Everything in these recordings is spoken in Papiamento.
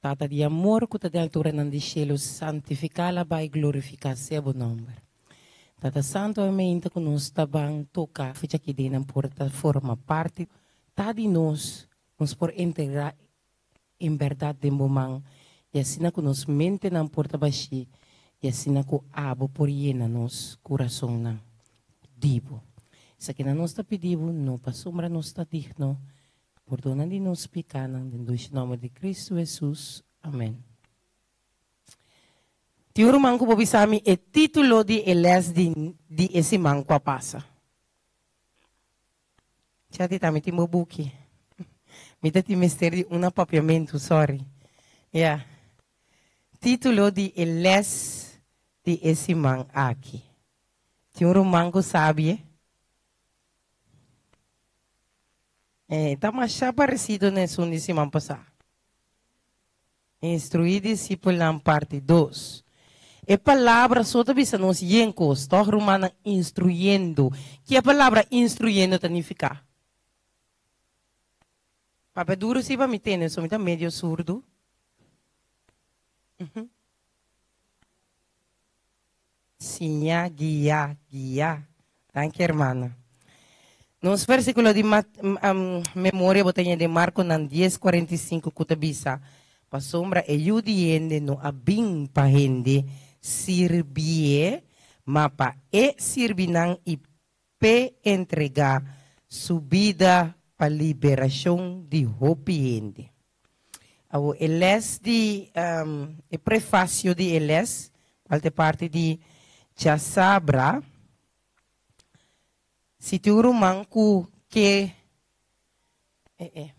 Tata di amor ku ta den alturanan di shelu, santifiká alabá i glorifiká sea bo nòmber. Tata Santu, awe meinta ku nos ta ban toka fecha ki den nan por ta forma parti ta di nos, nos por entrega en bèrdat den bo man i asina ku nos mentenan por ta bashí i asina ku abo por yena nos kurasonnan di bo. Esakinan nos ta pidi bo, no pasobra nos ta digno, Pordona di nos pikánan den dushi nòmber di Kristu Hesus. Amèn. Tin un ruman ku por bisa mi e título di e lès di di e siman ku a pasa? Chati ta mi tin bo buki. Mi ta tin mester di un na papiamentu, sorry. Ya. Título di e lès di e siman aki. Tin un ruman ku sabi e? E ta masha paresido na esun di siman pasá. Instruí disipelnan parti dos. E palabra so ta bisa nos yen kos, tòg rumannan instruyendo. Ki e palabra instruyendo ta nifiká? Papia duru si pa mi tende, so mi ta medio surdu. Siña, guia, guia. Danki hermana. Nos versikulo di memoria bo ta ña den Markonan dies, 45 ku ta bisa, Pasobra e Yu di hende no a bin pa hende sirbié, ma pa e sirbi nan i p'e entregá su bida pa liberashon di hopi hende. Awor e les di e prefasio di e les, kual ta e parti di djasabra, si tin un ruman ku ke e e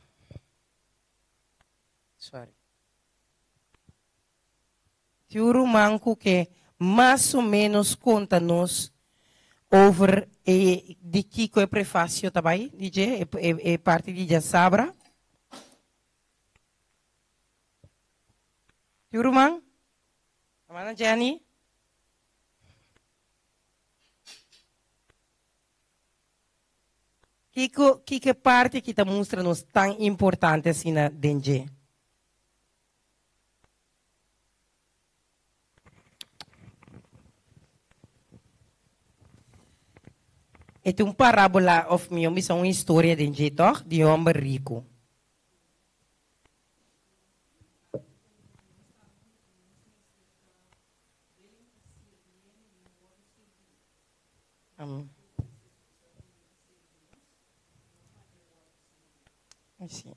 sorry tin un ruman ku ke mas o menos konta nos over e di kiko e prefasio ta bai di dje e e parti di djasabra. Tin un ruman? Hermana Jenny? Kiko kiko e parti aki ta mustra nos tan importante asina den dje? E tin un parábola òf mihó bisa un historia den dje tòg di un hòmber riku.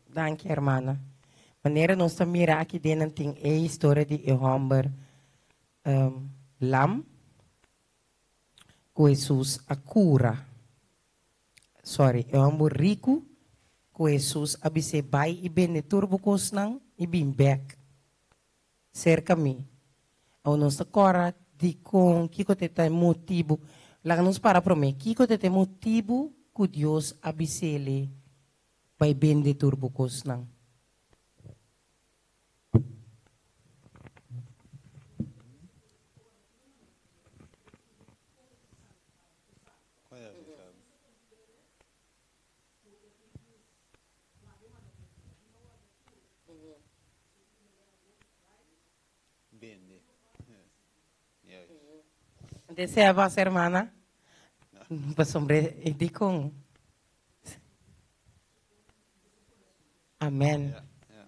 Danki hermana. Manera nos ta mira aki den nan tin e historia di e homber lam ku Hesus a kura. Sorry, e homber riku ku Hesus a bis'é bai i bende tur bo kosnan i bin bek serka mi. Awor nos ta kòrda dikon, kiko ta e motibu. Laga nos para promé. Kiko ta e motibu ku Dios a bis'é bai bende tur bo kosnan? Bende. Juist. Desea bas hermana? Pasobra e di con. Amen. Ja, ja.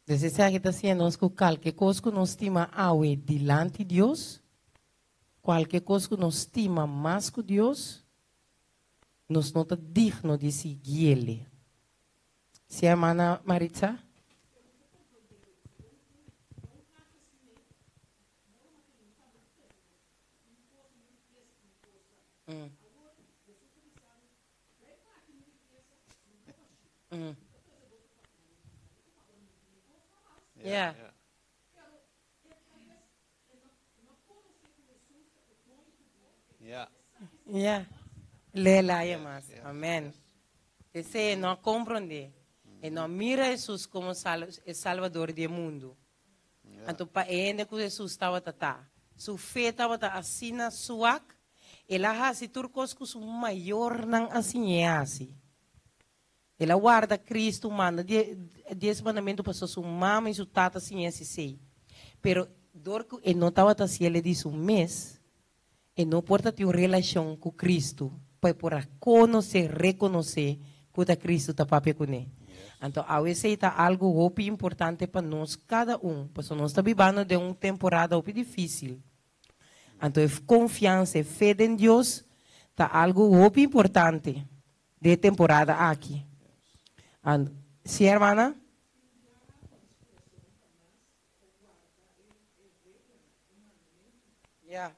Dus esaki ta siña nos ku kalke kos ku nos stima awe dilanti Dios, kualke kos ku nos stima mas ku Dios, nos no ta digno di siguiele. Si hermana Maritza? Ja. Ja. Ja. Ja. Lela je mas. Yes, Amen. Ese no comprende. E no mira Jesus como sal, e salvador di e mundo. Ja. Anto pa e hende ku Jesus tabata ta. Su fe tabata asina suak, el a hasi tur kos ku su mayornan a siñ'é hasi. El a warda Kristu manda dies mandamentu pasobra su mama i su tata siñ'é hasi esei. Pero dor ku e no tabata hasiel di su mes, e no por ta tin un relashon ku Kristu pa e por a konosé, rekonosé ku ta Kristu ta papia kuné. Anto awe esei ta algu hopi importante pa nos kada un, pasobra nos ta bibando den un temporada hopi difísil. Anto e konfiansa, e fe den Dios ta algu hopi importante den e temporada aki. Anto, si hermana? Ja.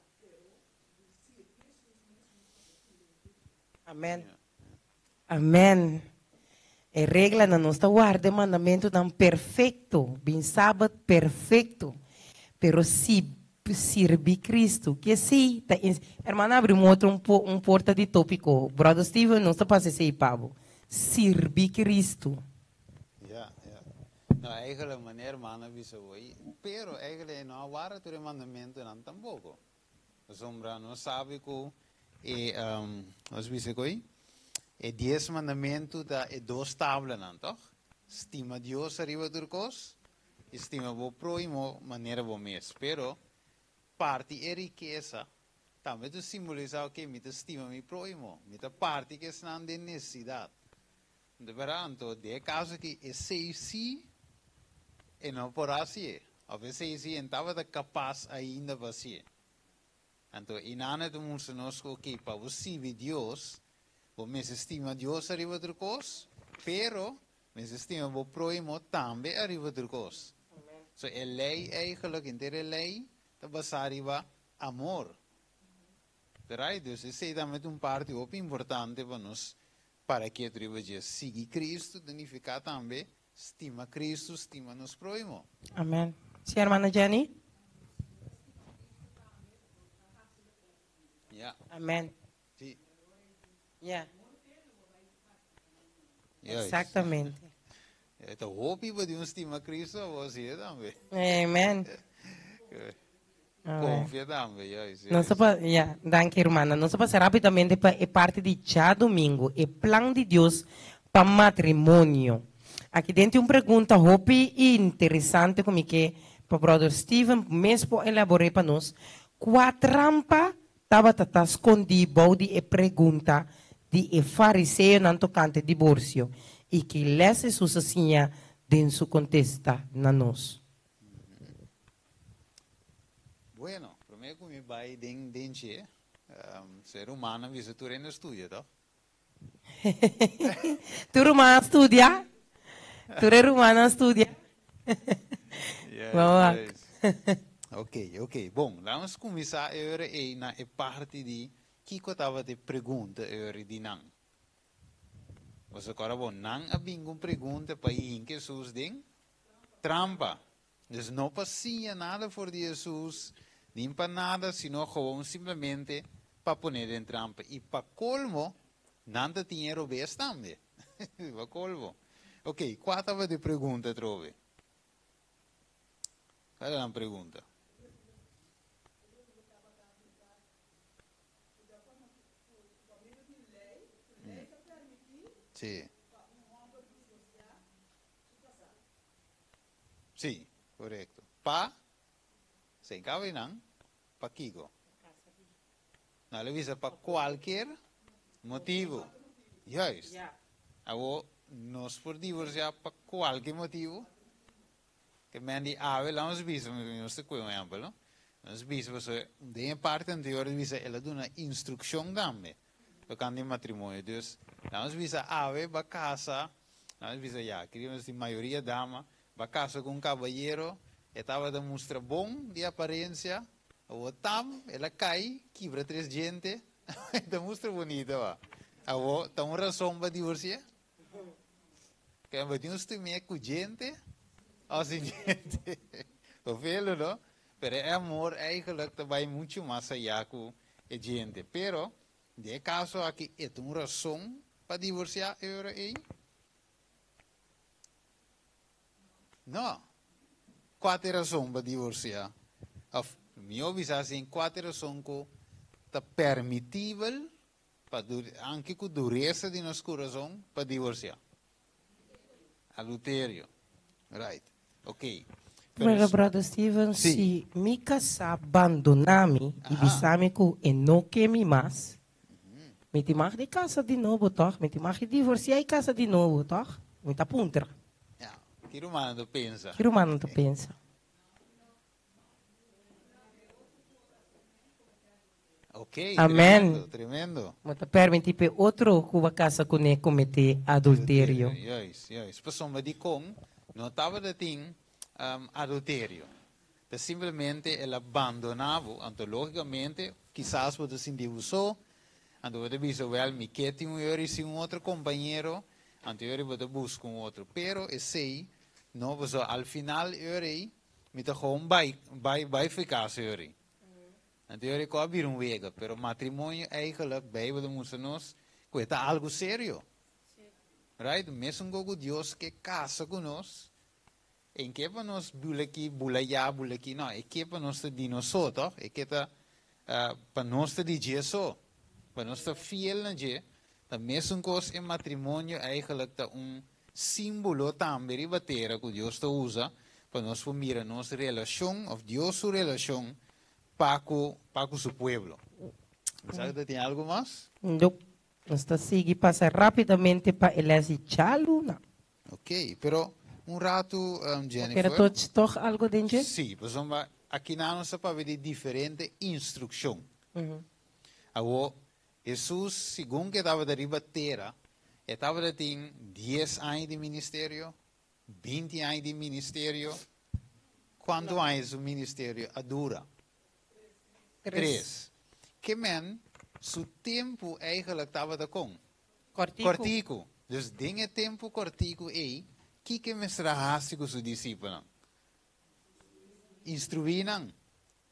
Amen. Amen. E reglanan, nos ta warda e mandamentunan perfekto, bin Sabat perfekto. Pero si sirbi Cristo, ke esei ta Hermana abri un otro un porta di tópiko. Brother Steven, nos ta pasa esei pa bo. Sirbi Cristo. Ja, ja. No, eigenlijk manera hermana bisa bo, pero eigenlijk e no a warda tur e mandamentunan tampoco. Pasobra nos sabi ku e, nos bisa ku e dies mandamentu ta e dos tablanan, tòg? Stima Dios ariba tur kos i stima bo próhimo manera bo mes. Pero, parti e rikesa tambe ta simbolisá, oke, mi ta stima mi próhimo, mi ta parti ku esnan den nesesidat. De berdad, anto den e caso aki esey si e no por hacié, of esey si e no tabata capaz ainda pa hacié. Anto inana ta mustra nos cu ok, pa bo sirbi Dios, bo mester stima Dios ariba tur cos, pero mester stima bo prohimo tambe ariba tur cos. So e ley eigenlijk, henter e ley ta basa riba amor. Right? Dus esey tambe ta un parti hopi importante pa nos Para ke riba dje sigui Cristo ta nifiká tambe stima Cristo, stima nos próhimo. Amen. Sí, hermana Jenny? Ja. Amen. Sí. Ja. Juist. Exactamente. E ta hopi pa di un stima Cristo, abo hasié tambe. Amen. Konfia tambe, juist, Nos ta juist. pa, ya, danki hermana. Nos ta pasa rápidamente pa e parti di djadumingu, e plan di Dios pa matrimonio. Aki den tin un pregunta hopi interesante ku mi ke pa brother Steven mes por elabor'é pa nos. Kua trampa tabata ta skondí bou di e pregunta di e fariseonan tokante diborsio, i ki lès Hesus a siña den su kontesta na nos? Bueno, promé ku mi bai den den dje, ser humano a bisa tur hende studia, tòg? Tur ruman a studia? Tur e rumannan a studia? Vamos wak. Yes, yes. Ok, ok. Bon, laat nos kuminsá e ora ei na e parti di kiko tabata e pregunta e ora di nan. Boso kòrda bon, nan a bin ku un pregunta pa hinka Hesus den trampa. Dus no pa siña nada for di Hesus, ni pa nada, sino gewoon simplemente pa pon'é den trampa. I pa kolmo, nan ta tin e robes tambe. Pa kolmo. Ok, kua tabata e pregunta atrobe? Kua ta nan pregunta? Sí. Sí, korekto. Pa, sin kaba einan, pa kiko? No, el a bisa pa kualkier motibu. Juist. Awor, nos por divorsiá pa kualkier motibu? Ke men di awe, laat nos bisa, nos ta kohe un ehèmpel, no? Nos bisa pasobra den e parti anterior el bisa el a duna instrukshon tambe tokante matrimonio. Dus, laat nos bisa awe ba kasa, laat nos bisa ya, keri nos tin mayoria dama, ba kasa ku un kabayero, e tabata mustra bon di aparensia, awor tam el a kai, kibra tres djente, e ta mustra bunita ba. Awor, ta un rason pa divorsiá? Kende bo tin un stumia ku djente òf sin djente? Tofelo, no? Pero e amor eigenlijk ta bai muchu mas ayá ku e djente. Pero, den e kaso aki e ta un rason pa divorsiá e ora ei? No. Kua ta e rason pa divorsiá? Òf, mihó bisa asin, kua ta e rason ku ta permitibel Pa anke ku duresa di nos kurason pa divorsiá. Adulterio. Right. Ok. Pero Pero, brother Steven, si mi kasá bandoná mi i bisa mi ku e no ke mi mas, mi tin mag di kasa di nobo, tòg? Mi tin mag di divorsiá i kasa di nobo, tòg? Mi ta puntra. Ja, ki rumannan ta pensa? Ki rumannan ta pensa? Ok, Amen. tremendo, tremendo. Bo ta permití p'e otro ku bo a kasa kuné kometé adulterio. Juist, juist. Pasobra dikon no tabata tin adulterio? Ta simplemente el a bandoná bo, anto lógikamente kisas bo ta sinti bo so, anto bo ta bisa, wèl, mi ke tin un yori sin un otro kompañero, anto yori bo ta buska un otro. Pero esei no, pasobra al final yori mi ta gewoon bai, bai, bai for kas yori. Anto yori ku a bira un wega, pero matrimonio eigenlijk Bijbel ta mustra nos ku e ta algu serio. Right? Mesun ku ku Dios ke kasa ku nos, e ke pa nos bula aki, bula ya, bula aki, no, e ke pa nos ta di nos so, toch? E ke ta pa nos ta di dje so, pa nos ta fiel na dje. Ta mesun kos e matrimonio eigenlijk ta un símbolo tambe riba tera ku Dios ta usa pa nos por mira nos relashon òf Dios su relashon pa ku pa ku su pueblo. Bo sa ku ta tin algu mas? No. Nos ta sigui pasa rápidamente pa e lès di djaluna. Ok, pero un ratu, Bo Jennifer. kere toch tòg algu den dje? Sí, pasobra akinan nos ta papia di diferente instrukshon. Awor, Hesus, segun ku e tabata riba tera, e tabata tin dies aña di ministerio, 20 aña di ministerio. Kuantu aña su ministerio a dura? Tres. Ke men, su tempu eigenlijk tabata kon? Kòrtiku. Kòrtiku. Dus den e tempu kòrtiku ei, kiko e mester a hasi ku su disipelnan? Instruí nan.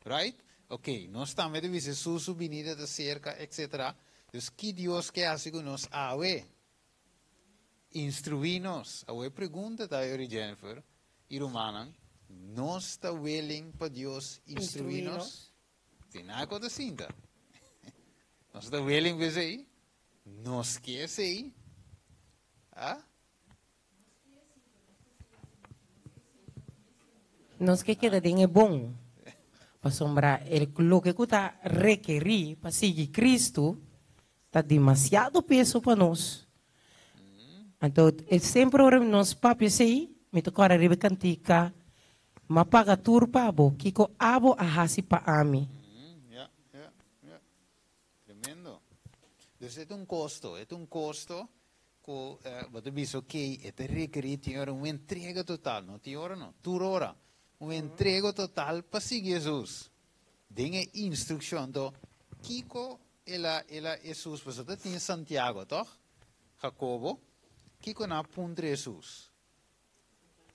Right? Ok, nos tambe ta bisa Hesus su binida ta serka, etcetera. Dus ki Dios ke hasi ku nos awe? Instruí nos. Awe e pregunta ta yori Jennifer i rumannan, nos ta willing pa Dios instruí nos? Tin nada ku ta sinta. Nos ta willing pa esei? Nos ke esei? Ah? Nos ke keda den e bon, pasobra e loke ku ta rekerí pa sigui Kristu ta demasiado peso pa nos. Anto, e semper ora nos papia esei, mi ta kòrda riba e kantika, M'a paga tur pa bo, kiko abo a hasi pa ami? Ya, ya, ya. Tremendo. Dus e ta un kosto, e ta un kosto Ku bo ta bisa ok, e ta rekerí tin ora un entrega total, no tin ora no, tur ora, un entrega total pa sigui Hesus. Den e instrukshon anto, kiko el a el a Hesus, pasobra ta tin Santiago tòg, Jakobo, kiko nan a puntra Hesus?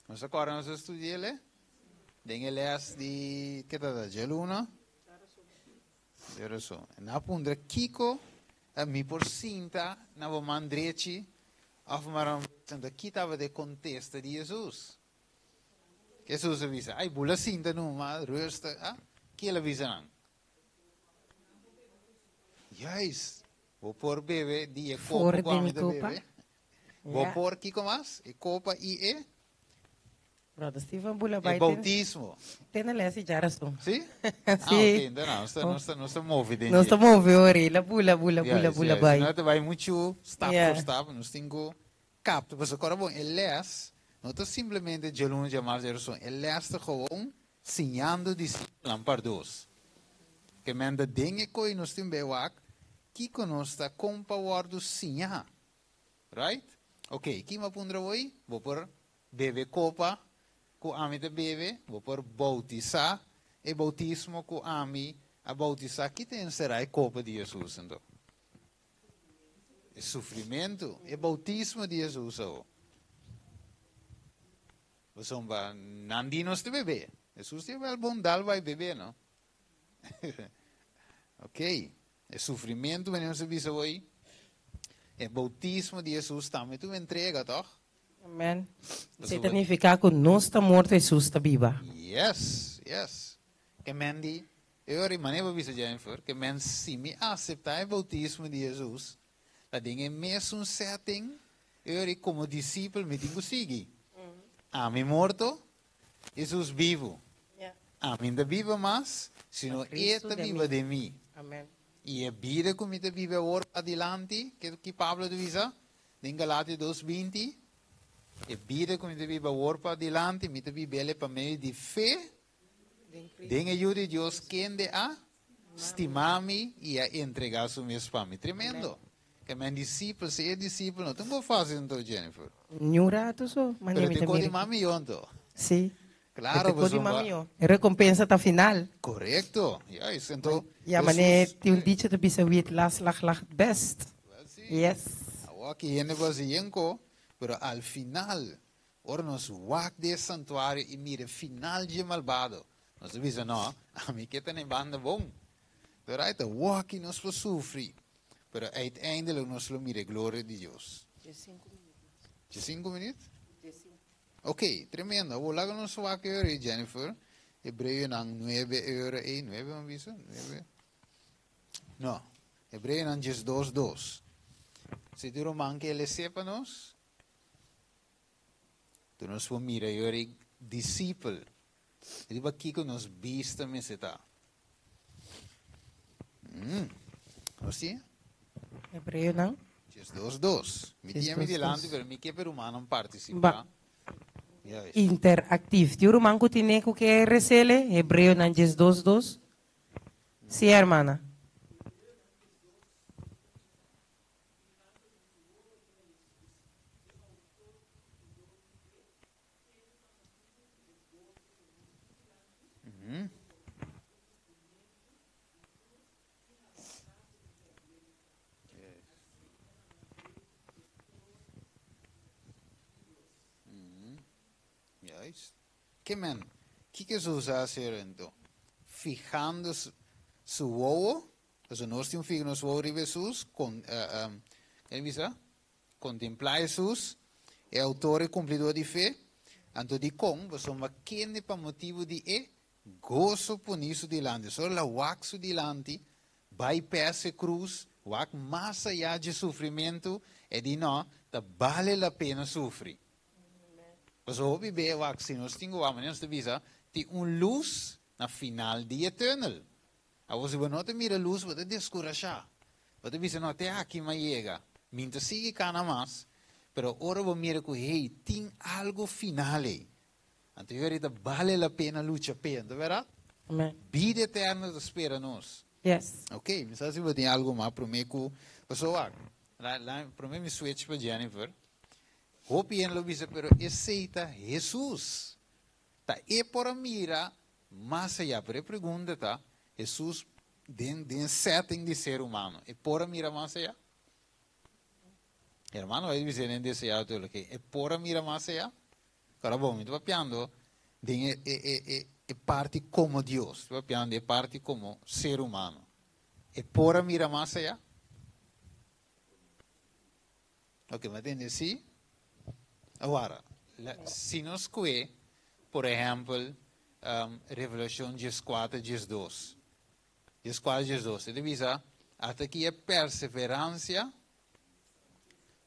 Nos a kòrda nos a studia el e? Den e lès di, ke ta ta, djaluna? Djarason. Nan a puntra, Kiko mi por sinta na bo man drechi òf man robes? Anto ki tabata e kontesta di Hesus? Hesus a bisa, Ai, bula sinta numa, rustig. Ah, ki el a bisa nan? Juist, bo por bebe di e kopa For ku di ami mi ta kopa. bebe. Bo por kiko mas? E kopa i e? Brother Steven bula E bai ten boutismo. ten na les i djarason. Sí? Ah, Sí. ok, enton no, nos ta, nos ta, nos ta move den Nos ta dje. move ora, la bula, bula, bula, Juist, bula juist. bai. Si no ta bai muchu stap Ja. por stap, nos tin ku kapta. Pasobra kòrda bon, e les no ta simplemente djaluna, djamars, djarason. E les ta gewoon siñando disipelnan par dos. Ke men ta den e koe nos tin bei wak kiko nos ta kon pa wòrdu siñá. Right? Ok, ki mi a puntra bo ei? Bo por bebe kopa ku ami ta bebe? Bo por boutisá e boutismo ku ami a boutisá? Ki ta enserá e kopa di Hesus anto? E sufrimentu, e boutismo di Hesus awo. Pasobra nan di nos ta bebe. Hesus di wèl bon dal bai bebe no. Ok, e sufrimentu manera nos a bisa hoy, e boutismo di Hesus tambe ta un entrega, tòg? Amen. Esei ta nifiká ku nos ta morto, Hesus ta biba. Yes, yes. Ke men di, e ora i manera bo bisa Jennifer, ke men si mi aseptá e boutismo di Hesus, ta den e mesun setting, e ora i komo disipel mi tin ku sigui. Ami morto, Jesus bibu. Ami n' ta biba mas, sino E ta biba den mi. Amen. I e bida ku mi ta biba awor padilanti, ke ki Pablo ta bisa den Galatio dos 20? E bida ku mi ta biba awor padilanti, mi ta bib'el pa medio di fe den e Yu di Dios, kende a stima mi i a entregá su mes pa mi. Tremendo! Ke men disipel, si e disipel no ta un bo fásil anto, Jennifer. Niun rato so, manera mi ta mira. Pero te kos di mas mihó anto. Sí. Claro, Te kos di mas mihó. E rekompensa ta final. Korekto. Juist. Anto, Ya, manera tin un dicho ta bisa, wie het laatst lacht, lacht het best. Wel sí. Yes. Awor aki hende por hasi yen ko, pero al final, ora nos wak den e santuario i mira e final dje malbado, nos ta bisa, No, ami ke ta na e banda bon. Pero ai ta wak i nos por sufri, pero uiteindelijk nos lo mira e gloria di Dios. 15 minuut? Ok, tremendo. Awor laga nos wak e ora ei, Jennifer. Hebreonan 9 e ora ei. 9 mi a bisa? 9? No. Hebreonan 12, 2. Si tin ruman ke lese pa nos, tur nos por mira e ora ei disipel. Riba kiko nos bista mester ta. Nos tin? Hebreonan. 12, 2. Mi tin mi dilanti, pero mi ke pa e rumannan partisipá. Ba. Interactief. Tin un ruman ku tine ku ke resele? Hebreonan 12, 2. Sí, hermana. Juist. Ke men, kiko Hesus a hasi anto? Fihando su wowo, pasobra nos tin un fiha nos wowo riba Hesus, kon, ken bisa? Kontemplá Hesus, e outor i kumplidó di fe. Anto dikon? Pasobra kende pa motibu di e goso poní su dilanti, solo el a wak su dilanti, bai pes e krus, wak mas ayá dje sufrimentu, e di, No, ta bale la pena sufri. Pasobra hopi be wak, si nos tin ku wak, manera nos ta bisa, tin un lus na final di e tùnel. Awor si bo no ta mira lus bo ta deskurashá. Bo ta bisa, no, te aki mi a yega. Mi no ta sigui kana mas. Pero ora bo mira ku, hey, tin algu final ei. Anto e weri ta bale la pena lucha p'e, no ta bèrdat? Amen. Bida eterno ta spera nos. Yes. Ok, mi sa si bo tin algu mas promé ku, pasobra wak, la, la, promé mi switch pa Jennifer. Hopi hende lo bisa, pero esei ta Hesus. Ta e por a mira mas ayá. Pero e pregunta ta, Hesus den den setting di ser humano, e por a mira mas ayá? Hermano bai bisa den deseado tur loke, e por a mira mas ayá? Ora bon, mi ta papiando den e e e e e parti komo Dios, mi ta papiando den e parti komo ser humano. E por a mira mas ayá? Ok, mi a tende si. Awor, si nos kue, por ehèmpel, Revelashon 14, 12. 14, 12, e ta bisa, Ata aki e perseveransia,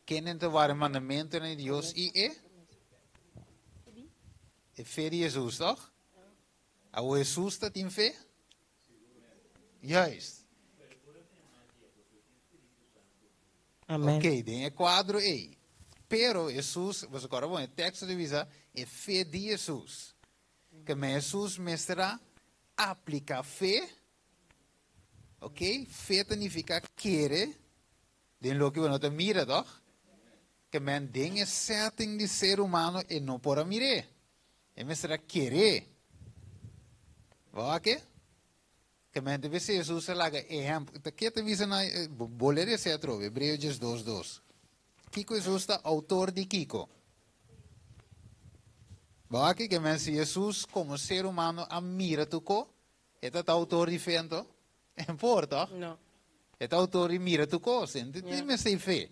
kende ta wara e mandamentunan di Dios i e e fe di Hesus, tòg? Awor Hesus ta tin fe? Juist. Amen. Ok, den e kuadro ei. Pero Hesus, boso kòrda bon, e teksto ta bisa e fe di Hesus. Ke men Hesus mester a aplika fe, ok, fe ta nifiká kere den loke bo no ta mira, tòg? Ke men den e setting di ser humano e no por a mir'é. E mester a ker'é. Bo a ke? Ke men ta bisa Hesus a laga ehèmpel. Ta ke ta bisa na bo lere esei atrobe, Hebreo 12, 2. Kiko Hesus ta outor di kiko? Bo a ke? Ke men si Hesus komo ser humano a mira tur ko, e ta ta outor di fe anto? E por, tòg? No. E ta outor di mira tur kos. E no tin mester fe.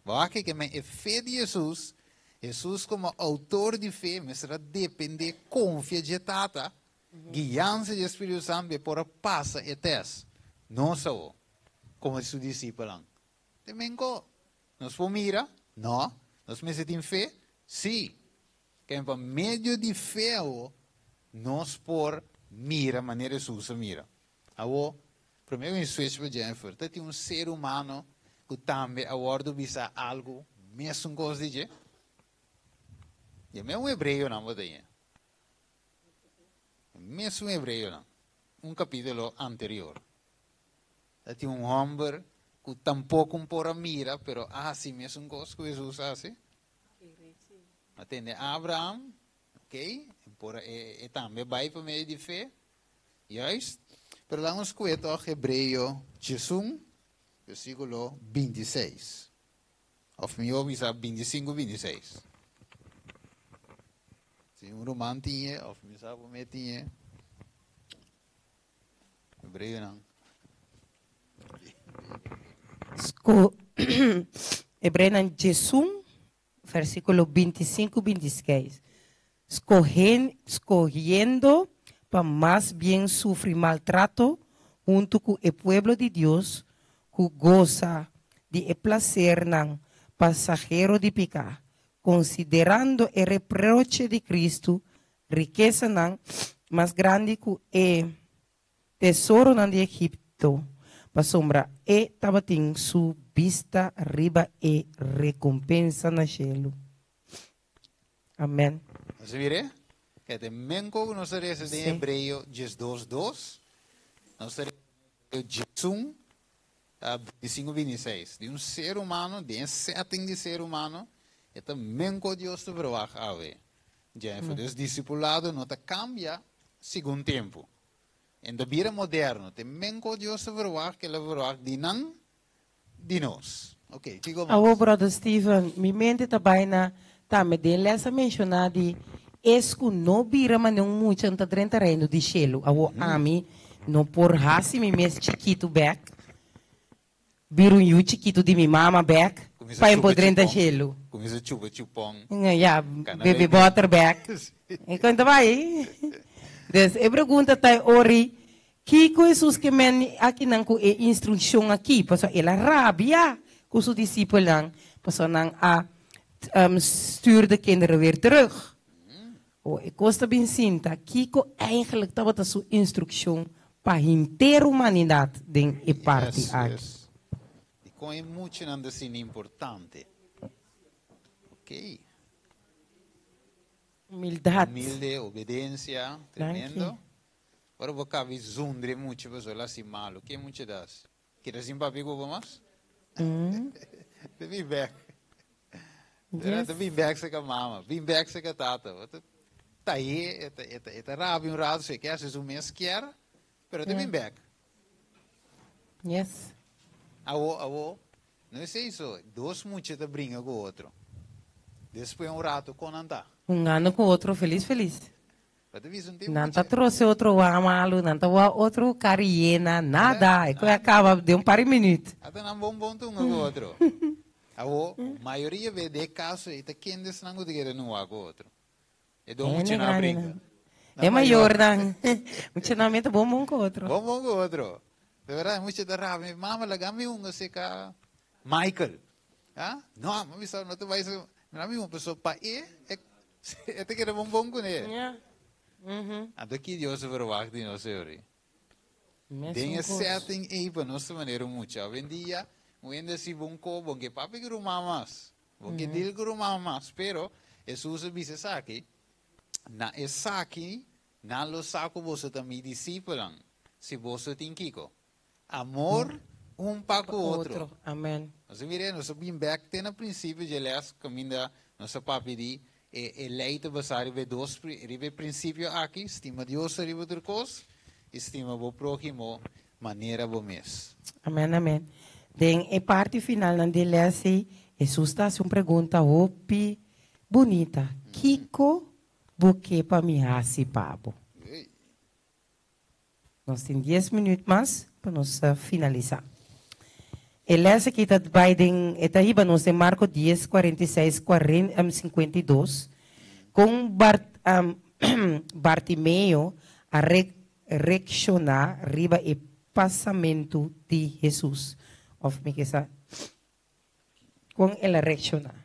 Bo a ke? Ke men e fe di Hesus, Hesus komo outor di fe mester a dependé, konfia dje Tata. Guiansa di e Spiritu Santu e por a pasa e tèst. Nos awor, komo su disipelnan, te menko. Nos por mira? No. Nos mester tin fe? Sí. Ken pa medio di fe awo nos por mira manera Hesus a mira. Awo, prome ku mi switch pa Jennifer, ta tin un ser humano ku tambe a wòrdu bisa algu mesun kos di dje? E mes un hebreonan bo ta yen. E mesun hebreonan, un kapítulo anterior. Ta tin un hòmber ku tampoko un por a mira, pero a hasi mesun kos ku Hesus a hasi. A tende Abraham, ok, por e, e tambe bai pa medio di fe, juist. Pero laga nos kue tòg Hebreo 11, versíkulo 26. Òf mihó bisa 25, 26. Si un ruman tin e, òf mi sa ku mi tin e. Hebreonan. Sko Hebreonan 11, versíkulo 25, 26. Skohen, skohiendo pa mas bien sufri maltrato huntu ku e pueblo di Dios ku gosa di e plasernan pasahero di piká, konsiderando e reproche di Kristu rikesanan mas grandi ku e tesoronan di Egipto, pasobra e tabatin su bista riba e rekompensa na shelu. Amèn. Nos a mir'é? Ke ta menko ku nos ta resa den Hebreo 12, 2, nos ta resa den Hebreo 11, 25, 26. Di un ser humano, den e setting di ser humano, e ta menko Dios ta verwagt awe. Jennifer, dus disipulado no ta kambia segun tempu. En ta bira moderno, te menko Dios ta verwagt, ke el a verwagt di nan, di nos. Ok, kiko mas? Awo brother Steven, mi mente ta bai na tambe den les a menciona di es cu no bira manera un mucha no ta drenta reino di shelu. Awo ami no por haci mi mes chikitu bek, bira un yu chikitu di mi mama bek Cuminsa pa e por chupa drenta chupon. shelu. Cuminsa chupa chupon. Ya, Cana bebe bai boter bek. E con ta bai. Dus e pregunta ta e ori, Kiko Hesus ke men akinan ku e instrukshon akí? Pasobra el a rabia ku su disipelnan pasobra nan a stuur de kinderen weer terug. O e kos ta bin sinta, kiko eigenlijk tabata su instrukshon pa henter humanidat den e parti Yes, aki? yes. Dikon e muchanan ta asina importante? Ok. Humildat. Humilde, obedensia, Danki. tremendo. Ora bo kabi zundre mucha pasobra el a hasi malu, ke mucha ta hasi? Keda sin papia ku bo mas? Ta bin bek. Ta bin bek serka mama, bin bek serka tata. Bo ta taye, e ta, e ta, e ta rabia un rato, si e ke hasi su mes kier, pero ta bin bek. Yes. Awo, awo, no esei so, dos mucha ta bringa ku otro. Despues un rato, kon nan ta? Hungando ku otro felis felis. Nan ta trose otro wak malu, nan ta wak otro kari yena, nada, e koe a kaba den un par di minüt. Ata nan bon bon ta un ku otro. Awo, mayoria be de kaso ei ta kende esnan ku ta kere nun wak ku otro. E don muchanan a brinka. E mayornan, muchanan mi ta bon bon ku otro. Bon bon ku otro. De berdad, e mucha ta rabia, mama laga mi hunga seka Michael. Ah, no, mi bisa no ta bai, mi hunga pasobra pa e, E ta keda bon bon kuné. Ja. Mhm. Anto ki Dios a verwagt di nos eori? Mesun Den e kos. setting ei pa nos ta manera un mucha. Awendia, un hende hasi bon ko, bon ke papia ku ruman mas. Bon ke deal ku ruman mas. Pero, Hesus a bisa esaki, Na esaki nan lo sa ku boso ta mi disipelnan, si boso tin kiko? Amor un pa ku otro. Amen. Nos a mira, nos a bin bek te na prinsipio dje les kaminda nos a papia di e e lei ta basá riba e dos riba e prinsipio aki, stima Dios ariba tur kos i stima bo próhimo manera bo mes. Amen, amen. Den e parti finalnan di e les ei, Hesus ta hasi un pregunta hopi bunita, Kiko bo ke pa mi hasi pa bo? Nos tin dies minuut mas pa nos finalisá. E les aki ta bai den, e ta hiba nos den Marko 10, 46, 52, kon Bart, Bartimeo a reakshoná riba e pasamentu di Hesus. Òf mi ke sa kon el a reakshoná.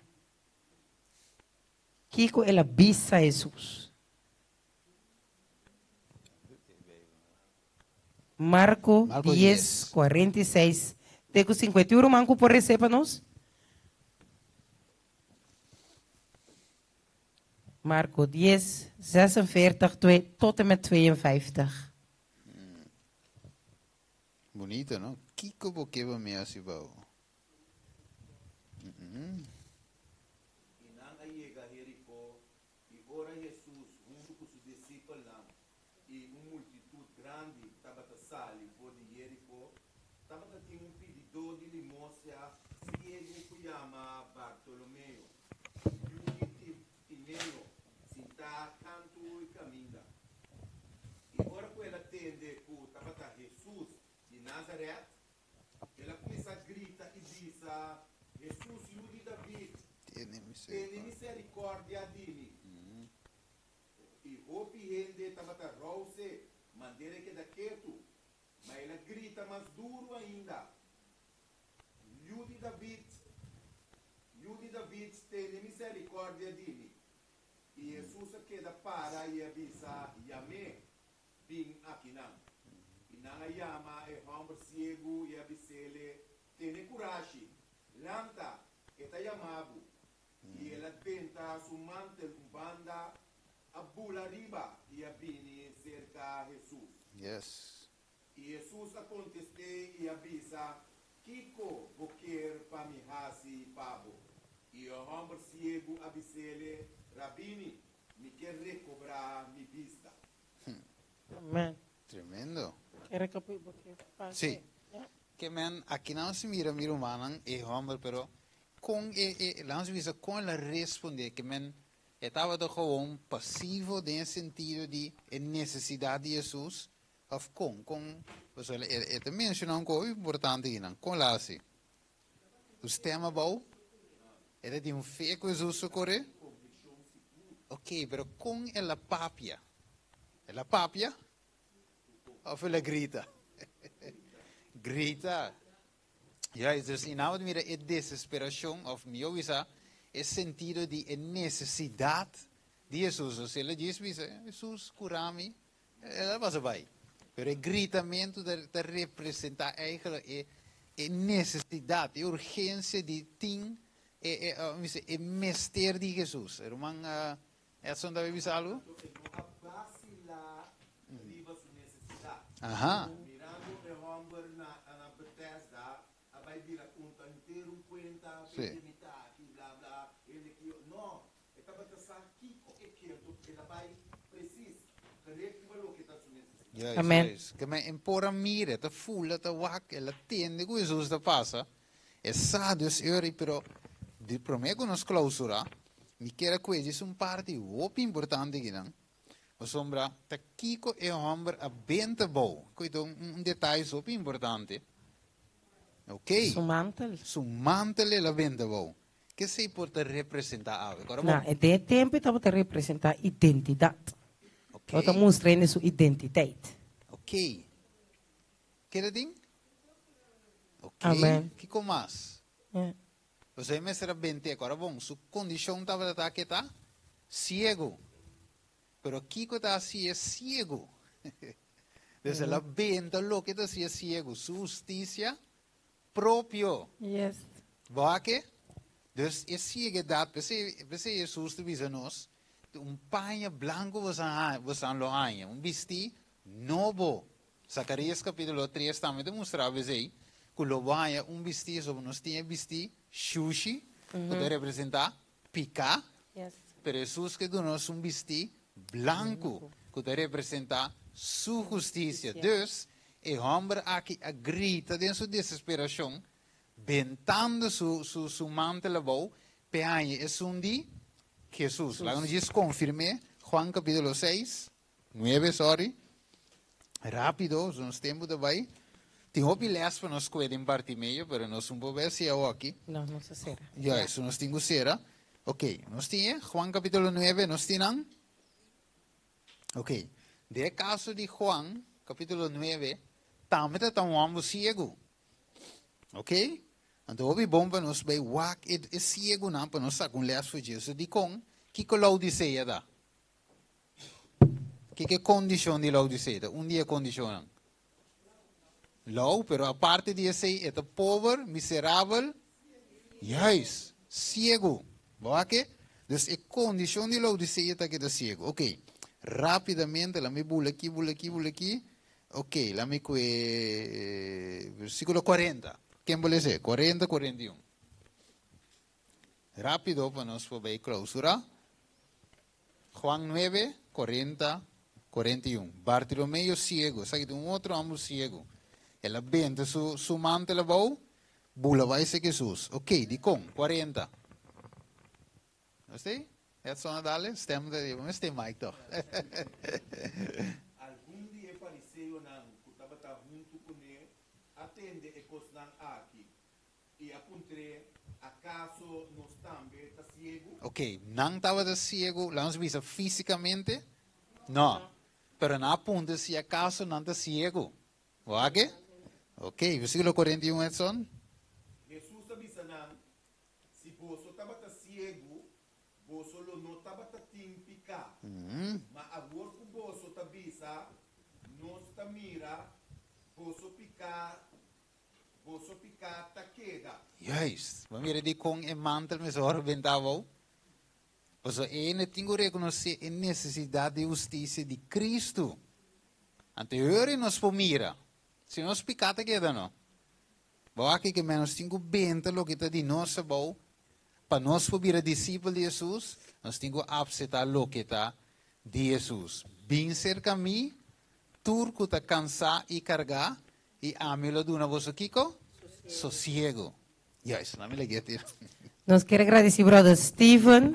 Kiko el a bisa Hesus? Marko Marko 10, 10. 46 te ku 51. Ruman ku por resé pa nos? Marko 10, 46 twee, tot en met 52. Bonito, no? Kiko bo ke pa mi hasi pa bo? I nan a yega Jerikó, i ora Hesus huntu ku su disipelnan i un multitut grandi tabata sali for di Jerikó, tabata tin un pididó di limosia siegu ku yama Bartolomeo, yu di Timeo, sintá kantu e kaminda. I ora ku el a tende ku tabata Hesus di Nazaret, el a kuminsá grita i bisa, Hesus, yu di David, Tene tene miserikòrdia. miserikòrdia di mi! I hopi hende tabata rous'é mand'é keda ketu, ma el a grita mas duru ainda, Yu di David, Yu di David, tene miserikòrdia di mi! I Hesus a keda para i a bisa, Yam'é, bin akinan. I nan a yama e hòmber siegu i a bis'é, Tene kurashi, lanta, e ta yama bo. I el a benta su mantel un banda, a bula riba i a bini serka Hesus. Yes. I Hesus a kontest'é i a bisa, Kiko bo kier pa mi hasi pa bo? I e hòmber siegu a bis'é, Rabini, mi ke rekobrá mi bista. Amen. Tremendo. Kere ka bo ke pase? Sí. Ja. Ke men, aki nan si mira mi rumannan, e hòmber, pero kon e, e, laat ons bisa, kon el a respondé, ke men, e tabata gewoon pasivo den e sentido di e nesesidat di Hesus, òf kon, kon, pasobra e, e ta menshoná un kos importante akinan, kon el a hasi? Su stèm abou? E ta tin un fe ku Hesus sokor'é? Ok, pero kon el a papia? El a papia òf el a grita? Grita. Juist, dus i nan mira e desesperashon, òf mihó bisa, e sentido di e nesesidat di Hesus. Dus el a djis bisa, Hesus, kura mi. El a pasa bai. Pero e gritamentu ta, ta representá eigenlijk e, e nesesidat, e urgensia di tin e, e, bisa, e mester di Hesus. Ruman Edson ta bisa algu? E no a basilá riba su nesesidat. Mirando e hòmber na na Bethesda, a bai bira konta henter un kuenta, Pende mi ta aki, bla bla, hende ki. No, e tabata sa kiko e kier, el a bai presis, gericht riba loke ta su nesesidat. Juist, Amen. juist. Ke men en por a mira, e ta fula, ta wak, el a tende ku Hesus ta pasa. E sa dus eur, pero di promé ku nos klausurá, mi kier a kue djis un parti hopi importante akinan. Pasobra ta kiko e hòmber a benta bou. Koe ta un detaye hopi importante. Ok. Su mantel. Su mantel el a benta bou. Kesei por ta representá awe? Kòrda Na bon. e den e tempu e tabata representá identidat. Ok. Tabata mustra hende su identiteit. Ok. Keda tin? Ok. Amen. Kiko mas? Ja. Pasobra e mester a bent'é. Kòrda bon, su kondishon tabata ta ke ta siegu. Pero kiko ta hasié siegu? Dus el a benta loke ta hasié siegu, su hustisia propio. Yes. Bo a ke? Dus e sieguedat, p'esei, p'esei Hesus ta bisa nos, un paña blanku boso a boso lo haña, un bistí nobo. Zacarías capítulo 3 tambe ta mustra esei, ku lo bo haña un bistí, so nos tin e bistí shushi, ku ta representá piká, Yes. pero Hesus ke duna nos un bistí blanku, ku ta representá su hustisia. Dus, e hòmber aki a grita den su desesperashon, bentando su, su, su mantel abou, p'e haña esun di Hesus. Laga nos djis konfirm'é, Juan kapítulo 6, 9, sorry. Rápido, so nos tempu ta bai. Tin hopi lès pa nos kue den Bartimeo, pero nos un por bai hasi awoki. No, nos a sera. Juist, nos tin ku sera. Ok, nos tin e, Juan kapítulo 9, nos tin nan? Ok, den e kaso di Juan, kapítulo 9, tambe ta ta un hòmber siegu. Ok? Anto hopi bon pa nos bai wak e, e siegunan pa nos saka un lès for dje. So dikon? Kiko Laodicea ta? Kiko e kondishon di Laodicea ta? Un di e kondishonnan. Lou, pero aparte di esei e ta pober, miserabel, juist, siegu. Bo wak e? Dus e kondishon di Laodicea ta ku e ta siegu. Oké, rápidamente laat mi bula aki, bula aki, bula aki. Oké, laat mi kue versíkulo 40. Ken bo lesa e? 40, 41. Rápido pa nos por bai klausura. Juan 9, 40, 41. Bartolomeo siego, esaki ta un otro homber siego. El a benta su, su mantel abou, bula bai serka Hesus. Ok, dikon? 40. No esei? Edson a dale, stem ta riba, mester mic toch. Algun di e fariseonan ku tabata huntu kuné a tende e kosnan aki. I a puntr'é, Akaso nos tambe ta siegu? Ok, nan tabata siegu, laga nos bisa físikamente? No. Pero nan a puntra si akaso nan ta siegu. Wak e? Ok, versíkulo 41, Edson. Hesus a bisa nan, Si boso tabata siegu, boso lo no tabata tin piká. Ma awor ku boso ta bisa, Nos ta mira, boso piká Boso piká ta keda. Juist. Bo mira dikon e mantel mester wòrdu bentá abou? Pasobra e hende tin ku rekonosé e nesesidat di hustisia di Kristu. Anto e ora ei nos por mira si nos piká ta keda no. Bo wak ke nos tin ku benta loke ta di nos abou pa nos por bira disipel di Hesus, nos tin ku apseptá loke ta di Hesus. Bin serka mi, tur ku ta kansá i kargá, I ami lo duna boso kiko? Sosiego. Juist, laat mi legi e tira. Nos kier agradeci brother Steven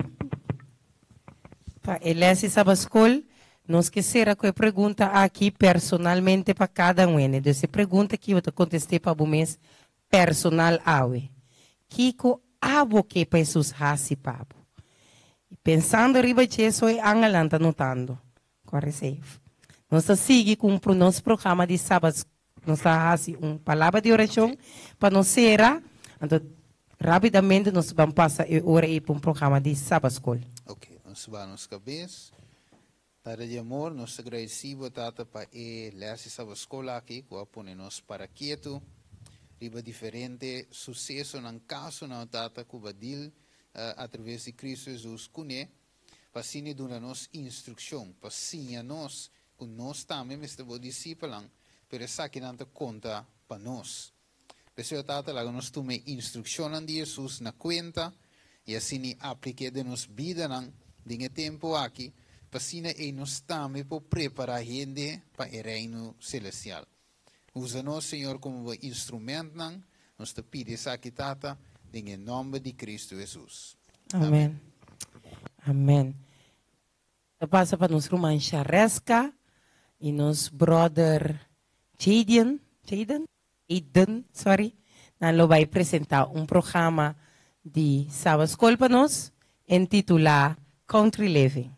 pa e les di Sabaschool. Nos ke sera ku e pregunta aki personalmente pa kada un hende. Dus e pregunta aki bo ta kontest'é pa bo mes personal awe. Kiko abo ke pa Hesus hasi pa bo? I pensando riba dje so e angelnan ta notando. Corre safe. Nos ta sigui cu un nos programa di Sabbath. Nos ta haci un palabra di oracion pa nos cera. Anto rapidamente nos ban pasa e ora ey pa un programa di Sabbath School. Ok, nos ba nos cabes. Tata di amor, nos ta gradeci bo, Tata, pa e les di Sabbath School aki cu a pone nos para kieto riba diferente sucesonan, casonan, Tata, cu ba deal a traves di Cristo Jesus cune. Pa asina e duna nos instrukshon, pa siña nos ku nos tambe mester bo disipelnan, pero esakinan ta konta pa nos. P'esei, o Tata, laga nos tuma e instrukshonnan di Hesus na kuenta i asina i aplik'é den nos bidanan den e tempu aki, pa asina ei nos tambe por prepará hende pa e Reino selestial. Usa nos, Señor, komo bo instrumentnan. Nos ta pidi esaki, Tata, den e nòmber di Kristu Hesus. Amen. Amen. Ta pasa pa nos ruman Shareska y nos brother Jadien, Jaden? Aiden, sorry. Nan lo bai presenta un programa di Sabbath School pa nos, entitula Country Living.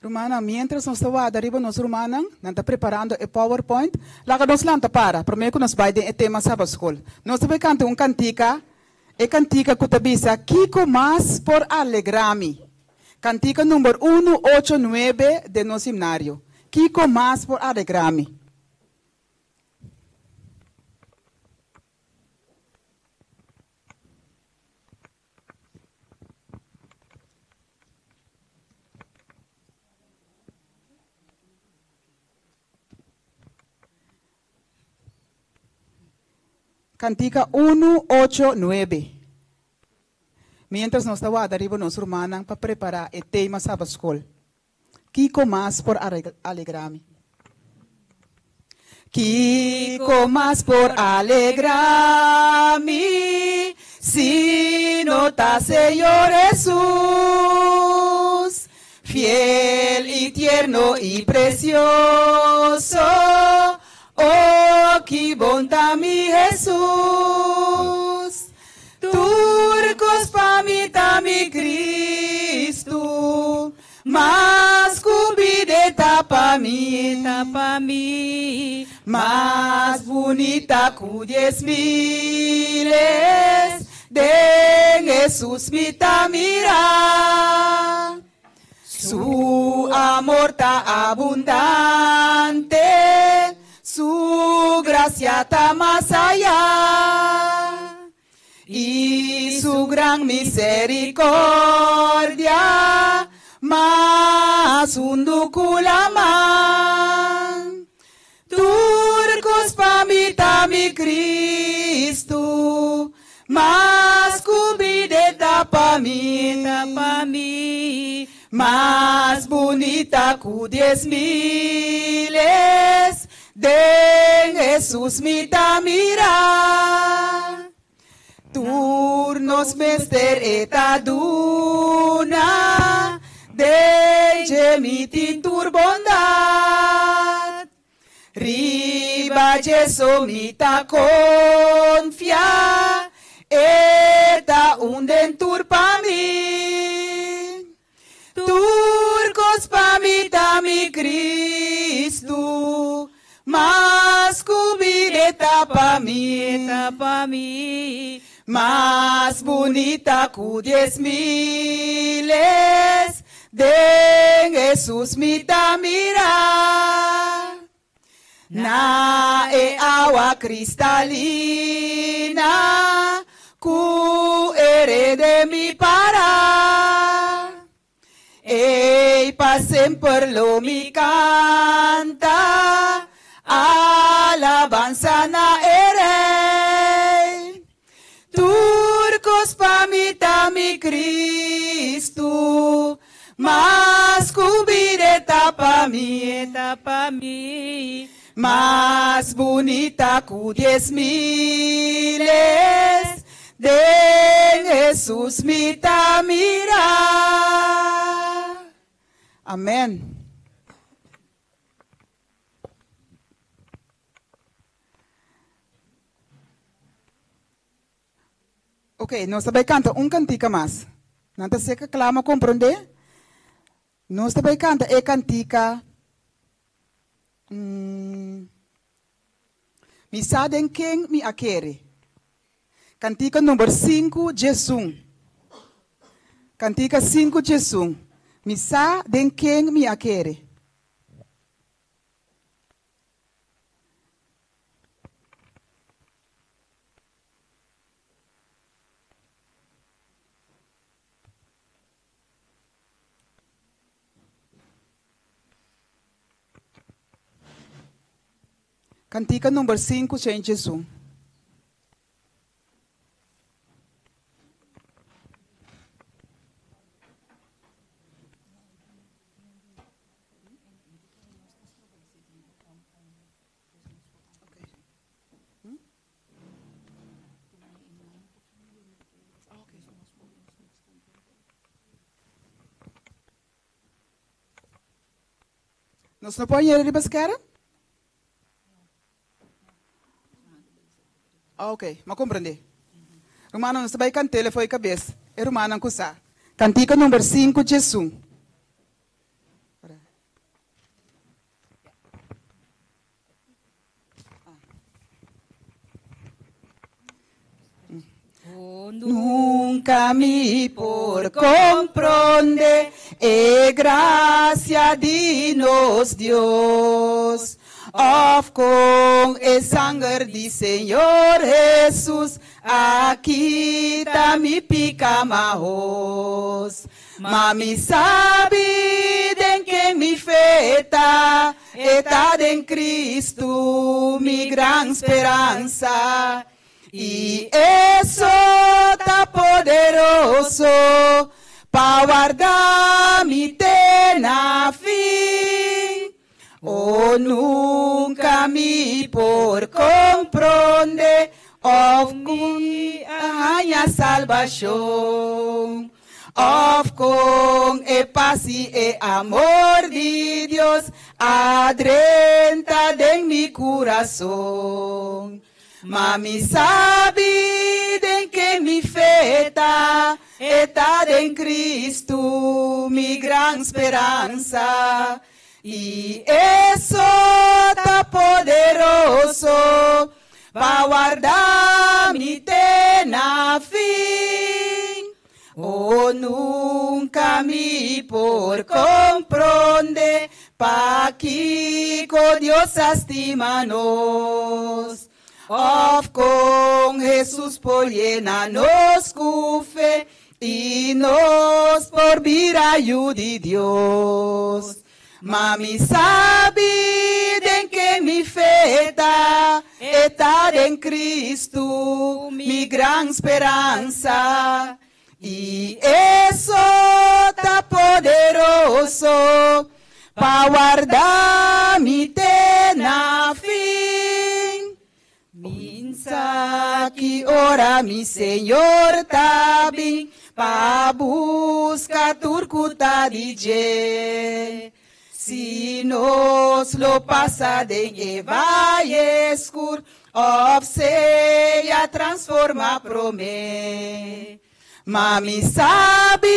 Rumannan, miéntras nos ta warda riba nos rumannan, nan ta preparando e PowerPoint, laga nos lanta para promé ku nos bai den e tema Sabatskol. Nos ta bai kanta un kantika, e kantika ku ta bisa Kiko mas por alegrá mi? Kantika number unu, ocho, nuebe den nos himnario. Kiko mas por alegrá mi? Kantika unu, ocho, nuebe. Miéntras nos ta warda riba nos rumannan pa prepará e tema Sabatskol. Kiko mas por alegrá mi? Kiko mas por alegrá mi si no ta Señor Hesus? Fiel i tierno i precioso, oh ki bon ta mi Hesus! Tur kos pa mi ta mi Cristo, Mas ku bida e ta pa mi, e ta pa mi. Mas bunita ku dies miles, den Hesus mi ta mira. Su amor ta abundante, su gracia ta mas aya. I su gran misericordia mas hundu ku laman. Tur kos pa mi ta mi Cristo, mas ku bida e ta pa mi, ta pa mi, mas bunita ku dies miles, Den Hesus mi ta mira. Tur nos mester e ta duna. Den dje mi tin tur bondad. Riba dje so mi ta confia. E ta un den tur pa mi. Tur kos pa mi ta mi Cristo, mas ku bida e ta pa mi, ta pa mi, mas bunita ku dies miles, den Hesus mi ta mira. Na e awa cristalina cu e rede mi para. Ey pa semper lo mi canta alabanza na e Rey. Tur kos pa mi ta mi Cristo, mas ku bida e ta pa mi, e ta pa mi, mas bunita ku dies miles, den Hesus mi ta mira. Amen. Ok, nos ta bai kanta un kantika mas. Nan ta seka kla ma komprondé? Nos ta bai kanta e kantika Mi sa den ken mi a kere. Kantika number sinku djesun. Kantika sinku djesun. Mi sa den ken mi a kere. Kantika number sinku Shen Jesu. Nos no por yera riba skerm? Ok, m'a comprende. Rumannan, nos ta bai cant'el fo'i cabes. E rumannan cu sa. Cantica number cinco, Djesun. Nunca mi por comprende e gracia di nos Dios. Of con e sanger di Señor Jesus a kita mi pica mahos. Ma mi sabi den ken mi fe ta, e ta den Cristo, mi gran speransa. I e so ta poderoso pa warda mi te na fin. O nunca mi por comprende of con mi a haña salbacion, of con e paz i e amor di Dios a drenta den mi curason. Ma mi sabi den ken mi fe ta, e ta den Cristo, mi gran speransa. I e so ta poderoso pa warda mi te na fin. O nunca mi por comprende pakico Dios a stima nos, of con Jesus por yena nos cu fe i nos por bira yu di Dios. Ma mi sabi den ken mi fe ta, e ta den Cristo, mi gran speransa. I e so ta poderoso pa warda mi te na fin. Min sa ki ora mi Señor ta bin pa buska tur ku ta di dje. Si nos lo pasa den e vaye skur òf sea transformá promé. Ma mi sabi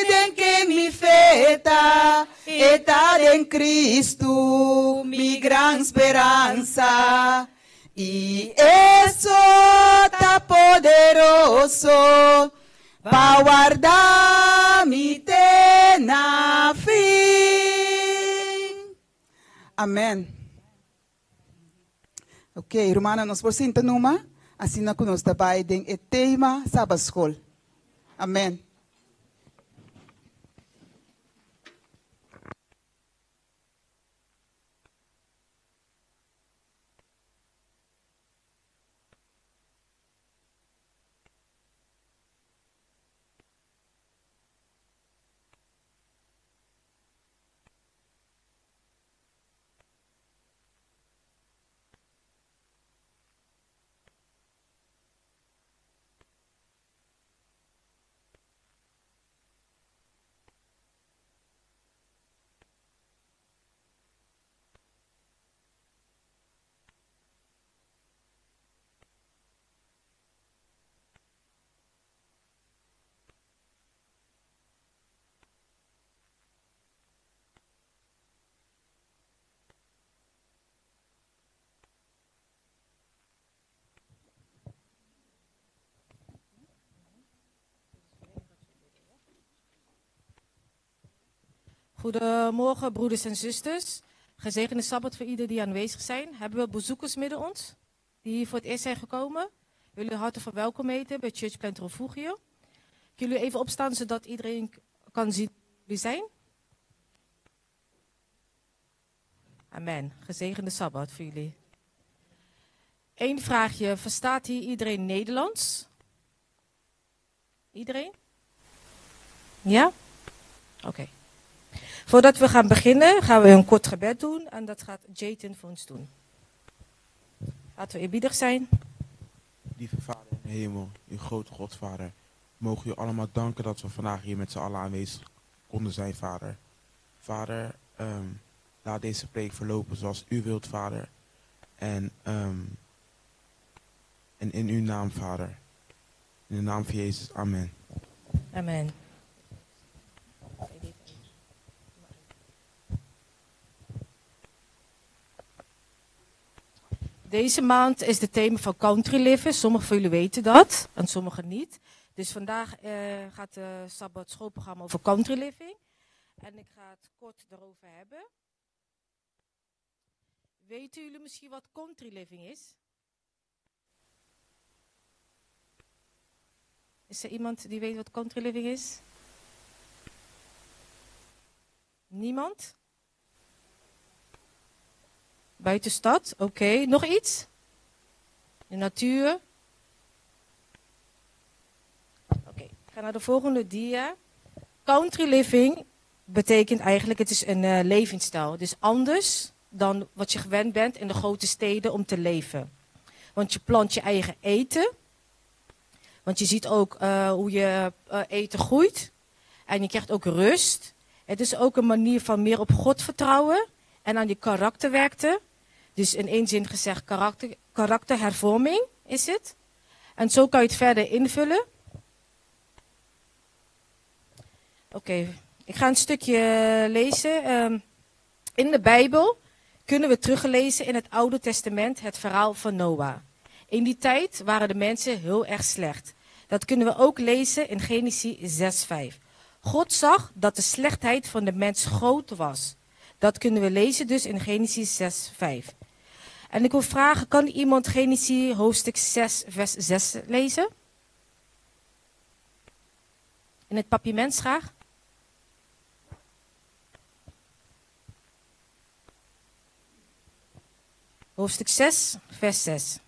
den ken mi fe ta, e ta den Cristo, mi gran speransa. I e so ta poderoso pa warda mi te na fin. Amen. Ok, rumannan, nos por sinta numa, asina ku nos ta bai den e tema Sabbatschool. Amen. Goedemorgen broeders en zusters. Gezegende Sabbat voor ieder die aanwezig zijn. Hebben we bezoekers midden ons die hier voor het eerst zijn gekomen? Wil jullie hartelijk verwelkom heten bij Church Plant Refugio. Kunnen jullie even opstaan zodat iedereen kan zien wie zijn? Amen. Gezegende Sabbat voor jullie. Eén vraagje. Verstaat hier iedereen Nederlands? Iedereen? Ja? Oké. Voordat we gaan beginnen, gaan we een kort gebed doen. En dat gaat Jayton voor ons doen. Laten we eerbiedig zijn. Lieve Vader in de hemel, uw grote God, Vader. Mogen u allemaal danken dat we vandaag hier met z'n allen aanwezig konden zijn, Vader. Vader, laat deze preek verlopen zoals u wilt, Vader. En in uw naam, Vader. In de naam van Jezus, amen. Amen. Deze maand is het thema van country living. Sommigen van jullie weten dat en sommigen niet. Dus vandaag gaat de Sabbat schoolprogramma over country living. En ik ga het kort daarover hebben. Weten jullie misschien wat country living is? Is er iemand die weet wat country living is? Niemand? Buiten stad, oké. Nog iets? De natuur? Oké, ik ga naar de volgende dia. Country living betekent eigenlijk, het is een levensstijl. Dus anders dan wat je gewend bent in de grote steden om te leven. Want je plant je eigen eten. Want je ziet ook hoe je eten groeit. En je krijgt ook rust. Het is ook een manier van meer op God vertrouwen. En aan je karakter werkte. Dus in één zin gezegd, karakterhervorming is het. En zo kan je het verder invullen. Oké, ik ga een stukje lezen. In de Bijbel kunnen we teruglezen in het Oude Testament het verhaal van Noah. In die tijd waren de mensen heel erg slecht. Dat kunnen we ook lezen in Genesis 6:5. God zag dat de slechtheid van de mens groot was. Dat kunnen we lezen dus in Genesis 6:5. En ik wil vragen, kan iemand Genesis hoofdstuk 6 vers 6 lezen? In het Papiaments graag. Hoofdstuk 6, vers 6.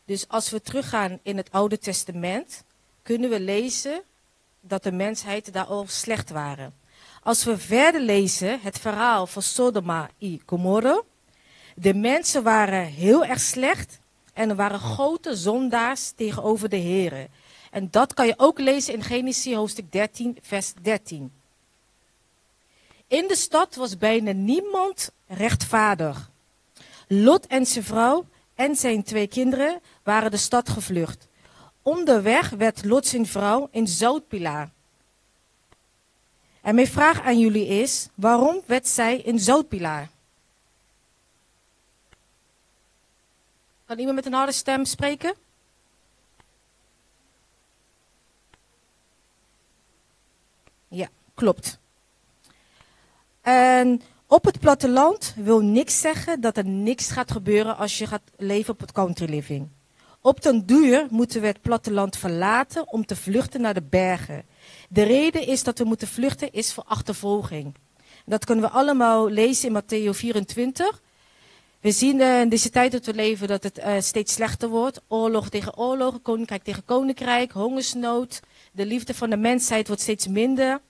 Dus als we teruggaan in het Oude Testament, kunnen we lezen dat de mensheid daar al slecht waren. Als we verder lezen het verhaal van Sodoma en Gomorra, de mensen waren heel erg slecht en er waren grote zondaars tegenover de Here. En dat kan je ook lezen in Genesis hoofdstuk 13, vers 13. In de stad was bijna niemand rechtvaardig. Lot en zijn vrouw en zijn 2 kinderen waren de stad gevlucht. Onderweg werd Lot zijn vrouw een zoutpilaar. En mijn vraag aan jullie is, waarom werd zij een zoutpilaar? Kan iemand met een harde stem spreken? Ja, klopt. En op het platteland wil niks zeggen dat er niks gaat gebeuren als je gaat leven op het country living. Op den duur moeten we het platteland verlaten om te vluchten naar de bergen. De reden is dat we moeten vluchten is voor achtervolging. Dat kunnen we allemaal lezen in Mattheüs 24. We zien in deze tijd dat we leven dat het steeds slechter wordt. Oorlog tegen oorlog, koninkrijk tegen koninkrijk, hongersnood. De liefde van de mensheid wordt steeds minder.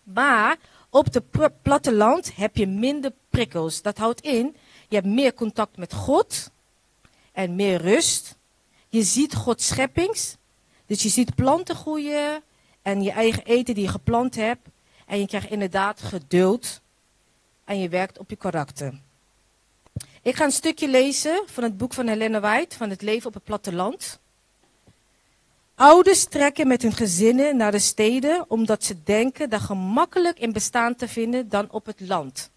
Maar op het platteland heb je minder prikkels. Dat houdt in, je hebt meer contact met God en meer rust. Je ziet Gods scheppings. Dus je ziet planten groeien en je eigen eten die je geplant hebt. En je krijgt inderdaad geduld en je werkt op je karakter. Ik ga een stukje lezen van het boek van Helena White, van het leven op het platteland. Ouders trekken met hun gezinnen naar de steden omdat ze denken daar gemakkelijk in bestaan te vinden dan op het land.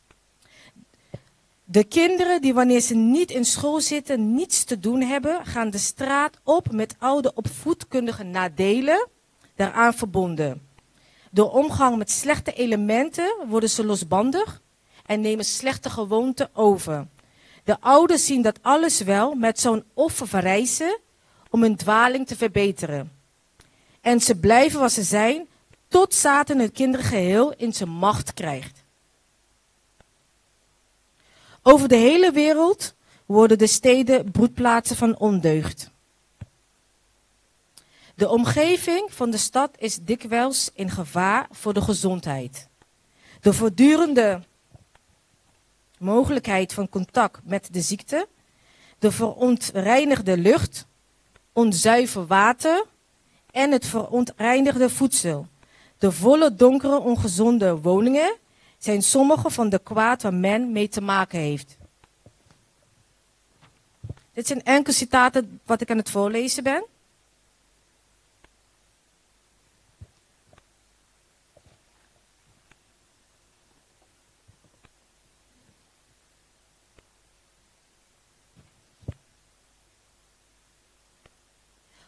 De kinderen die wanneer ze niet in school zitten niets te doen hebben, gaan de straat op met oude opvoedkundige nadelen daaraan verbonden. Door omgang met slechte elementen worden ze losbandig en nemen slechte gewoonten over. De ouders zien dat alles wel met zo'n offer verrijzen om hun dwaling te verbeteren. En ze blijven wat ze zijn tot Satan hun kinderen geheel in zijn macht krijgt. Over de hele wereld worden de steden broedplaatsen van ondeugd. De omgeving van de stad is dikwijls in gevaar voor de gezondheid. De voortdurende mogelijkheid van contact met de ziekte, de verontreinigde lucht, onzuiver water en het verontreinigde voedsel. De volle, donkere, ongezonde woningen zijn sommige van de kwaad waar men mee te maken heeft. Dit zijn enkele citaten wat ik aan het voorlezen ben.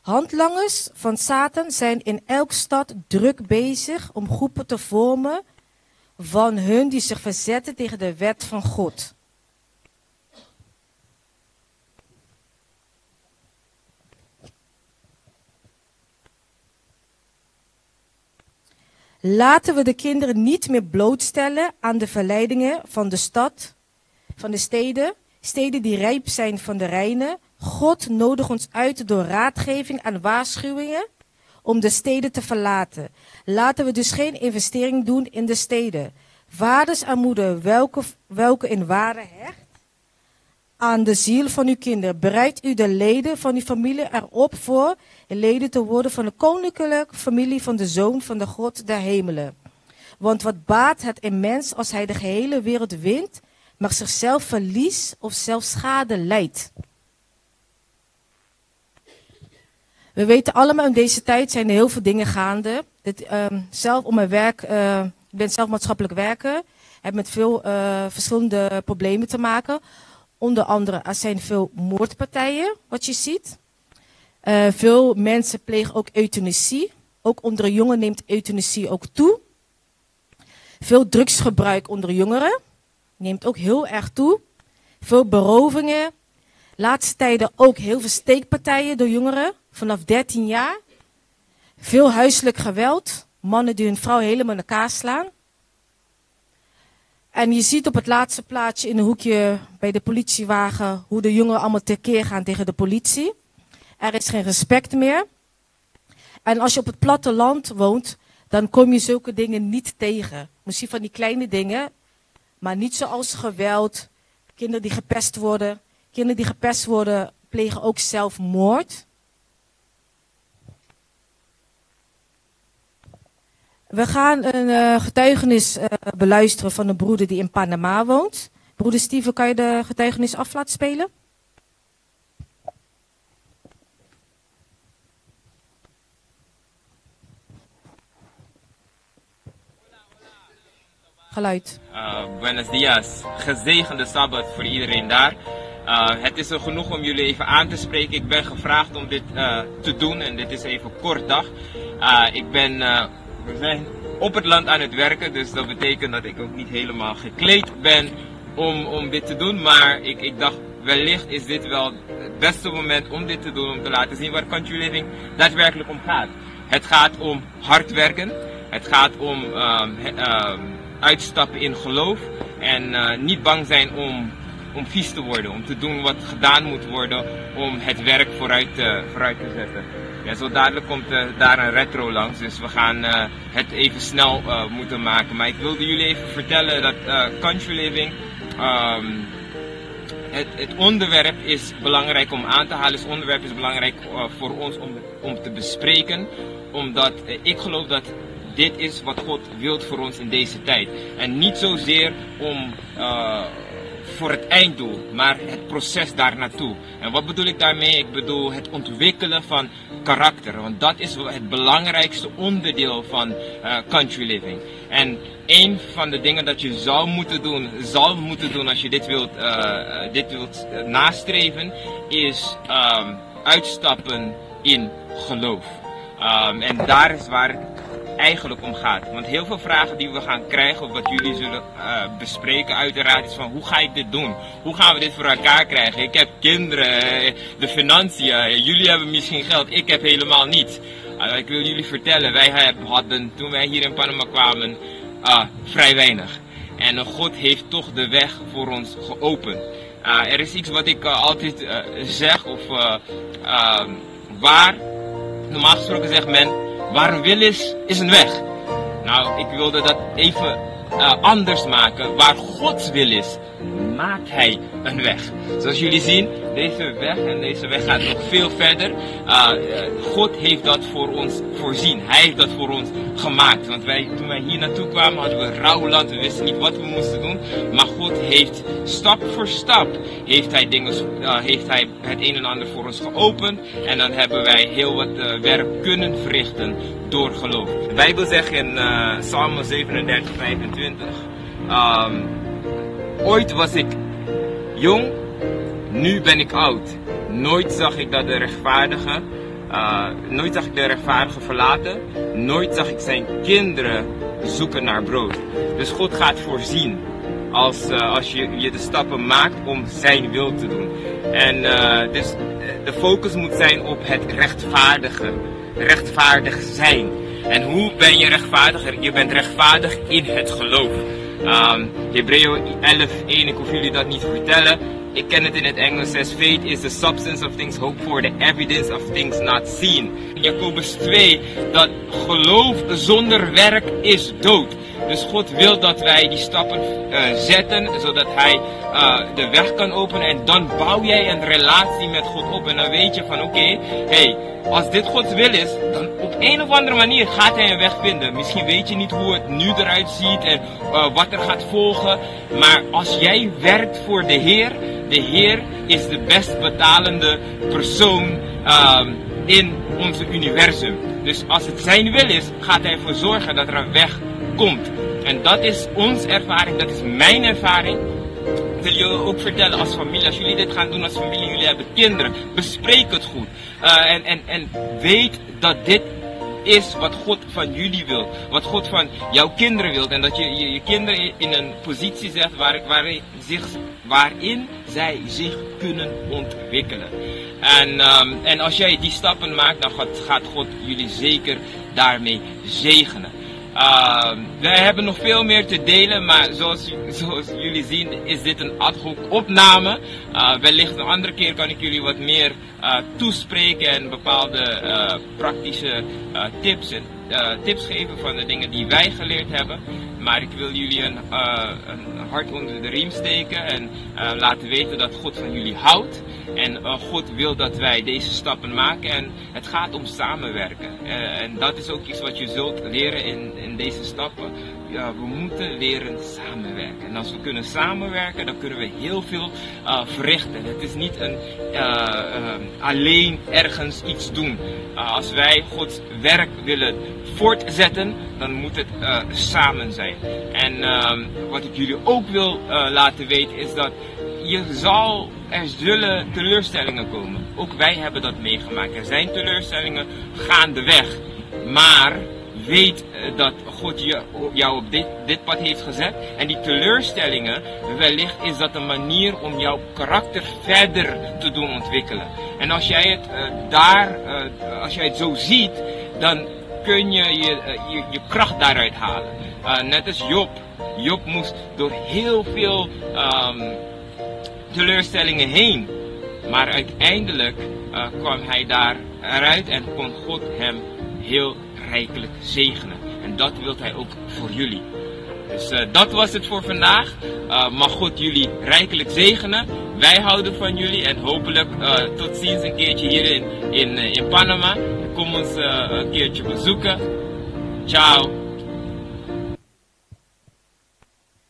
Handlangers van Satan zijn in elke stad druk bezig om groepen te vormen van hun die zich verzetten tegen de wet van God. Laten we de kinderen niet meer blootstellen aan de verleidingen van de stad, van de steden, steden die rijp zijn van de reine. God nodigt ons uit door raadgeving en waarschuwingen om de steden te verlaten. Laten we dus geen investering doen in de steden. Vaders en moeder, welke in waarde hecht aan de ziel van uw kinderen. Bereid u de leden van uw familie erop voor leden te worden van de koninklijke familie van de Zoon van de God der hemelen. Want wat baat het een mens als hij de gehele wereld wint, maar zichzelf verliest of zelfs schade lijdt? We weten allemaal, in deze tijd zijn er heel veel dingen gaande. Dit, zelf om mijn werk, ik ben zelf maatschappelijk werker, heb met veel verschillende problemen te maken. Onder andere, er zijn veel moordpartijen, wat je ziet. Veel mensen plegen ook euthanasie. Ook onder jongeren neemt euthanasie ook toe. Veel drugsgebruik onder jongeren neemt ook heel erg toe. Veel berovingen. Laatste tijden ook heel veel steekpartijen door jongeren vanaf 13 jaar. Veel huiselijk geweld. Mannen die hun vrouw helemaal in elkaar slaan. En je ziet op het laatste plaatje in een hoekje bij de politiewagen hoe de jongeren allemaal tekeer gaan tegen de politie. Er is geen respect meer. En als je op het platteland woont, dan kom je zulke dingen niet tegen. Misschien van die kleine dingen, maar niet zoals geweld, kinderen die gepest worden. Kinderen die gepest worden plegen ook zelfmoord. We gaan een getuigenis beluisteren van een broeder die in Panama woont. Broeder Steven, kan je de getuigenis af laten spelen? Geluid. Buenos dias. Gezegende Sabbat voor iedereen daar. Het is er genoeg om jullie even aan te spreken. Ik ben gevraagd om dit te doen en dit is even kort dag. We zijn op het land aan het werken, dus dat betekent dat ik ook niet helemaal gekleed ben om dit te doen. Maar ik dacht, wellicht is dit wel het beste moment om dit te doen, om te laten zien waar Country Living daadwerkelijk om gaat. Het gaat om hard werken, het gaat om uitstappen in geloof en niet bang zijn om vies te worden, om te doen wat gedaan moet worden om het werk vooruit te zetten. Ja, zo dadelijk komt daar een retro langs, dus we gaan het even snel moeten maken. Maar ik wilde jullie even vertellen dat Country Living, het onderwerp is belangrijk om aan te halen. Het onderwerp is belangrijk voor ons om te bespreken, omdat ik geloof dat dit is wat God wilt voor ons in deze tijd. En niet zozeer om voor het einddoel, maar het proces daar naartoe. En wat bedoel ik daarmee? Ik bedoel het ontwikkelen van karakter. Want dat is het belangrijkste onderdeel van country living. En een van de dingen dat je zal moeten doen als je dit wilt nastreven, is uitstappen in geloof. En daar is waar het eigenlijk om gaat. Want heel veel vragen die we gaan krijgen, of wat jullie zullen bespreken uiteraard, is van hoe ga ik dit doen? Hoe gaan we dit voor elkaar krijgen? Ik heb kinderen, de financiën, jullie hebben misschien geld, ik heb helemaal niets. Ik wil jullie vertellen, wij hadden toen wij hier in Panama kwamen vrij weinig. En God heeft toch de weg voor ons geopend. Er is iets wat ik altijd zeg, of waar, normaal gesproken zegt men, waar een wil is, is een weg. Nou, ik wilde dat even anders maken. Waar Gods wil is, maakt Hij een weg. Zoals jullie zien, Deze weg en deze weg gaat nog veel verder. Uh, God heeft dat voor ons voorzien. Hij heeft dat voor ons gemaakt. Want wij, toen wij hier naartoe kwamen hadden we rauw land. We wisten niet wat we moesten doen. Maar God heeft stap voor stap heeft hij, dingen, uh, heeft hij het een en ander voor ons geopend. En dan hebben wij heel wat uh, werk kunnen verrichten door geloof. De Bijbel zegt in uh, Psalm 37, 25. Um, ooit was ik jong, nu ben ik oud. Nooit zag ik dat de rechtvaardige, uh, nooit zag ik de rechtvaardige verlaten. Nooit zag ik zijn kinderen zoeken naar brood. Dus God gaat voorzien als, uh, als je, je de stappen maakt om zijn wil te doen. En uh, dus de focus moet zijn op het rechtvaardige. Rechtvaardig zijn. En hoe ben je rechtvaardiger? Je bent rechtvaardig in het geloof. Um, Hebreeën 11, 1, ik hoef jullie dat niet te vertellen. Ik ken het in het Engels, says faith is the substance of things hoped for, the evidence of things not seen. Jacobus 2, dat geloof zonder werk is dood. Dus God wil dat wij die stappen uh, zetten, zodat Hij uh, de weg kan openen. En dan bouw jij een relatie met God op. En dan weet je van oké, okay, hey, als dit Gods wil is, dan op een of andere manier gaat Hij een weg vinden. Misschien weet je niet hoe het nu eruit ziet en uh, wat er gaat volgen. Maar als jij werkt voor de Heer, de Heer is de best betalende persoon um, in onze universum. Dus als het zijn wil is, gaat hij ervoor zorgen dat er een weg komt. En dat is onze ervaring, dat is mijn ervaring. Ik wil jullie ook vertellen als familie, als jullie dit gaan doen als familie, jullie hebben kinderen, bespreek het goed. Uh, en, en, en weet dat dit is wat God van jullie wil. Wat God van jouw kinderen wil. En dat je je, je kinderen in een positie zet waar, waar, zich, waarin zij zich kunnen ontwikkelen. En, um, en als jij die stappen maakt, dan gaat, gaat God jullie zeker daarmee zegenen. Uh, wij hebben nog veel meer te delen, maar zoals, zoals jullie zien is dit een ad hoc opname. Uh, wellicht een andere keer kan ik jullie wat meer uh, toespreken en bepaalde uh, praktische tips, en, tips geven van de dingen die wij geleerd hebben. Maar ik wil jullie een, een hart onder de riem steken en laten weten dat God van jullie houdt. En God wil dat wij deze stappen maken en het gaat om samenwerken. En dat is ook iets wat je zult leren in, in deze stappen. Ja, we moeten leren samenwerken. En als we kunnen samenwerken, dan kunnen we heel veel uh, verrichten. Het is niet een, uh, alleen ergens iets doen. Als wij Gods werk willen voortzetten, dan moet het samen zijn. En wat ik jullie ook wil laten weten is dat je zal, er zullen teleurstellingen komen. Ook wij hebben dat meegemaakt. Er zijn teleurstellingen gaandeweg. Maar weet dat God je, jou op dit, dit pad heeft gezet. En die teleurstellingen, wellicht is dat een manier om jouw karakter verder te doen ontwikkelen. En als jij het uh, daar, uh, als jij het zo ziet, dan kun je je, je, je kracht daaruit halen. Uh, net als Job. Job moest door heel veel um, teleurstellingen heen. Maar uiteindelijk uh, kwam hij daar eruit en kon God hem heel rijkelijk zegenen. En dat wilt hij ook voor jullie. Dus uh, dat was het voor vandaag. Uh, mag God jullie rijkelijk zegenen. Wij houden van jullie en hopelijk uh, tot ziens een keertje hier in, in, in Panama. Kom ons een keertje bezoeken. Ciao.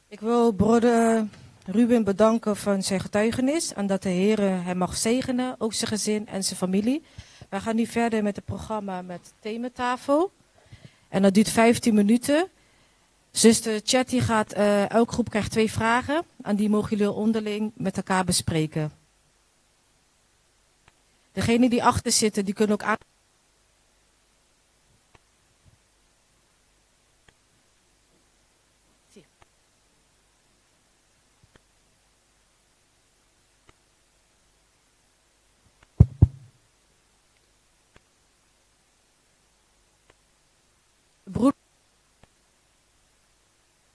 Ik wil broeder Ruben bedanken van zijn getuigenis en dat de Heer hem mag zegenen, ook zijn gezin en zijn familie. Wij gaan nu verder met het programma met thematafel. En dat duurt 15 minuten. Zuster Chatty gaat, uh, elke groep krijgt twee vragen. En die mogen jullie onderling met elkaar bespreken. Degenen die achter zitten, die kunnen ook aan. Broeder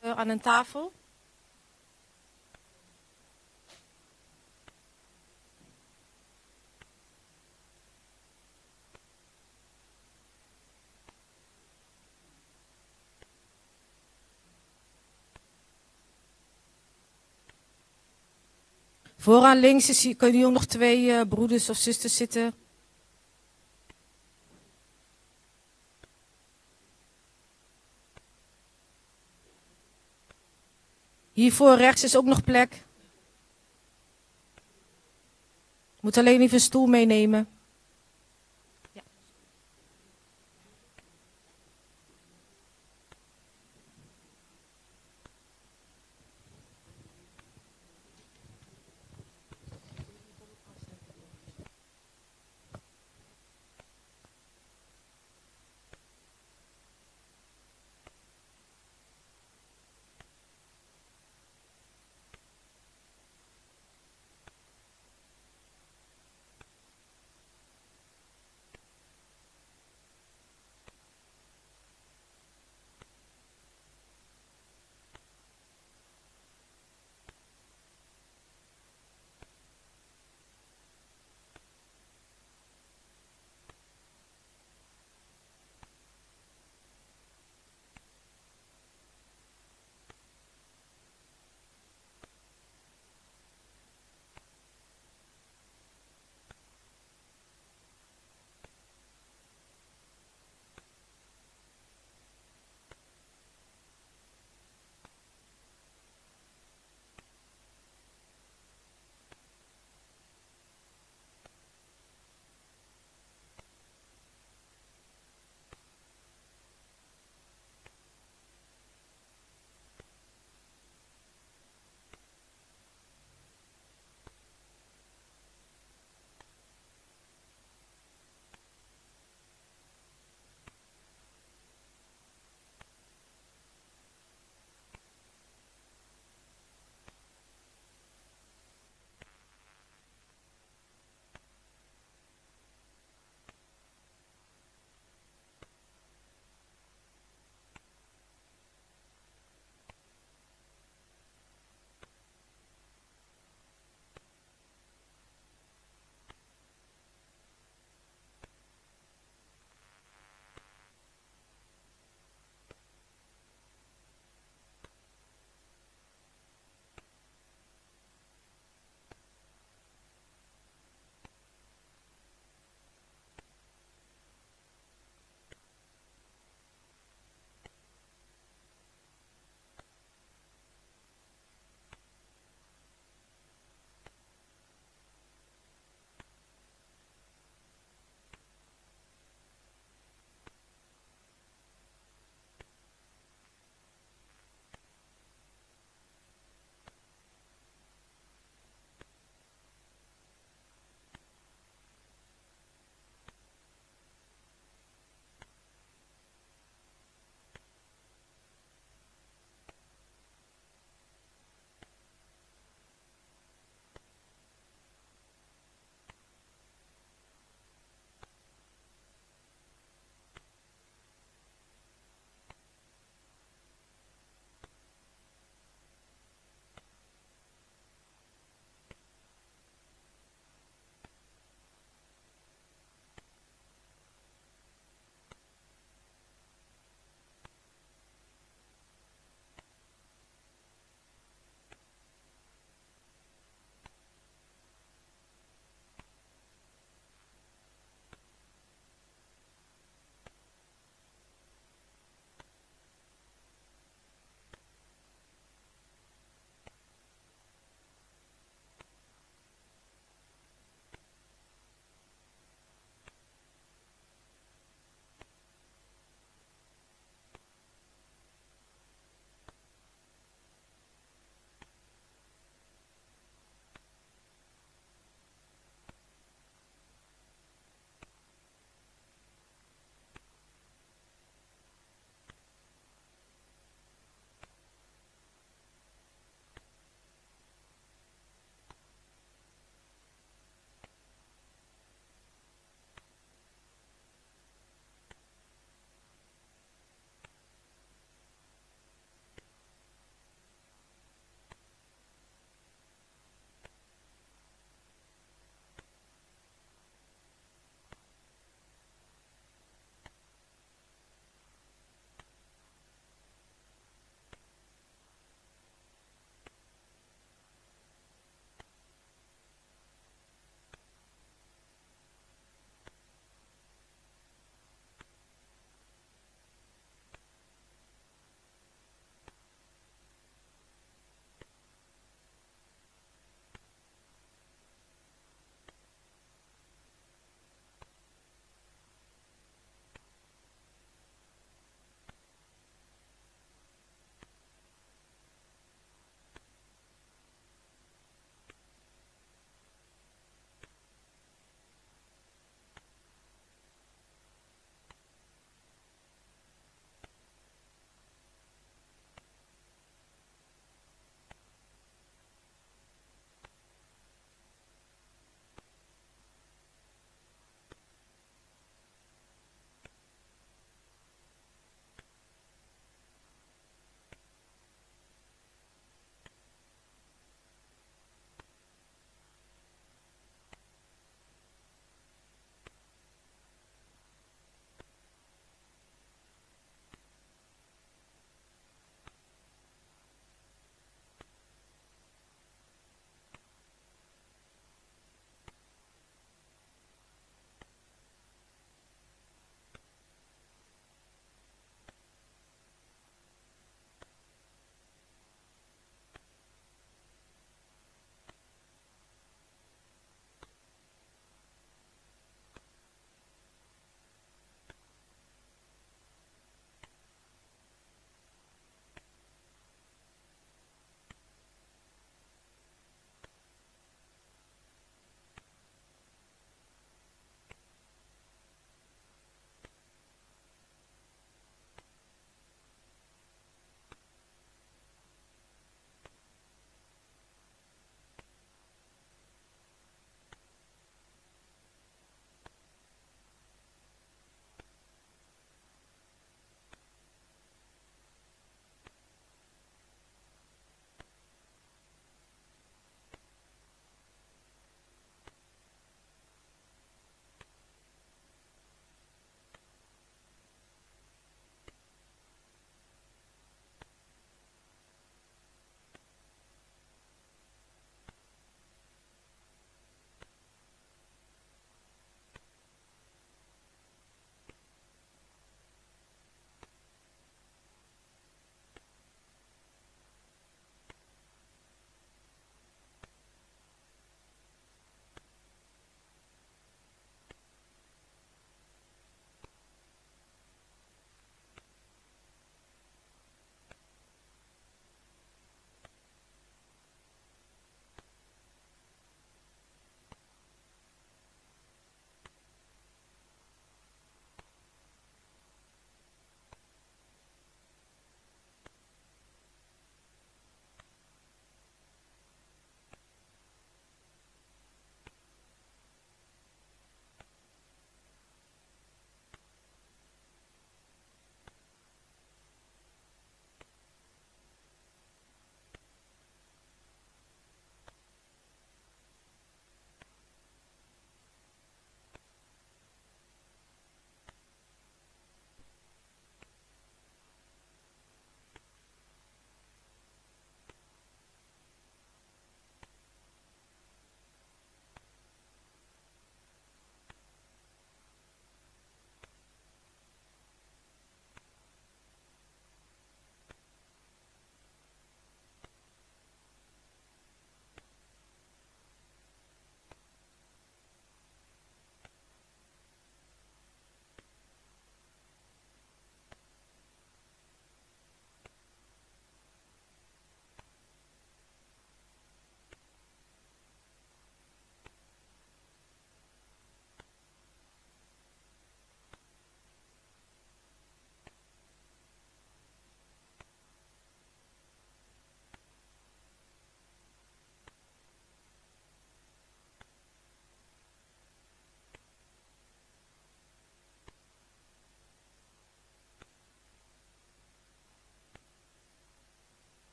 aan een tafel. Vooraan links is, kunnen hier ook nog twee broeders of zusters zitten. Hiervoor rechts is ook nog plek. Moet alleen even een stoel meenemen. Ja.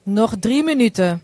Nog 3 minuten.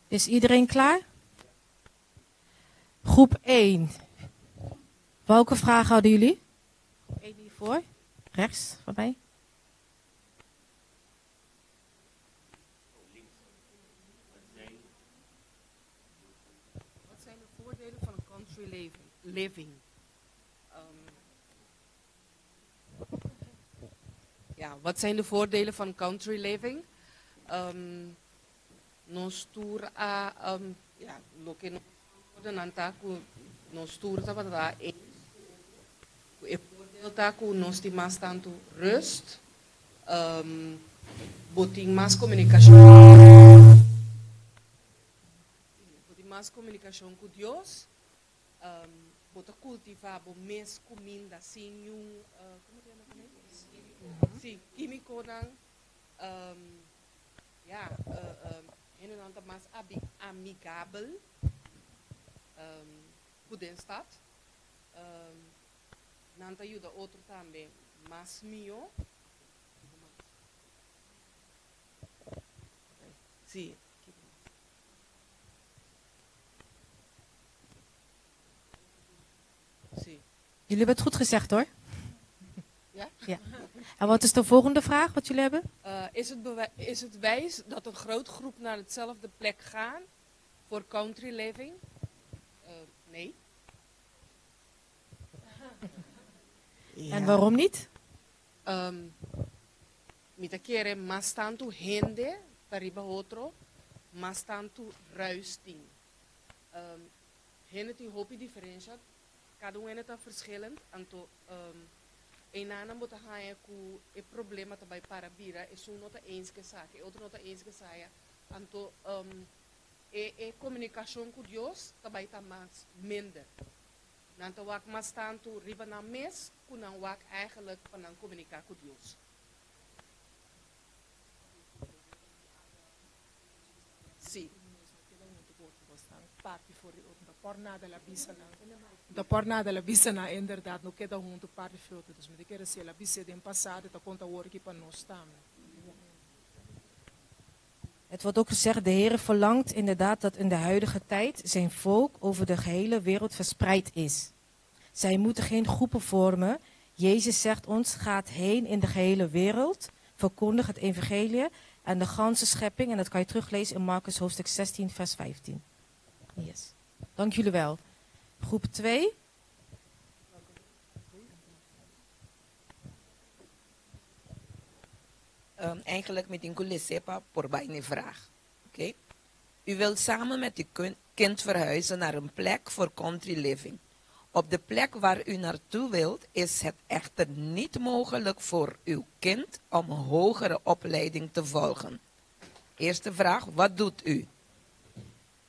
Is iedereen klaar? Groep 1. Welke vragen hadden jullie? Groep 1 hiervoor. Rechts van mij. Wat zijn de voordelen van een country living? Ja, wat zijn de voordelen van country living? Nos tur a, ja, loke nos nan ta ku nos tur tabata eens ku e voordeel ta ku nos tin mas tantu rust, bo tin mas komunikashon, bo tin mas komunikashon ku Dios, bo ta kultivá bo mes kuminda sin niun, komo ta yama tambe? Sí, kímikonan. Ja, hendenan ta mas amigabel ku den stad. Nan ta yuda otro tambe mas mihó. Sí. Sí. Jullie hebben het goed gezegd hoor. Ja? Ja. En wat is de volgende vraag wat jullie hebben? Is het wijs dat een grote groep naar hetzelfde plek gaan voor country living? Nee. En waarom niet? Mi ta kere mas tantu hende ta riba otro, mas tantu ruis tin. Hende tin hopi diferensha, kada un hende ta verschillend, anto einan bo ta haña ku e problema ta bai para bira, esun no ta eens ku esaki, e otro no ta eens ku esaya, anto e komunikashon ku Dios ta bai ta mas minder. Nan ta wak mas tantu riba nan mes ku nan wak eigenlijk pa nan komuniká ku Dios. Sí. Parti for di otro. No ta por nada el a bisa nan. No ta por nada el a bisa nan inderdaad no keda hunto parti for otro. Dus mi ta kere si el a bis'é den pasado e ta konta awor aki pa nos tambe. Het wordt ook gezegd, de Heere verlangt inderdaad dat in de huidige tijd zijn volk over de gehele wereld verspreid is. Zij moeten geen groepen vormen. Jezus zegt ons, gaat heen in de gehele wereld, verkondig het evangelie aan de ganse schepping. En dat kan je teruglezen in Marcus hoofdstuk 16, vers 15. Yes. Dank jullie wel. Groep 2. Eigenlijk mi tin ku les'é pa por bai n'e vraag. Oké. U wilt samen met uw kind verhuizen naar een plek voor country living. Op de plek waar u naartoe wilt is het echter niet mogelijk voor uw kind om een hogere opleiding te volgen. Eerste vraag, wat doet u?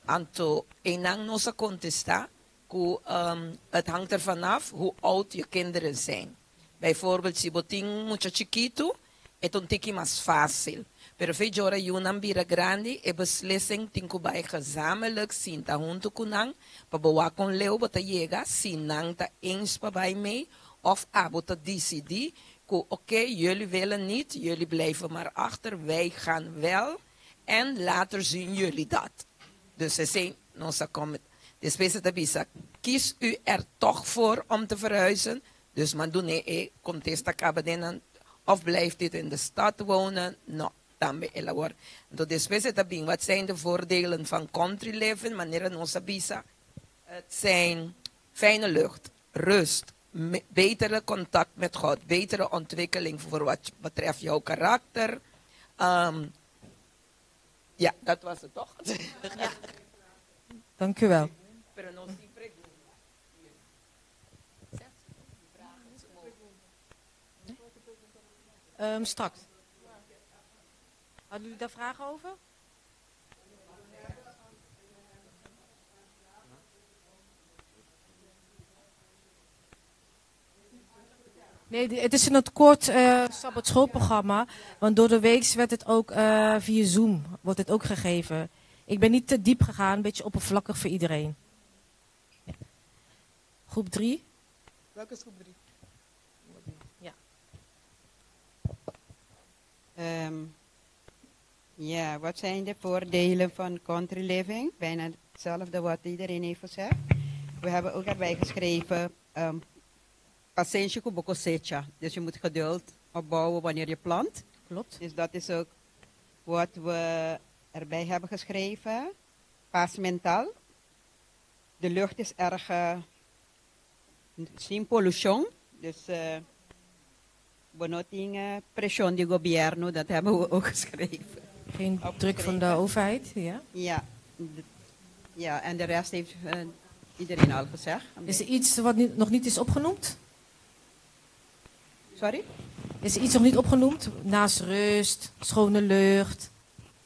Anto einan nos a kontestá ku het hangt er vanaf hoe oud je kinderen zijn. Bijvoorbeeld si bo tin mucha chikitu e ta un tiki mas fásil. Pero fe djora yunan bira grandi e beslissing tin ku bai gezamenlijk sinta huntu ku nan pa bo wak kon leu bo ta yega si nan ta eens pa bai mee of abo ta disidí ku oké jullie willen niet, jullie blijven maar achter, wij gaan wel en later zien jullie dat. Dus esei nos a kom despues e ta bisa kies u er toch voor om te verhuizen? Dus man dun'é e kontesta kaba den nan of blijft u in de stad wonen? No, tambe el a wor. Anto despues e ta bin wat zijn de voordelen van country living? Manera nos a bisa het zijn fijne lucht, rust, betere contact met God, betere ontwikkeling voor wat betreft jouw karakter. Ja, dat was het toch? Ja. Dank u wel. Pero nos tin pregunta. Straks. Hadden jullie daar vragen over? Nee, het is in het kort Sabbatschoolprogramma. Want door de week werd het ook via Zoom wordt het ook gegeven. Ik ben niet te diep gegaan, een beetje oppervlakkig voor iedereen. Ja. Groep 3. Welke is groep 3? Ja. Ja, wat zijn de voordelen van country living? Bijna hetzelfde wat iedereen heeft gezegd. We hebben ook erbij geschreven, pasenshi ku bo kosecha. Dus je moet geduld opbouwen wanneer je plant. Klopt. Dus dat is ook wat we erbij hebben geschreven. Pas mentaal. De lucht is erg sin pollution. Dus bo no tin presión di gobierno, dat hebben we ook geschreven. Geen druk van de overheid, ja? Ja, ja, en de rest heeft iedereen al gezegd. Is er iets wat nog niet is opgenoemd? Sorry? Is er iets nog niet opgenoemd? Naast rust, schone lucht,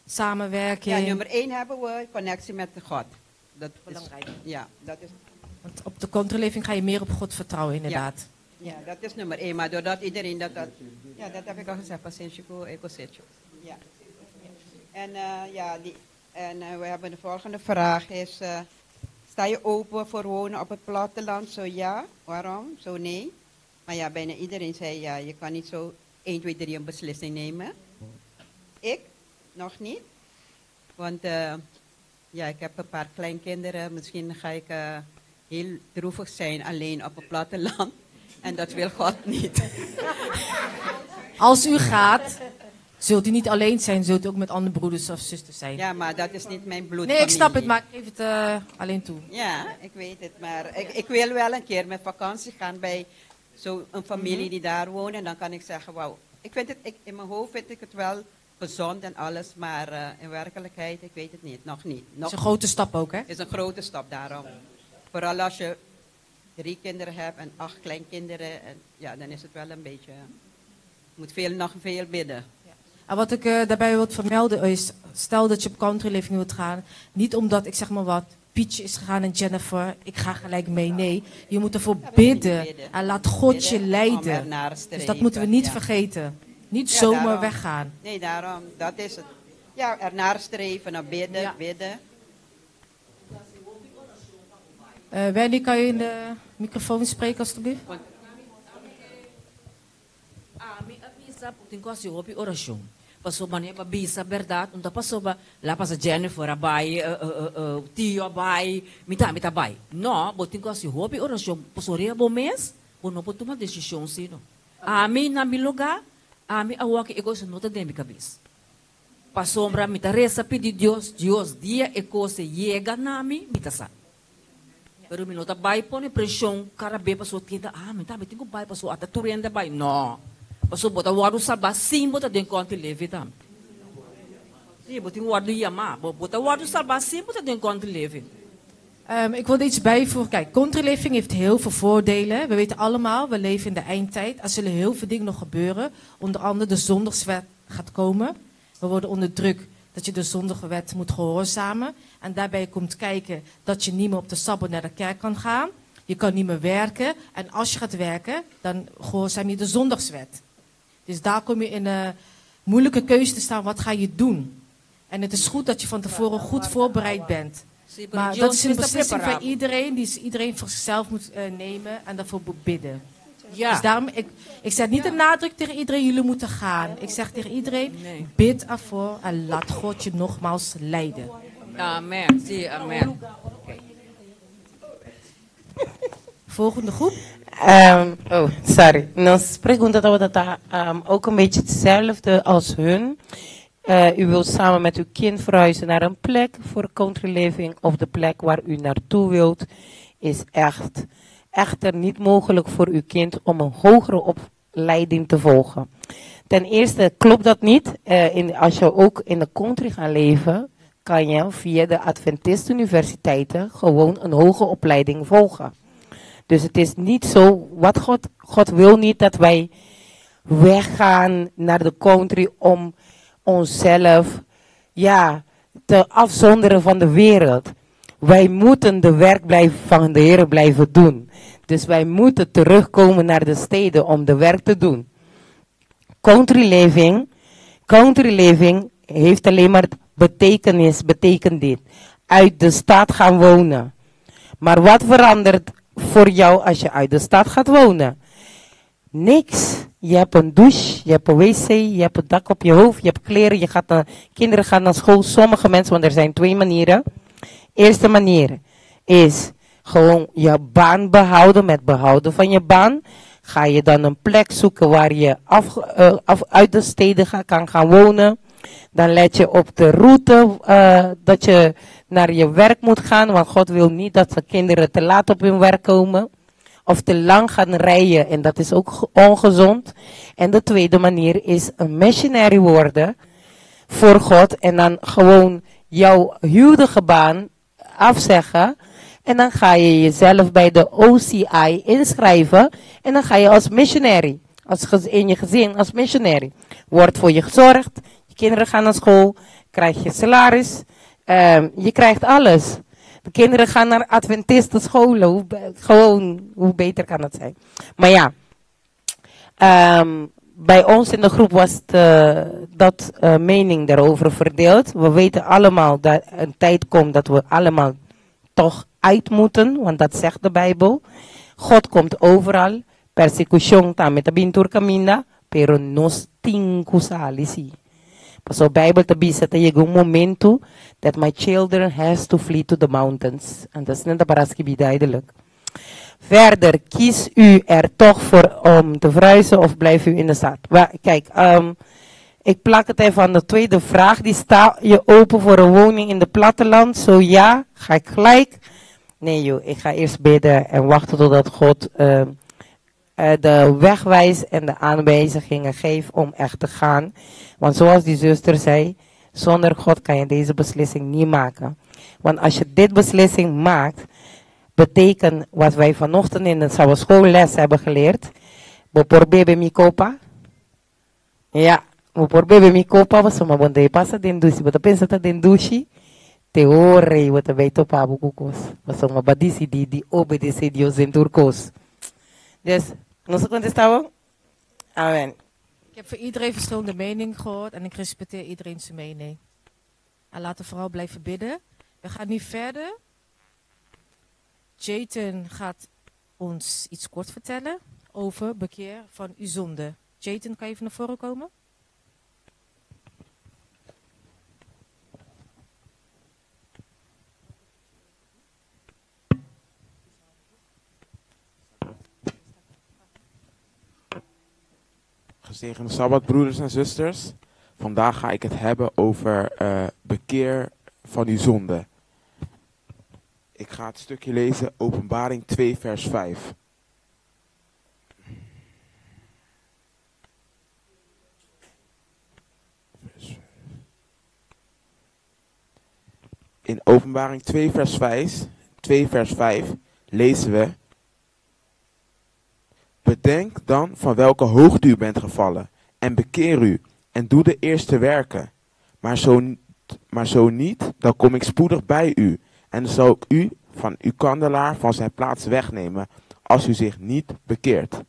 samenwerking. Ja, nummer 1 hebben we connectie met God. Dat is Belangrijk. Ja, dat is Want op de countryliving ga je meer op God vertrouwen, inderdaad. Ja, ja, dat is nummer 1. Maar doordat iedereen dat, dat... Ja, dat heb ik al gezegd. Pasenshi ku e kosecha. Ja. En ja, die, en we hebben de volgende vraag is... Sta je open voor wonen op het platteland? Zo ja, waarom? Zo nee. Maar ja, bijna iedereen zei ja, je kan niet zo 1, 2, 3 een beslissing nemen. Ik? Nog niet. Want ja, ik heb een paar kleinkinderen. Misschien ga ik heel droevig zijn alleen op het platteland. En dat wil God niet. Als u gaat, zult u niet alleen zijn, zult u ook met andere broeders of zusters zijn. Ja, maar dat is niet mijn bloed. Nee, ik snap het, maar ik geef het alleen toe. Ja, ik weet het. Maar ik wil wel een keer met vakantie gaan bij zo'n familie die daar woont. En dan kan ik zeggen, wauw, Ik vind het, ik, in mijn hoofd vind ik het wel gezond en alles, maar in werkelijkheid, ik weet het niet, nog niet. Nog is een grote stap ook, hè? Is een grote stap, daarom. Vooral als je drie kinderen hebt en acht kleinkinderen, en ja, dan is het wel een beetje, moet veel, nog veel bidden. En wat ik daarbij wil vermelden is, stel dat je op country living wilt gaan, niet omdat ik zeg maar wat, Pietje is gegaan en Jennifer, ik ga gelijk mee. Nee, je moet ervoor bidden en laat God je leiden. Dus dat moeten we niet vergeten. Niet Ja, zomaar daarom. weggaan. Nee, daarom, dat is het. Ja, ernaar streven, naar bidden, bidden. Wendy, kan je in de microfoon spreken alstublieft? Ami a bisa tin ku hasi hopi orashon. Pasobra manera pa bisa bèrdat, un ta pasobra la pasa Jennifer a bai, tio a bai, mi tambe ta bai. No, bo tin ku hasi hopi orashon pasobra riba bo mes bo no por tuma desishon sino. Ami na mi lugá, ami awor e kos no ta den mi kabes. Pasobra mi ta resa pidi Dios, Dios dia e kos e yega na mi, mi ta sa. Pero mi no ta bai pone preshon kada be pasobra tin ta, ah mi tambe tin ku bai pasobra ata tur hende a bai. No, pasobra bo ta wòrdu salbá sin bo ta den kònti levi tambe. Sí, bo tin ku wòrdu yamá. Bo bo ta wòrdu salbá sin bo ta den kònti levi. Ik wilde iets bijvoegen. Kijk, country living heeft heel veel voordelen. We weten allemaal, we leven in de eindtijd. Er zullen heel veel dingen nog gebeuren. Onder andere de zondagswet gaat komen. We worden onder druk dat je de zondagwet moet gehoorzamen. En daarbij komt kijken dat je niet meer op de sabbat naar de kerk kan gaan. Je kan niet meer werken. En als je gaat werken, dan gehoorzaam je de zondagswet. Dus daar kom je in een moeilijke keuze te staan. Wat ga je doen? En het is goed dat je van tevoren goed voorbereid bent. Maar dat is een beslissing van iedereen, die iedereen voor zichzelf moet nemen en daarvoor moet bidden. Dus daarom, ik zet niet de nadruk tegen iedereen, jullie moeten gaan. Ik zeg tegen iedereen, Nee. bid ervoor en laat God je nogmaals leiden. Amen. Sí, amen. Volgende groep. Oh, sorry. Nos pregunta tabata ook een beetje hetzelfde als hun. U wilt samen met uw kind verhuizen naar een plek voor country living of de plek waar u naartoe wilt is echt echter niet mogelijk voor uw kind om een hogere opleiding te volgen. Ten eerste klopt dat niet. Als je ook in de country gaat leven, kan je via de Adventist-universiteiten gewoon een hoge opleiding volgen. Dus het is niet zo, wat God, God wil niet dat wij weggaan naar de country om onszelf, ja, te afzonderen van de wereld. Wij moeten de werk van de Heer blijven doen. Dus wij moeten terugkomen naar de steden om de werk te doen. Country living heeft alleen maar betekenis, betekent dit. Uit de stad gaan wonen. Maar wat verandert voor jou als je uit de stad gaat wonen? Niks. Je hebt een douche, je hebt een wc, je hebt een dak op je hoofd, je hebt kleren, kinderen gaan naar school. Sommige mensen, want er zijn twee manieren. Eerste manier is gewoon je baan behouden. Met behouden van je baan ga je dan een plek zoeken waar je uit de steden kan gaan wonen. Dan let je op de route dat je naar je werk moet gaan. Want God wil niet dat de kinderen te laat op hun werk komen. Of te lang gaan rijden. En dat is ook ongezond. En de tweede manier is een missionary worden voor God. En dan gewoon jouw huidige baan afzeggen. En dan ga je jezelf bij de OCI inschrijven. En dan ga je als missionary. In je gezin als missionary. Wordt voor je gezorgd. Je kinderen gaan naar school. Krijg je salaris. Je krijgt alles. De kinderen gaan naar Adventistenscholen. Hoe beter kan dat zijn? Maar bij ons in de groep was dat mening daarover verdeeld. We weten allemaal dat een tijd komt dat we allemaal toch uit moeten, want dat zegt de Bijbel. God komt overal. Persecution ta meta bintur camina, pero nos tin ku sali si. Paso Bijbel te bisa te llega un momento that my children has to flee to the mountains. En dat is net de duidelijk. Verder, kies u er toch voor om te verhuizen of blijft u in de stad? Ik plak het even aan de tweede vraag. Die sta je open voor een woning in de platteland? Zo ja, ga ik gelijk. Nee joh, ik ga eerst bidden en wachten totdat God de wegwijs en de aanwijzingen geeft om echt te gaan. Want zoals die zuster zei, zonder God kan je deze beslissing niet maken. Want als je dit beslissing maakt, betekent wat wij vanochtend in de schoolles hebben geleerd. Bo por bebe mi kopa. Ja, bo por bebe mi kopa, pasobra bo no pasa den dushi. Bo ta pensa ta den dushi, te ora ei bo ta bay topa bo ku kos. Pasobra bo a disidí di obedesé Dios den tur kos. Dus, nos a kontestá bo? Amen. Ik heb voor iedereen verschillende mening gehoord en ik respecteer iedereen zijn mening. En laten we vooral blijven bidden. We gaan nu verder. Jayton gaat ons iets kort vertellen over bekeer van uw zonde. Jayton, kan je even naar voren komen? Gezegende Sabbat, broeders en zusters. Vandaag ga ik het hebben over bekeer van uw zonde. Ik ga het stukje lezen, Openbaring 2, vers 5. In Openbaring 2, vers 5, 2, vers 5 lezen we: Bedenk dan van welke hoogte u bent gevallen en bekeer u en doe de eerste werken. Maar zo niet, dan kom ik spoedig bij u en dan zal ik u van uw kandelaar van zijn plaats wegnemen als u zich niet bekeert.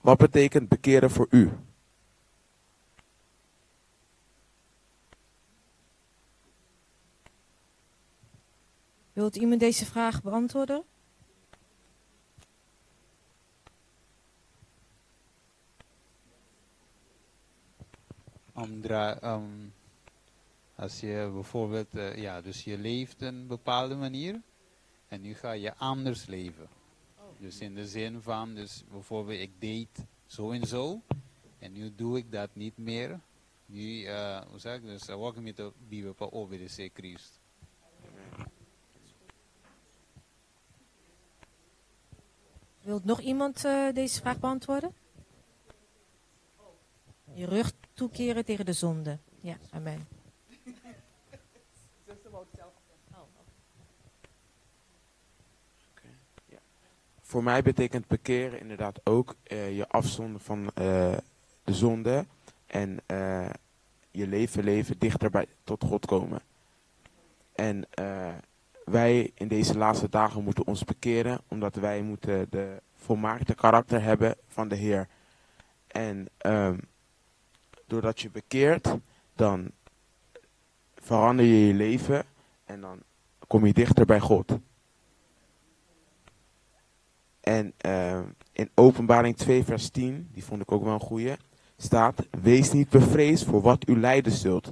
Wat betekent bekeren voor u? Wilt iemand deze vraag beantwoorden? Als je bijvoorbeeld, ja, dus je leeft een bepaalde manier en nu ga je anders leven. Dus in de zin van, dus bijvoorbeeld ik deed zo en zo en nu doe ik dat niet meer. Nu, hoe zeg ik, dus dan ik met de Bijbel pa obedecer Cristo. Wilt nog iemand deze vraag beantwoorden? Je rug toekeren tegen de zonde. Ja, amen. Voor mij betekent bekeren inderdaad ook je afzonden van de zonde en je leven dichter bij tot God komen. En wij in deze laatste dagen moeten ons bekeren, omdat wij moeten de volmaakte karakter hebben van de Heer. En doordat je bekeert, dan verander je je leven en dan kom je dichter bij God. En in Openbaring 2 vers 10, die vond ik ook wel een goeie, staat: Wees niet bevreesd voor wat u lijden zult.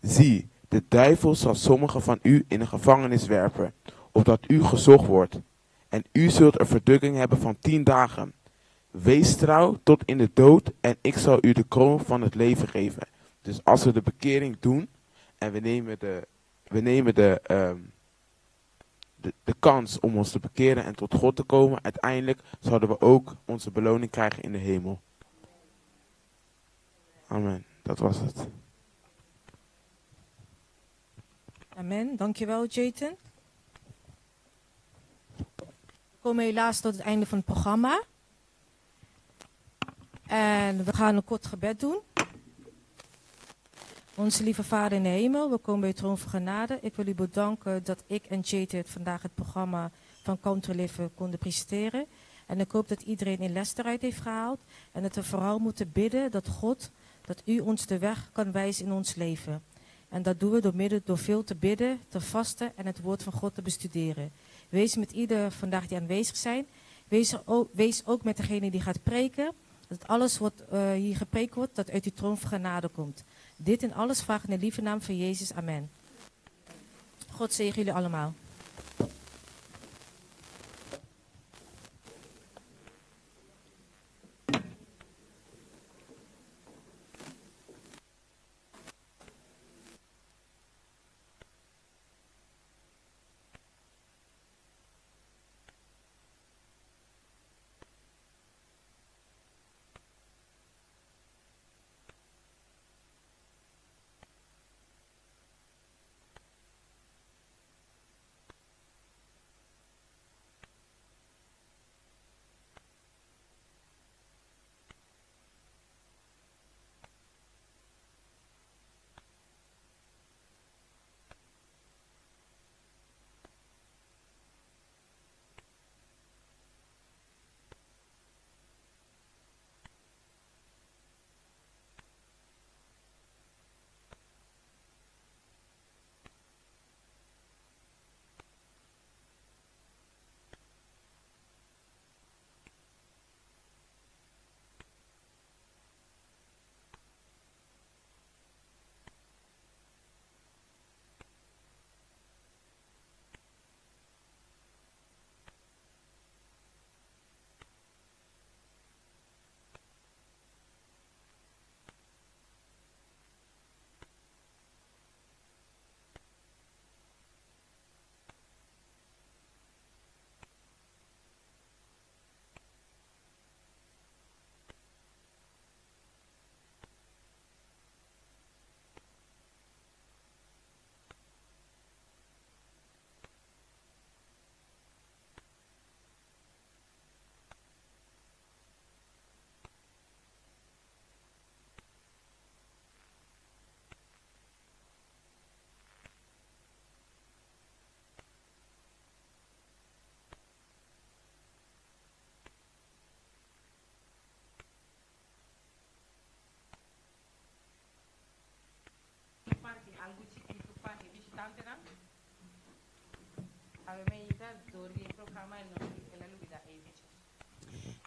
Zie, de duivel zal sommigen van u in de gevangenis werpen, opdat u gezocht wordt. En u zult een verdrukking hebben van 10 dagen. Wees trouw tot in de dood en ik zal u de kroon van het leven geven. Dus als we de bekering doen en we nemen de kans om ons te bekeren en tot God te komen, uiteindelijk zouden we ook onze beloning krijgen in de hemel. Amen, dat was het. Amen, dankjewel Jayton. We komen helaas tot het einde van het programma. En we gaan een kort gebed doen. Onze lieve Vader in de hemel, we komen bij uw troon van genade. Ik wil u bedanken dat ik en Jayton vandaag het programma van Country Living konden presenteren. En ik hoop dat iedereen een les eruit heeft gehaald. En dat we vooral moeten bidden dat God, dat u ons de weg kan wijzen in ons leven. En dat doen we door veel te bidden, te vasten en het woord van God te bestuderen. Wees met ieder vandaag die aanwezig zijn. Wees ook met degene die gaat preken. Dat alles wat hier gepreekt wordt, dat uit uw troon van genade komt. Dit en alles vraag ik in de lieve naam van Jezus. Amen. God zegen jullie allemaal.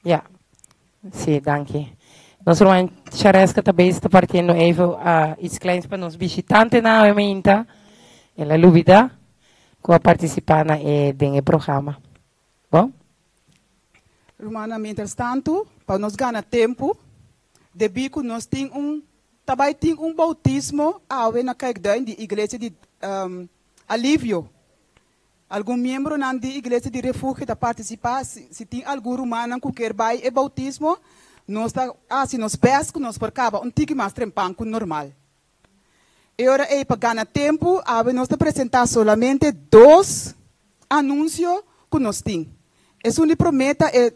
Ja, si, danki. Nos ruman Shareska ta bezig ta partiendo even uh, iets kleins pa nos bishitantenan awe mainta. El a lubida ku a partisipá na e den e programa. Bon? Rumannan, mientras tantu, pa nos gana tempu, debí ku nos tin un ta bai tin un boutismo awe na Kijkduin di Iglesia di Alivio. Algun miembronan di Iglesia di Refugio ta partisipá. Si tin algun rumannan ku kier bai e boutismo, nos ta hasi nos bèst ku nos por kaba un tiki mas trempan ku normal. E ora ei pa gana tempu, awe nos ta presentá solamente dos anunsio ku nos tin. Esun di promé ta e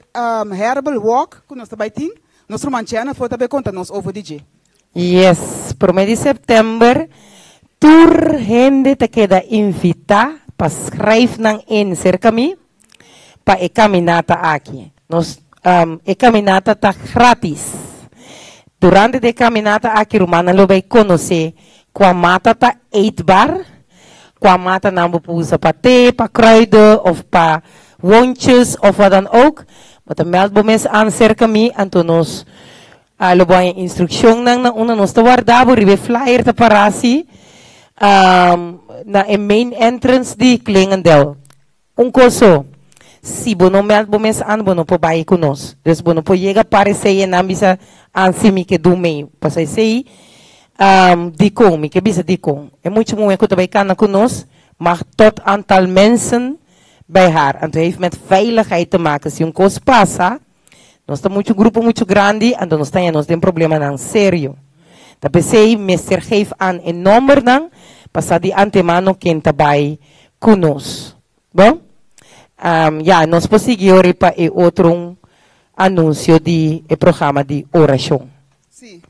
Herbal Walk ku nos ta bai tin. Nos ruman Jennifer ta bai konta nos over di dje. Yes, promé di sèptèmber tur hende ta keda invitá pa schrijf nan in serka mi pa e kaminata aki. Nos e kaminata ta gratis. Durante di e kaminata aki rumannan lo bai konosé kua mata ta eetbaar, kua matanan bo por usa pa te, pa kruiden of pa wondjes of wat dan ook. Bo ta mèld bo mes aan serka mi anto nos a lo bo haña instrukshonnan na unda nos ta warda bo riba e flyer ta pará si na e main entrance di Clingendael. Un kos so, si bo no mèld bo mes an, bo no por bai ku nos. Dus bo no por yega para esei i nan bisa, An si mi ke dun mei. Pasobra esei, dikon? Mi ke bisa dikon. E mucha muhé ku ta bai kana ku nos mag tot aantal mensen bij haar. Anto heeft met veiligheid te maken. Si un kos pasa, nos ta muchu grupo muchu grandi, anto nos ta haña nos den problemanan serio. Ta p'esei mester geef aan e nòmbernan pa sa di antemano ken ta bai ku nos. Bon? Ya, nos por sigui ora pa e otro un anunsio di e programa di orashon. Sí.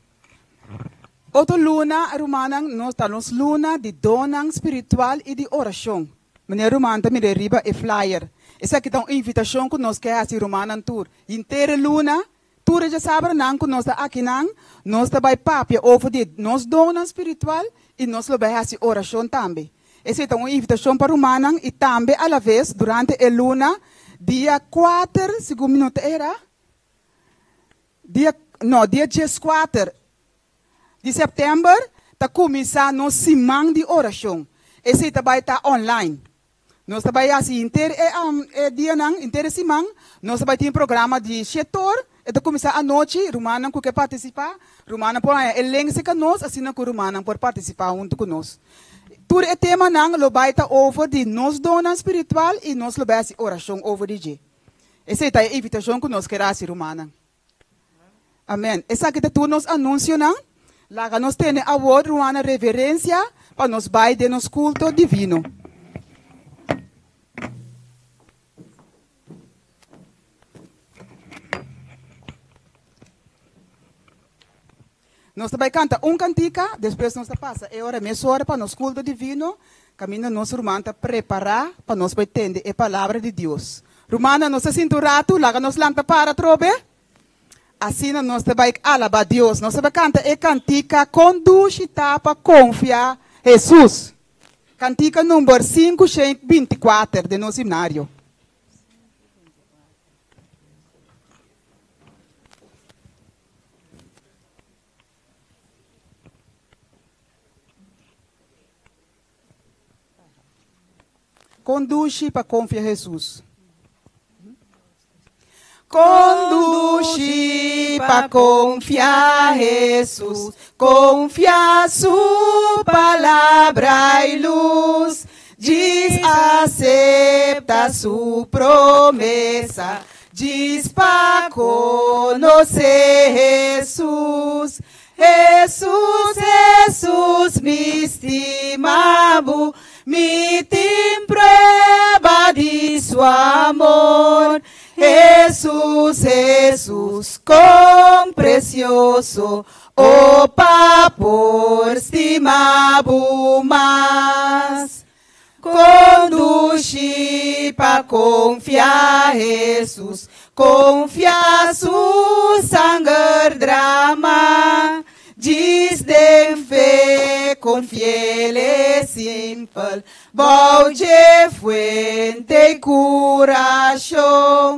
Otro luna, rumannan, nos ta nos luna di donnan spiritual i di orashon. Meneer ruman ta mira riba e flyer. Esaki ta un invitashon ku nos ke hasi rumannan tur. Henter e luna, tur e djasabranan ku nos ta akinan, nos ta bai papia over di nos donnan spiritual i nos lo bai hasi orashon tambe. Esei ta un invitashon pa rumannan i tambe alaves durante e luna, dia kuater, segun mi no ta era, dia, no, dia dieskuater Di sèptèmber ta kuminsá nos siman di orashon. Esei ta bai ta online. Nos ta bai hasi henter e e dianan, henter e siman, nos ta bai tin programa di shetor, e ta kuminsá anochi, rumannan ku ke partisipá, rumannan por haña e link serka nos, asina ku rumannan por partisipá huntu ku nos. Tur e temanan lo bai ta over di nos donnan spiritual i nos lo bai hasi orashon over di dje. Esei ta e invitashon ku nos ker hasi rumannan. Amen. Esaki ta tur nos anuncionan. Laga nos tene awor ruana reverencia pa nos bai den nos culto divino. Nos ta bai canta un cantica, despues nos ta pasa e ora mesora pa nos culto divino, caminda nos ruman ta prepara pa nos bai tende e palabra di Dios. Rumannan, nos ta sinti un ratu, laga nos lanta para atrobe. Asina nos ta bai alaba Dios. Nos ta bai canta e cantica Con dushi ta pa confia Jesus. Cantica number 524 den nos himnario. Conduci pa confia Jesus. Conduci pa confia Jesus, confia su palabra y luz. Djis acepta su promesa, djis pa conoce Jesus. Jesus, Jesus, mi stima bo, mi tin prueba di su amor. Jesus, Jesus, con precioso, o pa por stima bo mas. Conduci pa confia Jesus, confia su sanger drama. Djis den fe confiel e. simpel, bou dje fuente i kurashon.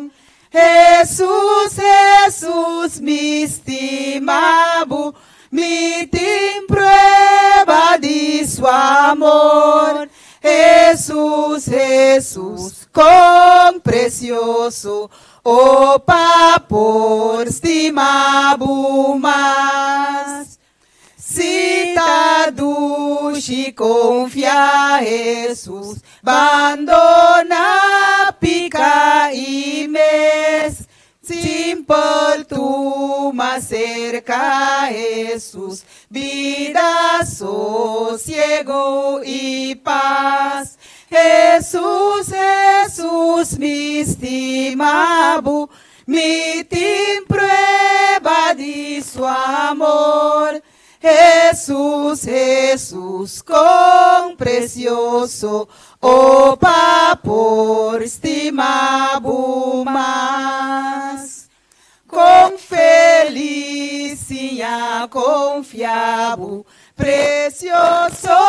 Hesus, Hesus, mi stima bo, mi tin prueba di su amor. Hesus, Hesus, kon presioso, o pa por stima bo mas. Si ta dushi konfia Hesus, bandona pika i mes. Simpel tuma serka Hesus, bida sosiegu i pas. Hesus, Hesus, mi stima bo, mi tin prueba di su amor. Hesus, Hesus, kon presioso, o pa por stima bo mas. Kon felis siña konfia bo, presioso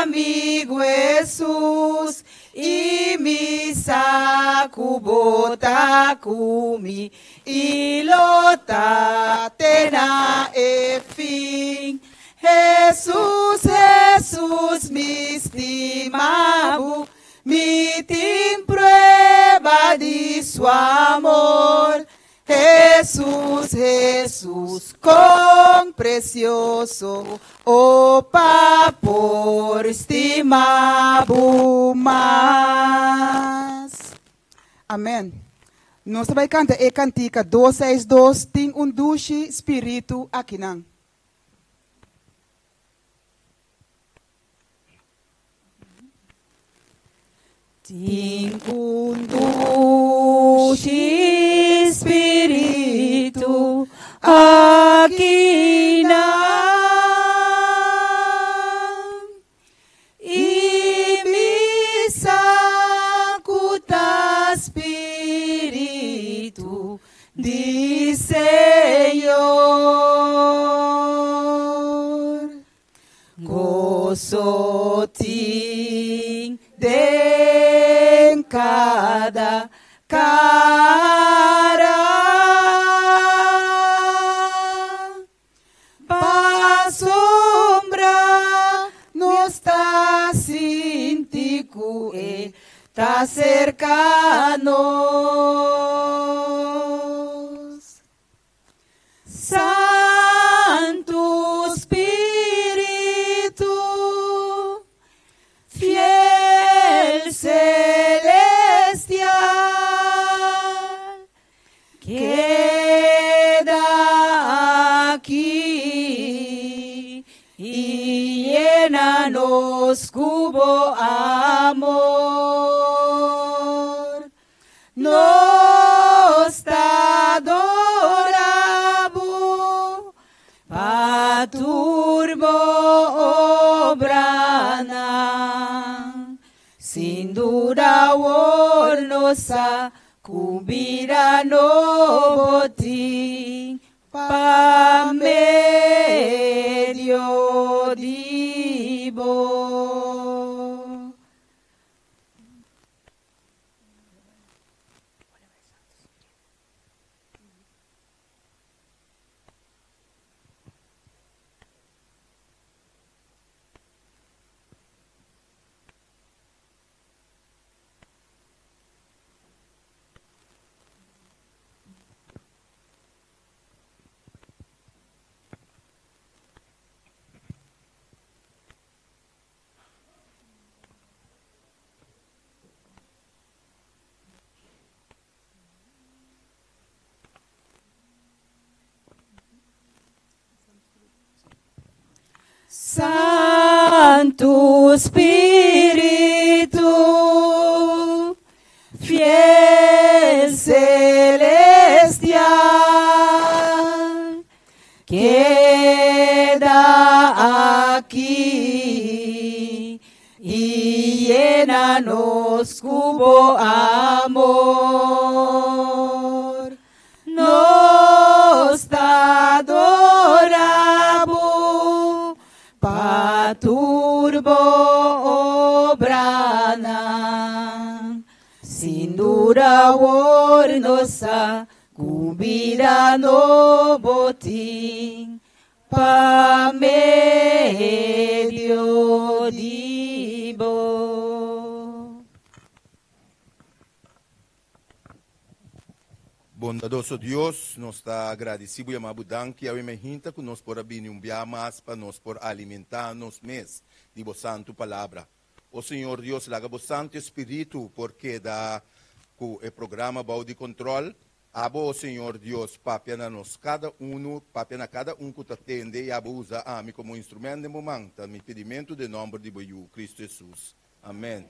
amigu Hesus, i mi sa ku bo ta ku mi, i lo ta te na e fin. Hesus, Hesus, mi stima bo, mi tin prueba di su amor. Hesus, Hesus, kon presioso, o pa por stima bo mas. Amen. Nos ta bai kanta e kantika 262, Tin un dushi spiritu akinan. Tin un dushi spiritu akinan, i mi sa ku ta spiritu di Señor. Goso tin den kada kara. Pasobra nos ta sinti ku e ta serka nos. Santu Spiritu, fiel celestial, keda aki i yena nos ku bo amor. Nos ta adora bo pa tur bo obranan. Sin duda awor nos sa ku bida nobo tin pa medio di bo. Santu Spiritu, fiel celestial, keda aki i yena nos ku bo amor. Nos ta adora bo pa tur bo. Tur awor nos sa ku bida nobo tin pa medio di bo. Bondadoso Dios, nos ta agradeci bo yama bo danki awe mehinta cu nos por a bini un bia mas pa nos por alimenta nos mes di bo santu palabra. O Señor Dios, laga bo Santu Espiritu por keda cu e programa bou di control. Abo, o Señor Dios, papia na nos cada uno, papia na cada un cu ta tende y abo usa ami como instrument den bo man. Ta mi pedimento den nomber di bo Yu, Cristo Jesus. Amen.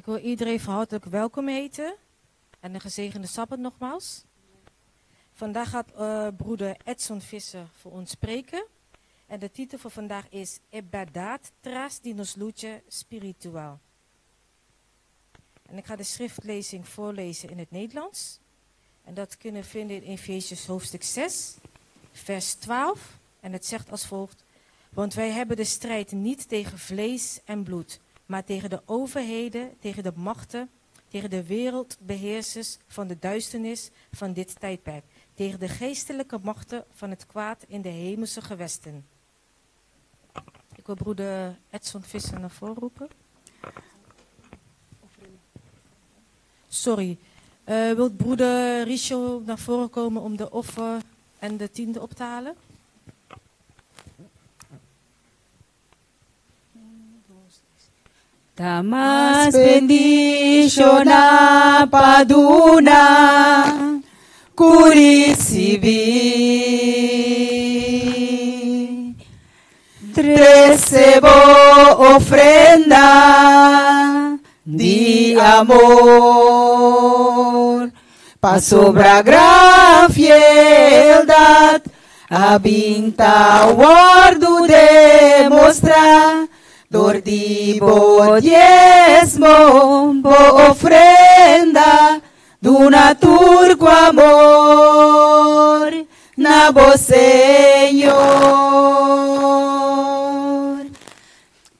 Ik wil iedereen van hartelijk welkom heten. En een gezegende Sabbat nogmaals. Vandaag gaat uh, broeder Edson Visser voor ons spreken. En de titel voor vandaag is Ebadat tras di nos lucha spiritual. En ik ga de schriftlezing voorlezen in het Nederlands. En dat kunnen we vinden in Efesiërs hoofdstuk 6, vers 12. En het zegt als volgt: Want wij hebben de strijd niet tegen vlees en bloed, maar tegen de overheden, tegen de machten, tegen de wereldbeheersers van de duisternis van dit tijdperk, tegen de geestelijke machten van het kwaad in de hemelse gewesten. Ik wil broeder Edson Visser naar voren roepen. Sorry. Uh, wilt broeder Richo naar voren komen om de offer en de tiende op te halen? Ta mas bendishoná pa duna ku risibí. Trese bo ofrenda di amor, pasobra gran fieldat a bin ta wòrdu demostrá dor di bo diesmo, bo ofrenda, duna tur ku amor na bo Señor.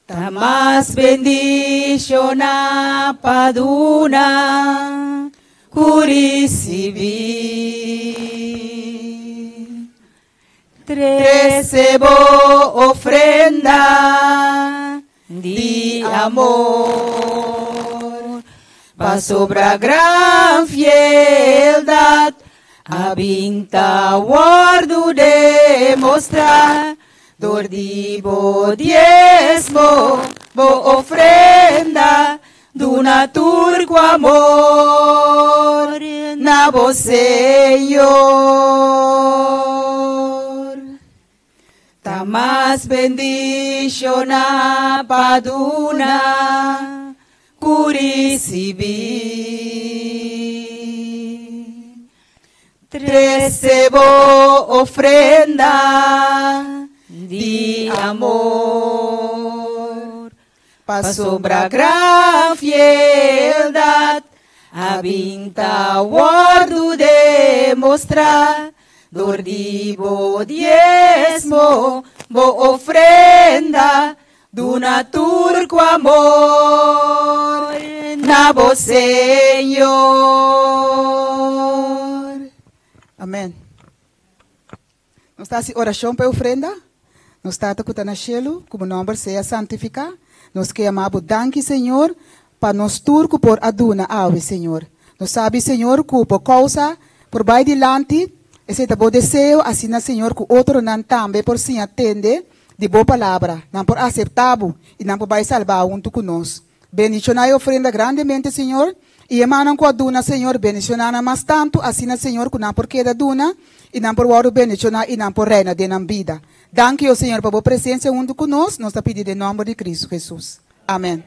Ta mas bendishoná pa duna ku risibí. Trese bo ofrenda di amor, pasobra gran fieldat a bin ta wòrdu demostrá dor di bo diesmo, bo ofrenda, Duna tur ku amor na bo Señor. Ta mas bendishoná pa duna ku risibí. Trese bo ofrenda di amor. Pasobra gran fieldat a bin ta wòrdu demostrá dor di bo diesmo, bo ofrenda, duna tur ku amor na bo Señor. Amen. Nos ta hasi orashon pa e ofrenda. Nos Tata ku ta na shelu, ku bo nòmber sea santifiká. Nos ke yama bo danki, Señor, pa nos tur ku por a duna awe, Señor. Nos sabi, Señor, ku bo kousa por bai dilanti. Esei ta bo deseo, asina, Señor, ku otronan tambe por siña tende di bo palabra, nan por aseptá bo i nan por bai salbá huntu ku nos. Bendishoná e ofrenda grandemente, Señor, i e mannan ku a duna, Señor, bendishoná nan mas tantu, asina, Señor, ku nan por keda duna, i nan por wòrdu bendishoná i nan por reina den nan bida. Danki, o Señor, pa bo presensia huntu ku nos, nos ta pidi den nòmber di Kristu Hesus. Amèn.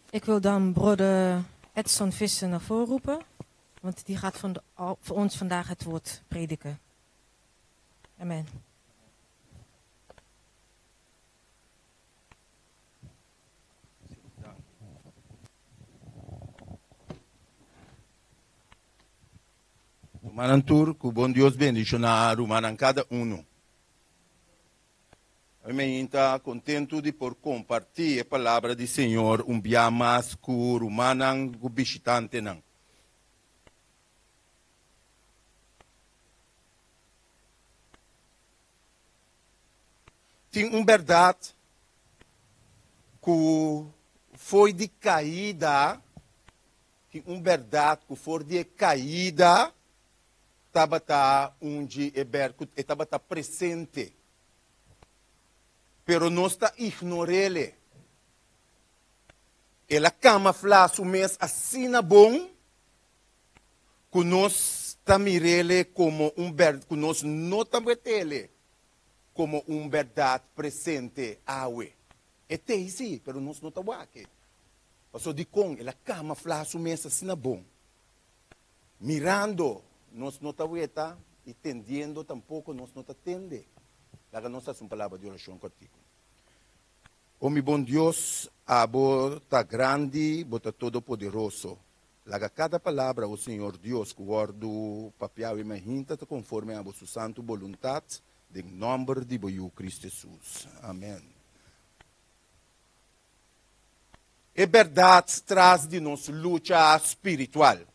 Ik wil dan broeder Edson Visser naar voren roepen, want die gaat van de, voor ons vandaag het woord prediken. Amen. Rumannan tur, ku bon Dios bendishoná rumannan kada unu. Mi ta kontentu di por kompartí e palabra di Señor un bia mas ku rumannan ku bishitantenan. Tin un bèrdat ku fo'i di kaida, tin un bèrdat ku for di e kaida tabata un di e bèr ku e tabata presente. Pero nos ta ignor'ele. El a kamaflá su mes asina bon ku nos ta mir'ele komo un bèr ku nos no ta wet'ele komo un bèrdat presente awe. E t'ei sí, pero nos no ta wak e. Pasobra dikon el a kamaflá su mes asina bon? Mirando nos no ta weta i tendiendo tampoko nos no ta tende. Laga nos hasi un palabra di orashon kòrtiku. O mi bon Dios, abo ta grandi, bo ta todopoderoso. Laga kada palabra, o Señor Dios, ku wòrdu papiá awe mainta ta konforme abo su santu boluntat, den nòmber di bo Yu Kristu Hesus. Amèn. E bèrdat tras di nos lucha spiritual.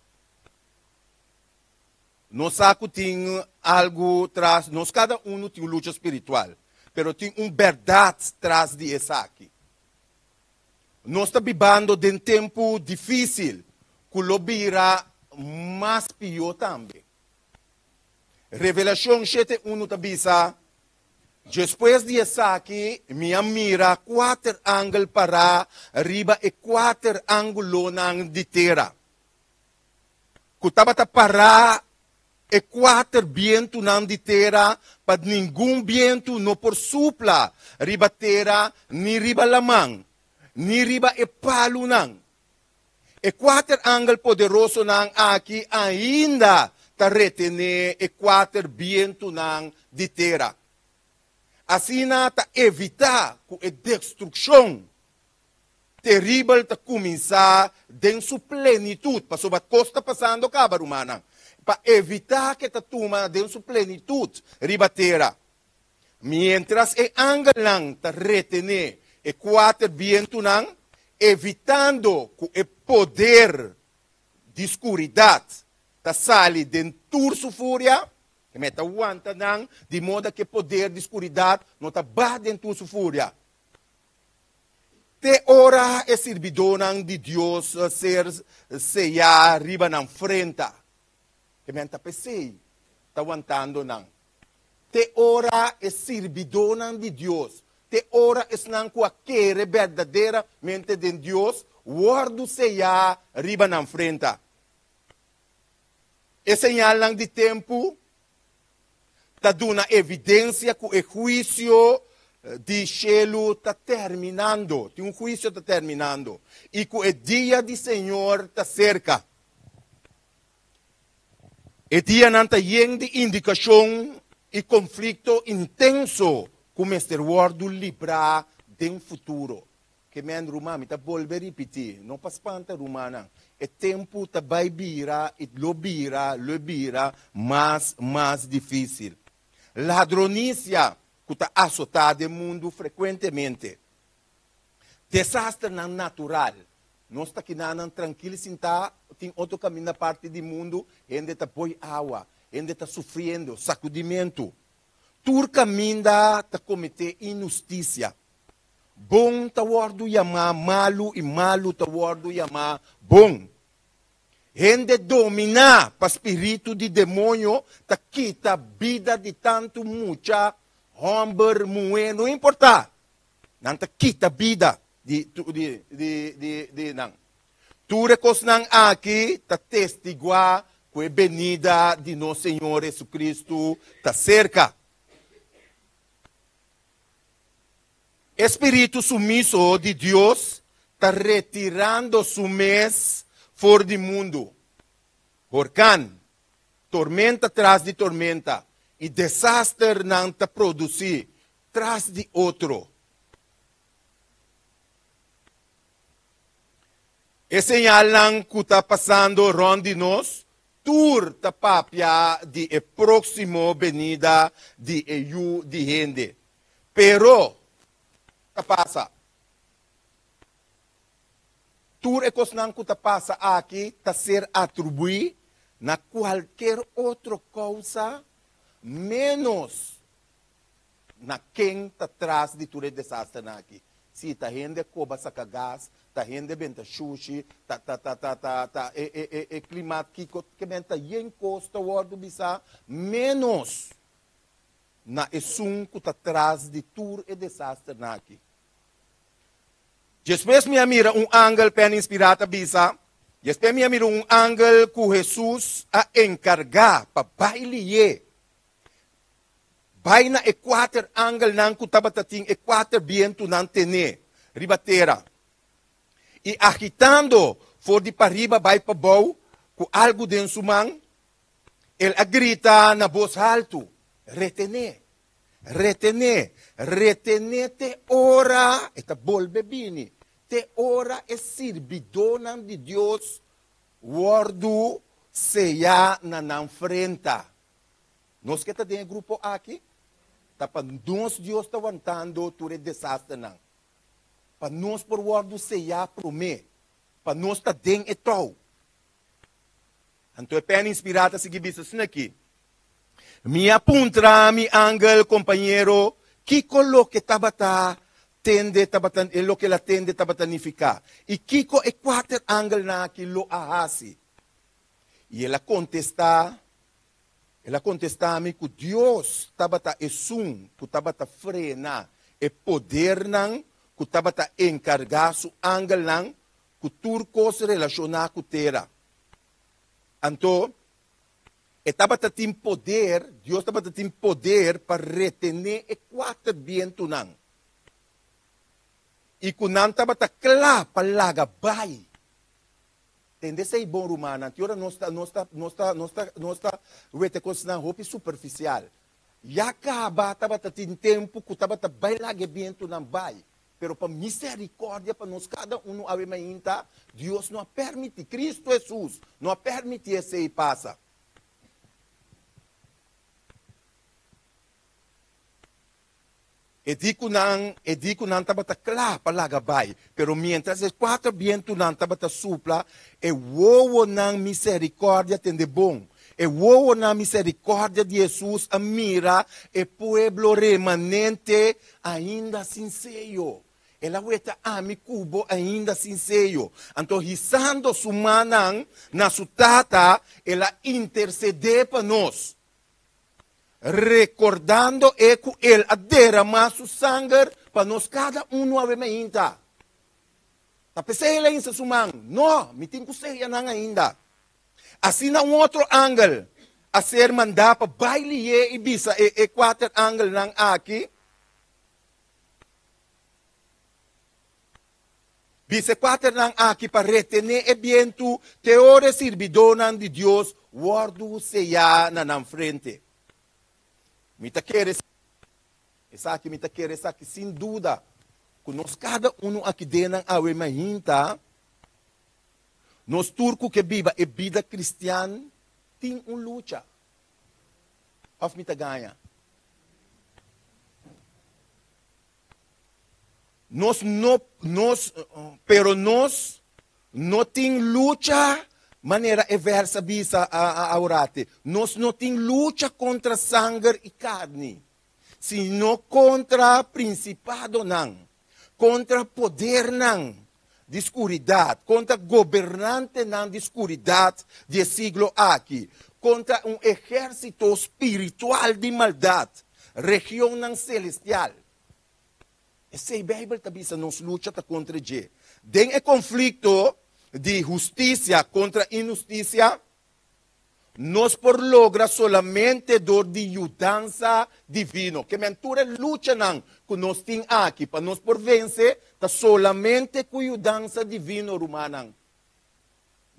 Nos sa ku tin algu tras, nos kada unu tin un lucha spiritual, pero tin un bèrdat tras di esaki. Nos ta bibando den tempu difísil ku lo bira mas pió tambe. Revelashon shete unu ta bisa, Despues di esaki mi a mira kuater angel pará riba e kuater ángulonan di tera, ku tabata pará e kuater bientunan di tera pa ningun bientu no por supla riba tera ni riba laman ni riba e palunan. E kuater angel poderosonan aki ainda ta retené e kuater bientunan di tera. Asina ta evitá ku e destrukshon teribel ta kuminsá den su plenitut, pasobra kos ta pasando kaba, rumannan, pa evitá ku e ta tuma den su plenitut riba tera. Miéntras e angelnan ta retené e kuater bientunan, evitando ku e poder di skuridat ta sali den tur su furia, e mester wanta nan di moda ku e poder di skuridat no ta baha den tur su furia. Te ora e sirbidónan di Dios ser seyá riba nan frenta, e men ta p'esei ta wantando nan. Te ora e sirbidónan di Dios, te ora esnan ku a kere berdaderamente den Dios, wòrdu seyá riba nan frenta. E señalnan di tempu ta duna evidensia ku e huisio di shelu ta terminando, tin un huisio ta terminando, i ku e dia di Señor ta serka. E dianan ta yen di indikashon i konflikto intenso ku mester wòrdu librá den futuro. Ke men ruman, mi ta bolbe ripití, no pa spanta rumannan, e tempu ta bai bira i lo bira, lo bira mas mas difísil. Ladronisia ku ta asotá den mundu frekuentemente. Desasternan natural. Nos ta kinanan trankil sintá, tin otro kaminda parti di mundu, hende ta boi awa, hende ta sufriendo, sakudimentu. Tur kaminda ta kometé inhustisia. Bon ta wòrdu yamá malu i malu ta wòrdu yamá bon. Hende dominá pa spiritu di demoño ta kita bida di tantu mucha, hòmber, muhé, no importá. Nan ta kita bida di di nan. Tur e kosnan aki ta testiguá ku e benida di nos Señor Hesukristu ta serka. E spiritu sumiso di Dios ta retirando su mes. for di mundu. Horkan, tormenta tras di tormenta i desasternan ta produsí tras di otro. E señalnan ku ta pasando rònt di nos tur ta papia di e próksimo benida di e Yu di hende. Pero, ta pasa. Tur e kosnan ku ta pasa aki ta ser atribuí na kualker otro kousa ménos na ken ta tras di tur e desasternan aki. Sí, ta hende koba saka gas, ta hende benta shushi, ta ta ta ta ta ta e e e e klimat kiko ke men ta yen kos ta wòrdu bisá ménos na esun ku ta tras di tur e desasternan aki. Despues mi a mira un angel pen inspirá ta bisa, Despues mi a mira un angel ku Hesus a enkargá pa bai lié, bai na e kuater angelnan ku tabata tin e kuater bientunan tené riba tera, i agitando for di pariba bai pabou ku algu den su man, el a grita na bos haltu, Retené! Retené, retené te ora e ta bolbe bini, te ora e sirbidónan di Dios wòrdu seyá na nan frenta. Nos ke ta den e grupo aki? Ta pa nos Dios ta wantando tur e desasternan, pa nos por wòrdu seyá promé, pa nos ta den e tou. Anto e pèn inspirá ta sigui bisa asina aki, Mi a puntra mi angel kompañero kiko loke tabata tende tabata e loke el a tende tabata nifiká i kiko e kuater angelnan aki lo a hasi. I el a kontestá, el a kontestá mi ku Dios tabata esun ku tabata frena e podernan ku tabata enkargá su angelnan ku tur kos relashoná ku tera. Anto, e tabata tin poder, Dios tabata tin poder pa retené e kuater bientunan, i ku nan tabata kla pa laga bai. Tende esei bon, rumannan, tin ora nos ta, nos ta, nos ta, nos ta, nos ta wete kosnan hopi superfisial. Ya kaba tabata tin tempu ku tabata bai laga e bientunan bai. Pero pa misericordia pa nos cada uno awe mainta, Dios no a permiti, Cristo Jesus no a permiti esey pasa. E di cu nan, e di cu nan tabata cla pa laga bay, pero mientras e cuater bientunan tabata supla, e wowonan misericordia tende bon. E wowonan misericordia di Jesus a mira e pueblo remanente Ainda sin seyo. El a weta ami ku bo ainda sin seyo. Anto hisando su mannan na su Tata, el a intersedé pa nos, rekordando e ku el a deramá su sanger pa nos kada unu awe mainta. Ta p'esei el a hinsa su man, No, mi tin ku seya nan ainda. Asina un otro angel a ser mandá pa bai lié i bisa e e kuater angelnan aki, Bisa e kuaternan aki pa retené e bientu te ora e sirbidónan di Dios wòrdu seyá na nan frente. Mi ta kere esaki, mi ta kere esaki sin duda, ku nos kada unu aki den nan awe mainta, Nos tur ku ke biba e bida kristian tin un lucha. Òf mi ta gaña? Nos no, nos, pero nos no tin lucha manera e vèrs a bisa aworati. Nos no tin lucha kontra sanger i karni, sino kontra prinsipadonan, kontra podernan di skuridat, kontra gobernantenan di skuridat di e siglo aki, kontra un ehérsito spiritual di maldat, regionnan selestial. Esei Beibel ta bisa nos lucha ta kontra dje. Den e konflikto di hustisia kontra inhustisia, Nos por logra solamente dor di yudansa divino. Ke men tur e luchanan ku nos tin aki pa nos por vense ta solamente ku yudansa divino, rumannan.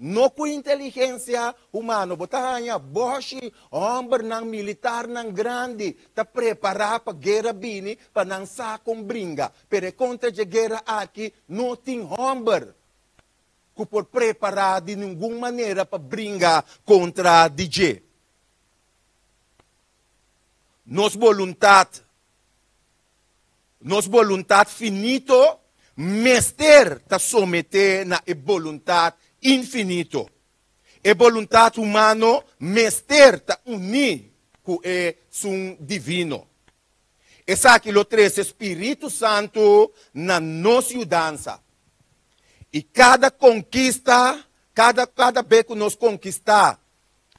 No ku inteligensia humano. Bo ta haña bòshi hòmbernan, militarnan grandi ta prepará pa guera bini pa nan sa kon bringa. Pero e kontra dje guera aki no tin hòmber ku por prepará di ningun manera pa bringa kontra di dje. Nos boluntat Nos boluntat finito mester ta someté na e boluntat infinito. E boluntat humano mester ta uní ku esun divino. Esaki lo trese Spiritu Santu na nos yudansa. I kada konkista, kada kada be ku nos konkistá,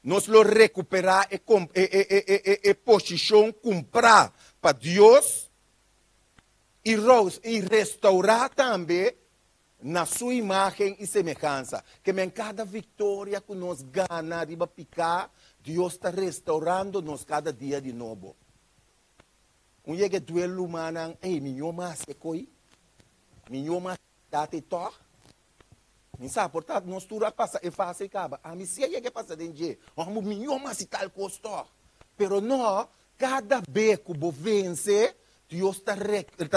nos lo rekuperá e e e posishon kumprá pa Dios i rous i restourá tambe na Su imágen i semehansa. Ke men kada viktoria ku nos gana riba piká, Dios ta restourando nos kada dia di nobo. Un yega e duel rumannan, ey, mi ño mas e koi, mi ño mas date tòg. Mi sa por ta nos tur a pasa e fase ei kaba. Ami si a yega e pasa den dje. Hòmber, mi ño mas i tal kos tòg. Pero no, kada be ku bo vense, Dios ta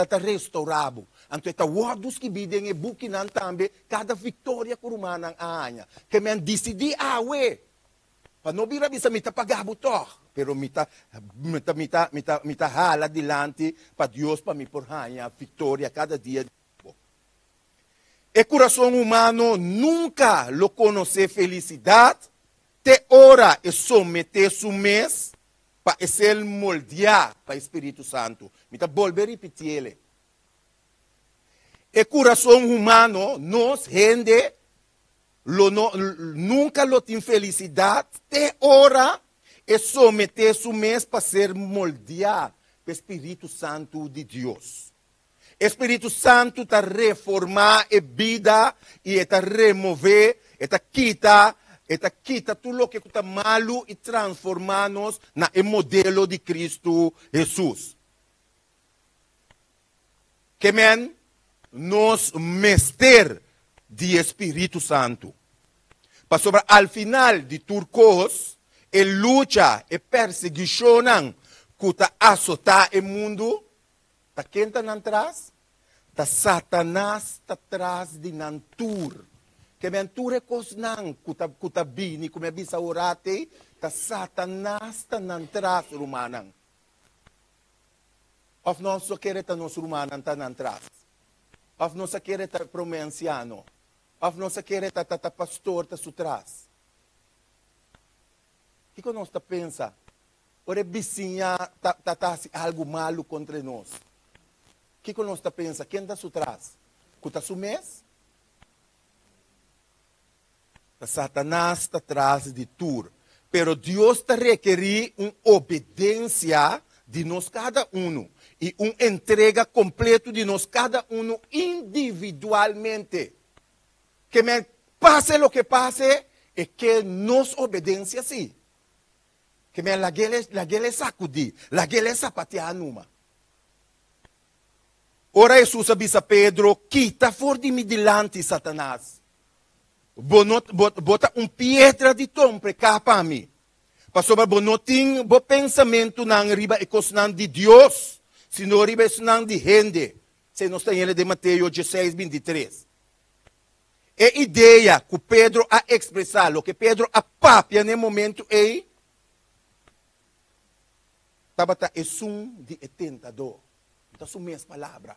ta restourá bo. Anto e ta wòrdu skibí den e bukinan tambe kada viktoria ku rumannan a haña. Ke men disidí awe pa no bira bisa mi ta paga bo tòg, pero mi ta mi ta mi ta mi ta mi ta hala dilanti pa Dios pa mi por haña viktoria kada dia di bo. E kurason humano nunka lo konosé felisidat te ora e someté su mes pa e ser moldeá pa e Spiritu Santu. Mi ta bolbe ripitiele. E kurason humano, nos hende, lo no nunka lo tin felisidat te ora e someté su mes pa ser moldeá pa e Spiritu Santu di Dios. E Spiritu Santu ta reformá e bida i e ta remové, e ta kita, e ta kita tur loke ku ta malu i transformá nos na e modelo di Kristu Hesus. Ke men nos mester di e Spiritu Santu. Pasobra al final di tur kos, e lucha, e persiguishonnan ku ta asotá e mundu, Ta ken ta nan tras? Ta Satanas ta tras di nan tur. Ke men tur e kosnan ku ta ku ta bini ku mi a bisa ora atei, ta Satanas ta nan tras, rumannan. Òf nos a kere ta nos rumannan ta nan tras? Òf nos a kere ta promé ansiano? Òf nos a kere ta ta ta pastor ta su tras? Kiko nos ta pensa Ora e bisiña ta ta hasi algu malu kontra nos, kiko nos ta pensa? Ken ta su tras? Ku ta su mes? Ta Satanas ta tras di tur. Pero Dios ta rekerí un obedensia di nos kada unu i un entrega kompletu di nos kada unu individualmente. Ke men pase loke pase, e ke nos obedensia sí. Ke men lag'el lag'el e sakudí, lag'el e sapateá numa. Ora Hesus a bisa Pedro, Kita for di mi dilanti, Satanas! Bo no, bo, bo ta un piedra di trompeká pa mi, pasobra bo no tin bo pensamentunan riba e kosnan di Dios, sino riba esnan di hende. Esei nos ta hende den Mateo dieseis, bintitres. E idea ku Pedro a ekspresá, loke Pedro a papia na e momentu ei, tabata esun di e tentadó. No ta su mes palabra.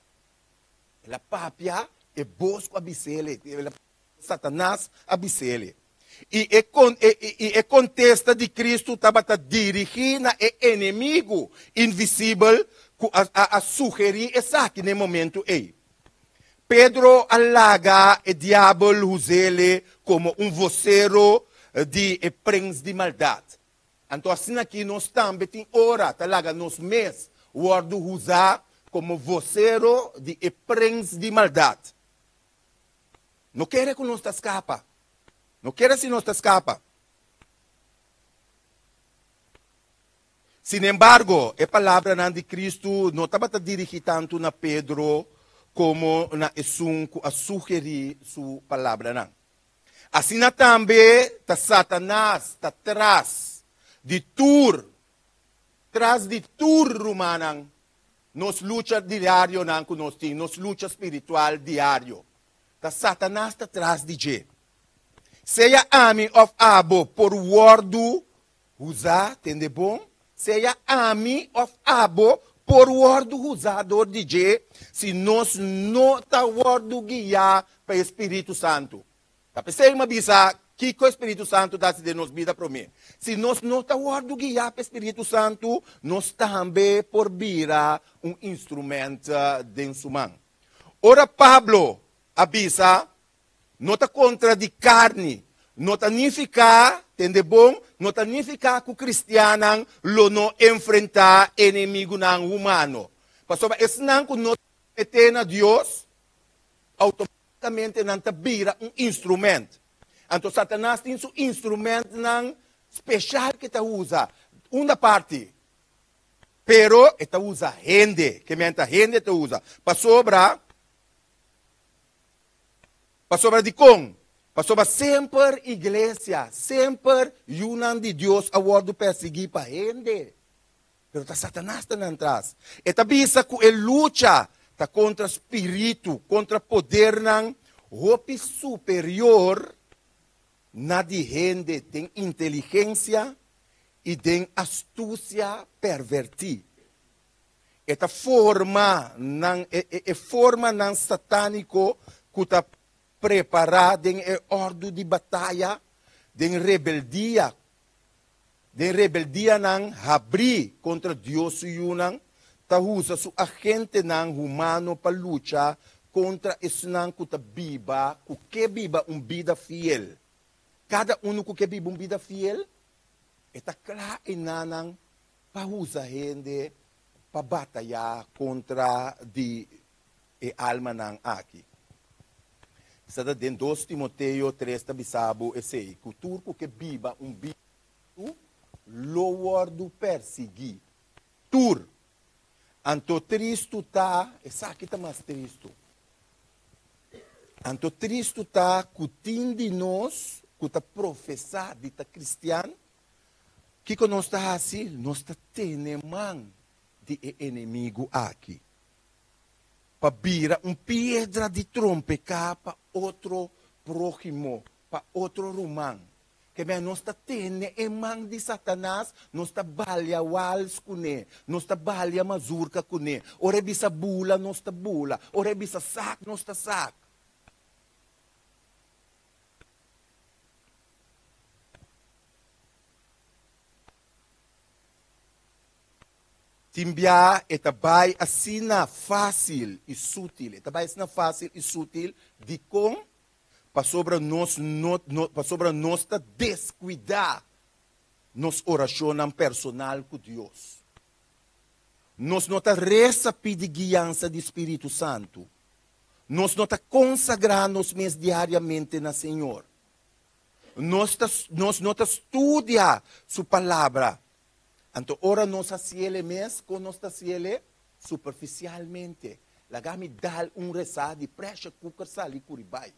El a papia e bos ku a bis'el, Satanas a bis'el. I e i e kontesta di Kristu tabata dirigí na e enemigu invisibel ku a a sugerí esaki na e momentu ei. Pedro a laga e diabel us'ele komo un vosero di e prens di maldat. Anto asina aki nos tambe tin ora ta laga nos mes wòrdu usá komo vosero di e prens di maldat. No kere ku nos ta skapa. No kere si nos ta skapa. Sinembargo, e palabranan di Kristu no tabata dirigí tantu na Pedro komo na esun ku a sugerí su palabranan. Asina tambe ta Satanas ta tras di tur, tras di tur rumannan, nos lucha diarionan ku nos tin, nos lucha spiritual diario. Ta Satanas ta tras di dje. Sea ami òf abo por wòrdu huzá, tende bon, sea ami òf abo por wòrdu huzá dor di dje si nos no ta wòrdu guiá pa e Spiritu Santu. Ta p'esei mi a bisa kiko e Spiritu Santu ta hasi den nos bida promé. Si nos no ta wòrdu guiá pa e Spiritu Santu, nos tambe por bira un instrumènt den su man. Ora Pablo a bisa, No ta kontra di karni, no ta nifiká, tende bon, no ta nifiká ku kristiannan lo no enfrentá enemigunan humano. Pasobra esnan ku no ta someté na Dios, outomátikamente nan ta bira un instrumènt. Anto Satanas tin su instrumèntnan speshal ku e ta usa. Unda parti? Pero e ta usa hende, ke menta hende e ta usa. Pasobra, pasobra dikon? Pasobra semper iglesia, semper yunan di Dios a wòrdu persiguí pa hende. Pero ta Satanas ta nan tras. E ta bisa ku e lucha ta kontra spiritu, kontra podernan hopi superior na di hende den inteligensia i den astusia pervertí. E ta forma nan, e, e, e formanan satániko ku ta prepará den e òrdu di bataya, den rebeldia, den rebeldianan habrí kontra Dios su yunan, ta usa su agentenan humano pa lucha kontra esnan ku ta biba, ku ke biba un bida fiel. Kada unu ku ke biba un bida fiel, e ta kla enanan pa usa hende pa batayá kontra di e almanan aki. Sa ta den dos Timoteo tres ta bisa bo esei, ku tur ku ke biba un bida hustu lo wòrdu persiguí. Tur. Anto tristu ta, esaki ta mas tristu. Anto tristu ta ku tin di nos ku ta profesá di ta kristian, kiko nos ta hasi? Nos ta tene man di e enemigu aki pa bira un piedra di trompeká pa otro próhimo, pa otro ruman. Kebia nos ta tene e man di Satanas, nos ta balia wals kuné, nos ta balia mazurka kuné. Ora e bisa bula, nos ta bula. Ora e bisa sak, nos ta sak. Tin bia e ta bai asina fásil i sutil, e ta bai asina fásil i sutil, dikon? Pasobra nos no, no, pasobra nos ta deskuidá nos orashonnan personal ku Dios. Nos no ta resa pidi guiansa di Spiritu Santu. Nos no ta konsagrá nos mes diariamente na Señor. Nos ta, nos no ta studia Su Palabra. Anto ora nos hasiele mes, kon nos ta hasiele? Superfisialmente. Laga mi dal un resá di pressure cooker sali kuri bai.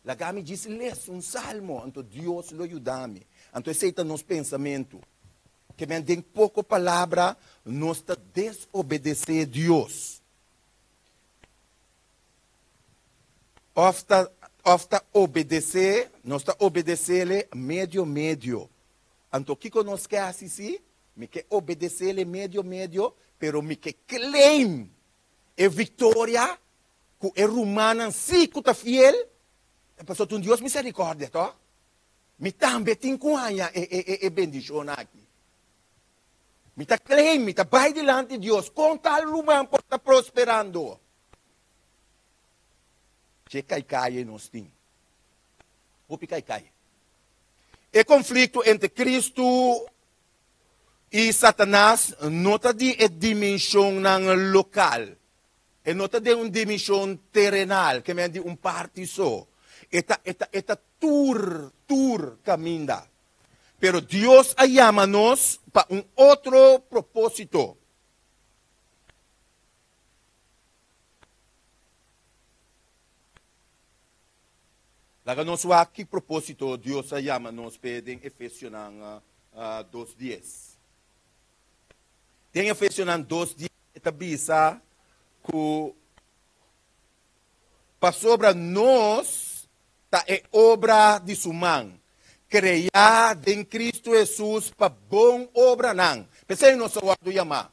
Laga mi djis les un salmo, anto Dios lo yuda mi. Anto esei ta nos pensamentu. Ke men den poko palabra nos ta desobedesé Dios. Òf ta òf ta obedesé, nos ta obedesele medio medio. Anto kiko nos ke hasi si? Mi ke obedesele medio medio, pero mi ke claim e viktoria ku e rumannan si ku ta fiel, pasobra ta un Dios miserikòrdia, tòg? Mi tambe tin ku haña e e e bendishonnan aki. Mi ta claim, mi ta bai dilanti Dios, kon tal ruman por ta prosperando? Dje kaikai ei nos tin. Hopi kaikai. E konflikto entre Kristu i Satanas no ta di e dimenshonnan lokal. E no ta den un dimenshon terenal, ke men di un parti so. E ta, e ta, e ta tur, tur kaminda. Pero Dios a yama nos pa un otro propósito. Laga nos wak ki propósito Dios a yama nos p'e den Efesionan 2:10. Den Efesionan 2:10 e ta bisa ku pasobra nos ta e obra di su man, kreá den Kristu Hesus pa bon obranan. P'esei nos a wòrdu yamá,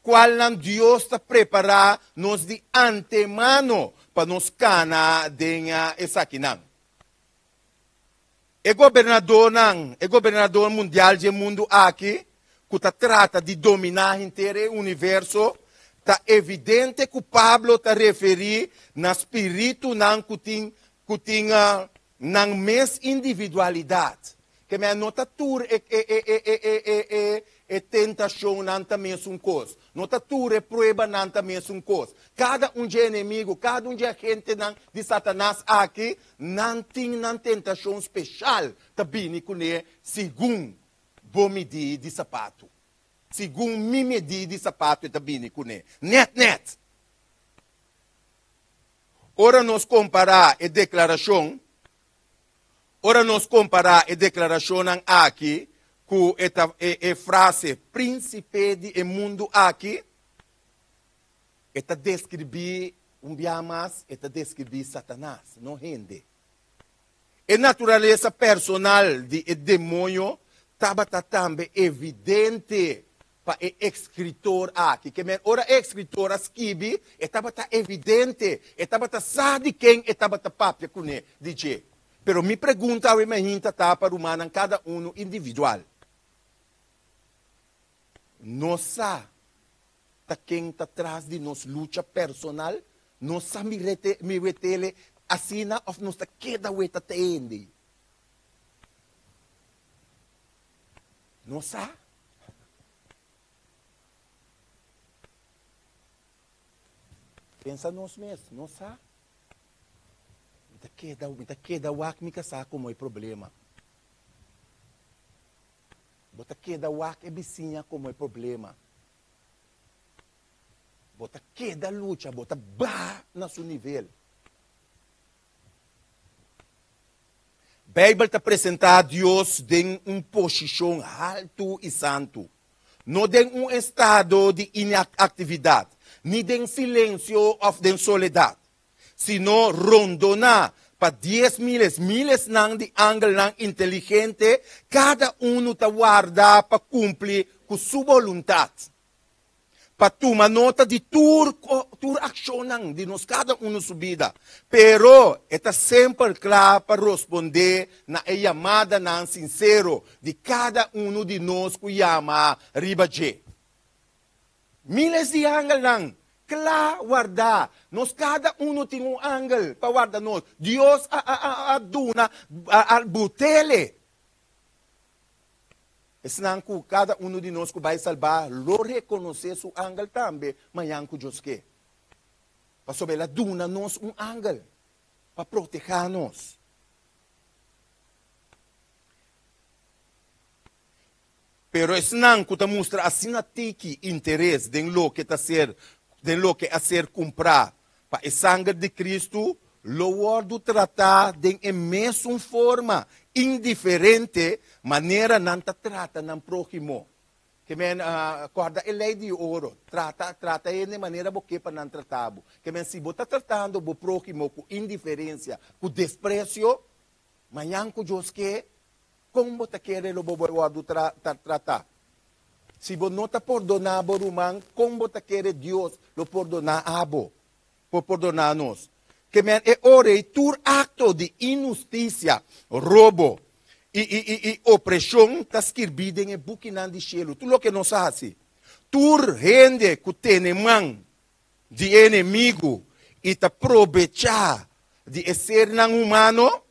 kualnan Dios ta prepará nos di antemano pa nos kana den esakinan. E gobernadónan, e gobernador mundial dje mundu aki, ku ta trata di dominá henter e universo, ta evidente ku Pablo ta referí na spiritunan ku tin ku tin nan mes individualidat. Ke men no ta tur e e e e e e e e e tentashonnan ta mesun kos. No ta tur e pruebanan ta mesun kos. Kada un dje enemigu, kada un dje agentenan di Satanas aki, nan tin nan tentashon speshal ta bini kuné segun bo midí di sapatu. Segun mi midí di sapatu e ta bini kuné. Nèt nèt! Ora nos kompará e deklarashon Ora nos kompará e deklarashonnan aki ku e ta e e frase prínsipe di e mundu aki, e ta deskribí, un bia mas, e ta deskribí Satanas, no hende. E naturalesa personal di e demoño tabata tambe evidente pa e eskritor aki. Ke men ora e eskritor a skibi, e tabata evidente, e tabata sa di ken e tabata papia kuné di dje. Pero mi pregunta awe mainta ta pa rumannan kada unu individual. Nos sa ta ken ta tras di nos lucha personal? Nos sa mirete miretele asina òf nos ta keda weta te hende? Nos sa. Pensa nos mes, nos sa. Mi ta keda, mi ta keda wak mi kasá komo e problema. Bo ta keda wak e bisiña komo e problema. Bo ta keda lucha, bo ta baha na su nivel. Beibel ta presentá Dios den un posishon haltu i santu, no den un estado di inaktividat, ni den silensio òf den soledat, sino rondoná pa dies miles, milesnan di angelnan inteligente, kada unu ta warda pa kumpli ku su boluntat. pa tuma nota di tur tur akshonnan di nos kada unu su bida, pero e ta semper kla pa rospondé na e yamadanan sinsero di kada unu di nos ku yama riba dje. Miles di angelnan kla wardá nos, kada unu tin un angel pa warda nos. Dios a a a duna a butele. Esnan ku kada unu di nos ku bai salbá lo rekonosé su angel tambe mañan ku Dios ke. Pasobra el a duna nos un angel pa protehá nos. Pero esnan ku ta mustra asina tiki interes den loke ta ser den loke a ser kumprá pa e sanger di Kristu lo wòrdu tratá den e mesun forma indiferente manera nan ta trata nan próhimo. Ke men, kòrda e lei di oro, trata, trata hende manera bo ke pa nan trata bo. Ke men, si bo ta tratando bo próhimo ku indiferensia, ku despresio, mañan ku Dios ke, Kon bo ta kere lo bo por wòrdu tratá? Si bo no ta pordoná bo ruman, kon bo ta kere Dios lo pordoná abo, por pordoná nos? Ke men e ora ei tur akto di inhustisia, robo i i i i opreshon ta skirbí den e bukinan di shelu. Tur loke nos a hasi, tur hende ku tene man di e enemigu i ta probechá di e sernan humano,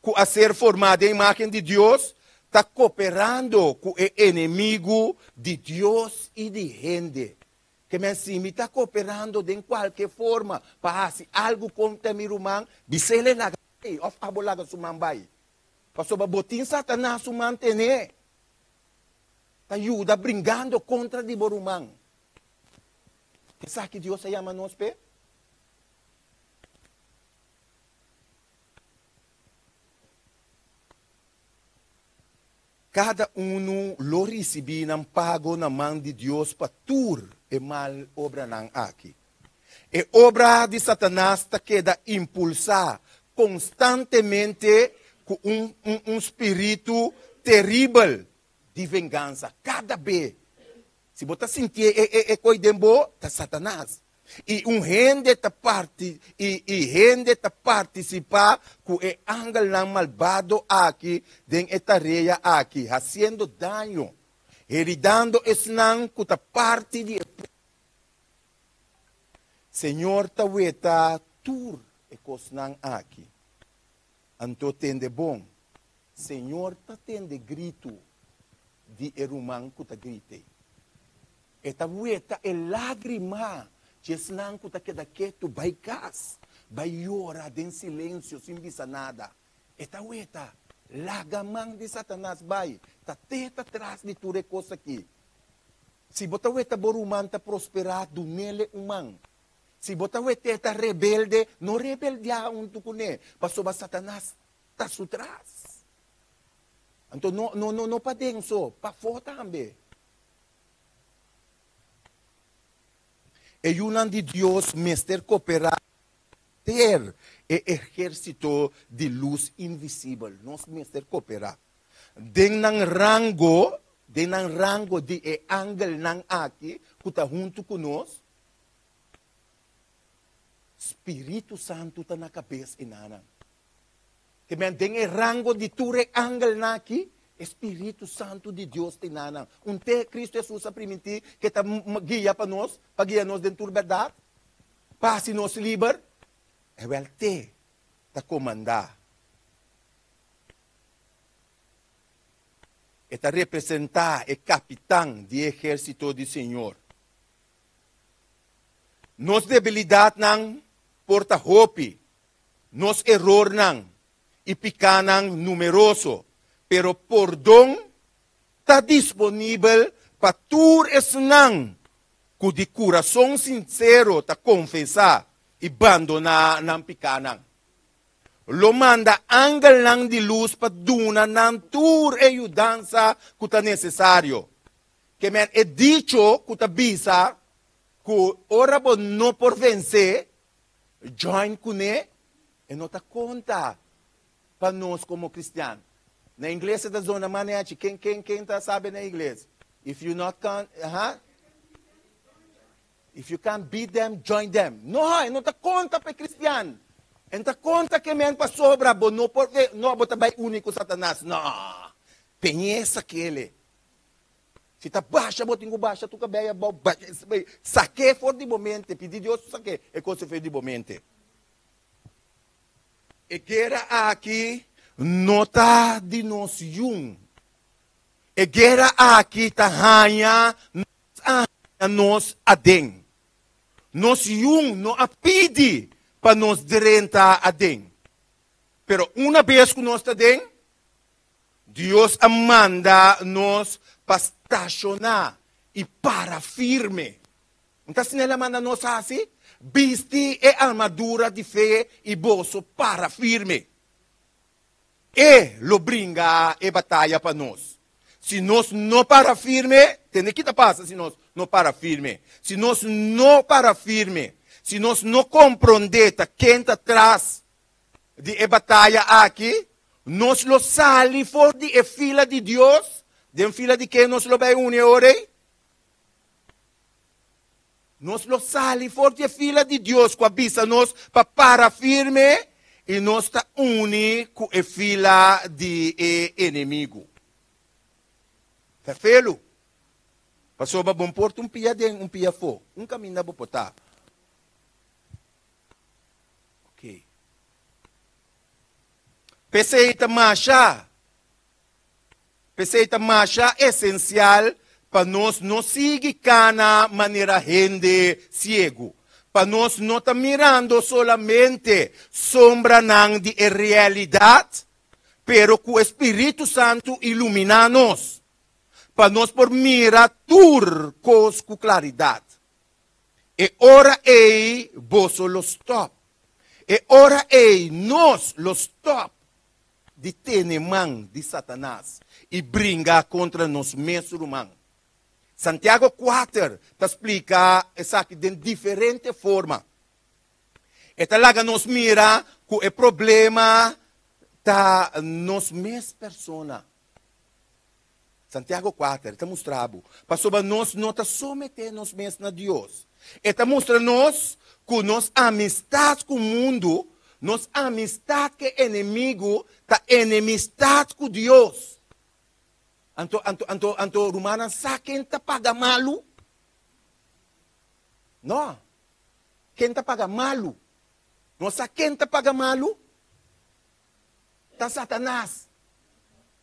ku a ser formá den imágen di Dios, ta koperando ku e enemigu di Dios i di hende. Ke men si mi ta koperando den kualke forma pa hasi algu kontra mi ruman, bis'el e laga bai òf abo laga su man bai. Pasobra bo tin Satanas su man tené ta yuda bringando kontra di bo ruman. Esaki Dios a yama nos p'e? Kada unu lo risibí nan pago na man di Dios pa tur e mal obranan aki. E obra di Satanas ta keda impulsá konstantemente ku un un spiritu teribel di vengansa. Kada be si bo ta sintié e e e koi den bo, ta Satanas. I un hende ta parti i i hende ta partisipá ku e angelnan malbado aki den e tarea aki, hasiendo daño, heridando esnan ku ta parti di e pueblo. Señor ta weta tur e kosnan aki. Anto tende bon, Señor ta tende gritu di e ruman ku ta grite. E ta weta e lágrima dje esnan ku ta keda ketu bai kas, bai yora den silensio sin bisa nada. E ta weta, laga man di Satanas bai, ta te ta tras di tur e kos aki. Si bo ta weta bo ruman ta prosperá, dunele un man. Si bo ta wet'é ta rebelde, no rebeldiá huntu kuné, pasobra Satanas ta su tras. Anto no, no, no, no paden so, pafó tambe. E yunan di Dios mester koperá ter e ehérsito di lus invisibel. Nos mester koperá. Den nan rango, den nan rango di e angelnan aki ku ta huntu ku nos, Spiritu Santu ta na kabes e nanan. Ke men den e rango di tur e angelnan aki, e Spiritu Santu di Dios ta nanan. Un te Kristu Hesus a primintí ke ta guia pa nos, pa guia nos den tur bèrdat, pa hasi nos liber. Ewèl te ta komandá. E ta representá e kapitan di e ehérsito di Señor. Nos debilidatnan por ta hopi, nos erornan i pikánan numeroso, pero pordon ta disponibel pa tur esnan ku di kurason sinsero ta konfesá i bandoná nan pikánan. Lo manda angelnan di lus pa duna nan tur e yudansa ku ta nesesario. Ke men e dicho ku ta bisa ku ora bo no por vensé, join kuné, e no ta konta pa nos komo kristian. Na ingles e ta zona manechi. Ken ken ken ta sabi na ingles? If you not can, ha? If you can't beat them, join them. No, e no ta konta pa e kristian. E no ta konta ke men pasobra bo no por, no, bo ta bai uni ku Satanas. No. Peñ'é sakele. Si ta basha bo tin ku basha tur kabei abou, basha sak'é for di bo mente, pidi Dios pa sak'é e kos for di bo mente. E guera aki no ta di nos yun. E guera aki ta haña nos a haña nos aden. Nos yun no a pidi pa nos drenta aden. Pero una bes ku nos ta den, Dios a manda nos pa stashoná i para firme. Un ta asina el a manda nos hasi? Bisti e armadura di fe i boso para firme. E lo bringa e bataya pa nos. Si nos no para firme, tende ki ta pasa si nos no para firme? Si nos no para firme, si nos no komprondé ta ken ta tras di e bataya aki, nos lo sali for di e fila di Dios, den fila di ken nos lo bai uni e ora ei? Nos lo sali for di e fila di Dios ku a bisa nos pa para firme i nos ta uni ku e fila di e enemigu. Ferfelu, pasobra bo por ta un pia den, un pia afó, un kaminda bo por ta. Ok. P'esei ta masha, p'esei ta masha esensial pa nos no sigui kana manera hende siegu, pa nos no ta mirando solamente sombranan di e realidat, pero ku e Spiritu Santu iluminá nos, pa nos por mira tur kos ku klaridat. E ora ei boso lo stòp. E ora ei nos lo stòp di tene man di Satanas. i bringa kontra nos mes ruman. Santiago 4 ta splika esaki den diferente forma. E ta laga nos mira ku e problema ta nos mes persona. Santiago 4 ta mustra bo, pasobra nos no ta someté nos mes na Dios. E ta mustra nos ku nos amistat ku mundu, nos amistat ku e enemigu, ta enemistat ku Dios. Anto, anto, anto, anto rumannan sa ken ta paga malu? No. Ken ta paga malu? Nos sa ken ta paga malu? Ta Satanas.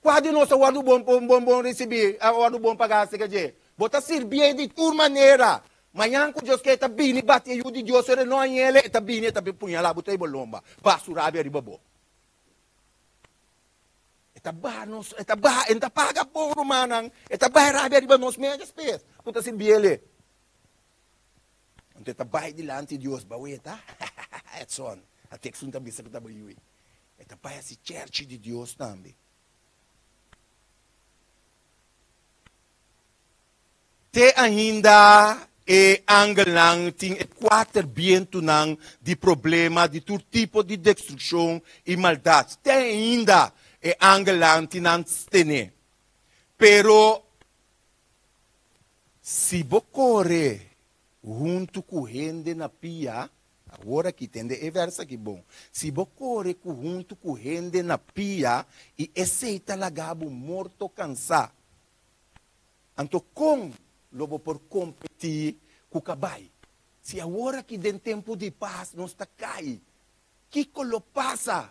Kua di nos a wòrdu bon bon bon risibí, a wòrdu bon pagá aserka dje? Bo ta sirbié di tur manera. Mañan ku Dios ke, e ta bini bati e Yu di Dios, ora e no hañ'el, e ta bini, e ta puñalá bo ta e bo lomba, baha su rabia riba bo. E ta baha nos, e ta baha, e no ta paga bon, rumannan, e ta baha e rabia riba nos mes despues ku ta sirbié. Anto e ta bai dilanti Dios, baweta, Edson, a teksto ta bisa ku ta bai yui. E ta bai hasi cherchi di Dios tambe. Te ainda e angelnan tin e kuater bientunan di problema di tur tipo di destrukshon i maldat. Te ainda e angelnan tin nan tene. Pero si bo kore huntu ku hende na pia, Awor aki, tende e vèrs aki bon, Si bo kore ku huntu ku hende na pia i esei ta laga bo morto kansá, anto kon lo bo por kompetí ku kabai? Si awor aki den tempu di pas nos ta kai, kiko lo pasa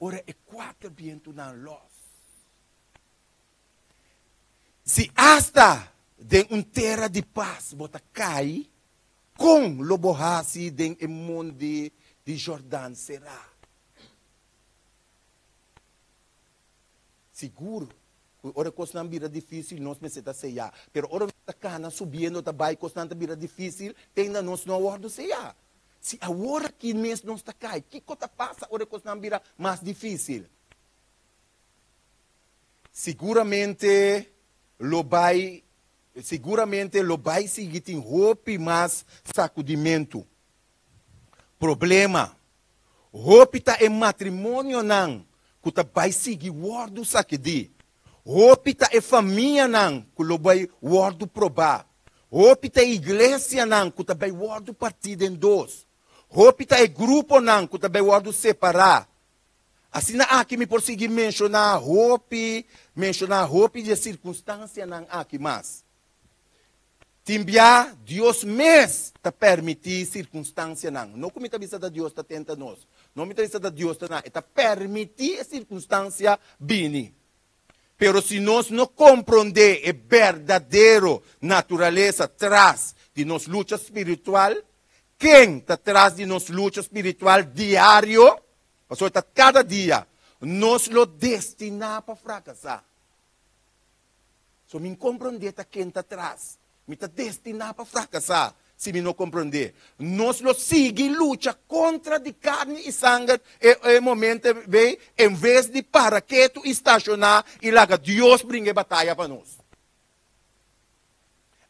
ora e kuater bientunan lòs? Si asta den un tera di pas bo ta kai, Kon lo bo hasi den e mondi di Jordan será? Sigur ku ora kosnan bira difísil nos mester ta seyá, pero ora nos ta kana subiendo ta bai kosnan ta bira difísil te ainda nos no a wòrdu seyá. Si awor aki mes nos ta kai, kiko ta pasa ora e kosnan bira mas difísil? Siguramente lo bai Siguramente lo bai sigui tin hopi mas sakudimentu. Problema. Hopi ta e matrimonionan ku ta bai sigui wòrdu sakidí. Hopi ta e famianan ku lo bai wòrdu probá. Hopi ta e iglesianan ku ta bai wòrdu partí den dos. Hopi ta e gruponan ku ta bai wòrdu separá. Asina aki mi por sigui menshoná hopi, menshoná hopi di e sirkunstansianan aki mas. Tin bia Dios mes ta permití sirkunstansianan. No ku mi ta bisa ta Dios ta tenta nos. No mi ta bisa ta Dios ta na. E ta permití e sirkunstansia bini. Pero si nos no komprondé e berdadero naturalesa tras di nos lucha spiritual, ken ta tras di nos lucha spiritual diario, pasobra ta kada dia, nos lo destiná pa frakasá. So mi komprondé ta ken ta tras. Mi ta destiná pa frakasá si mi no komprondé. Nos lo sigui lucha kontra di karni i sanger e e momento ei en ves di para ketu i stashoná i laga Dios bringa e bataya pa nos.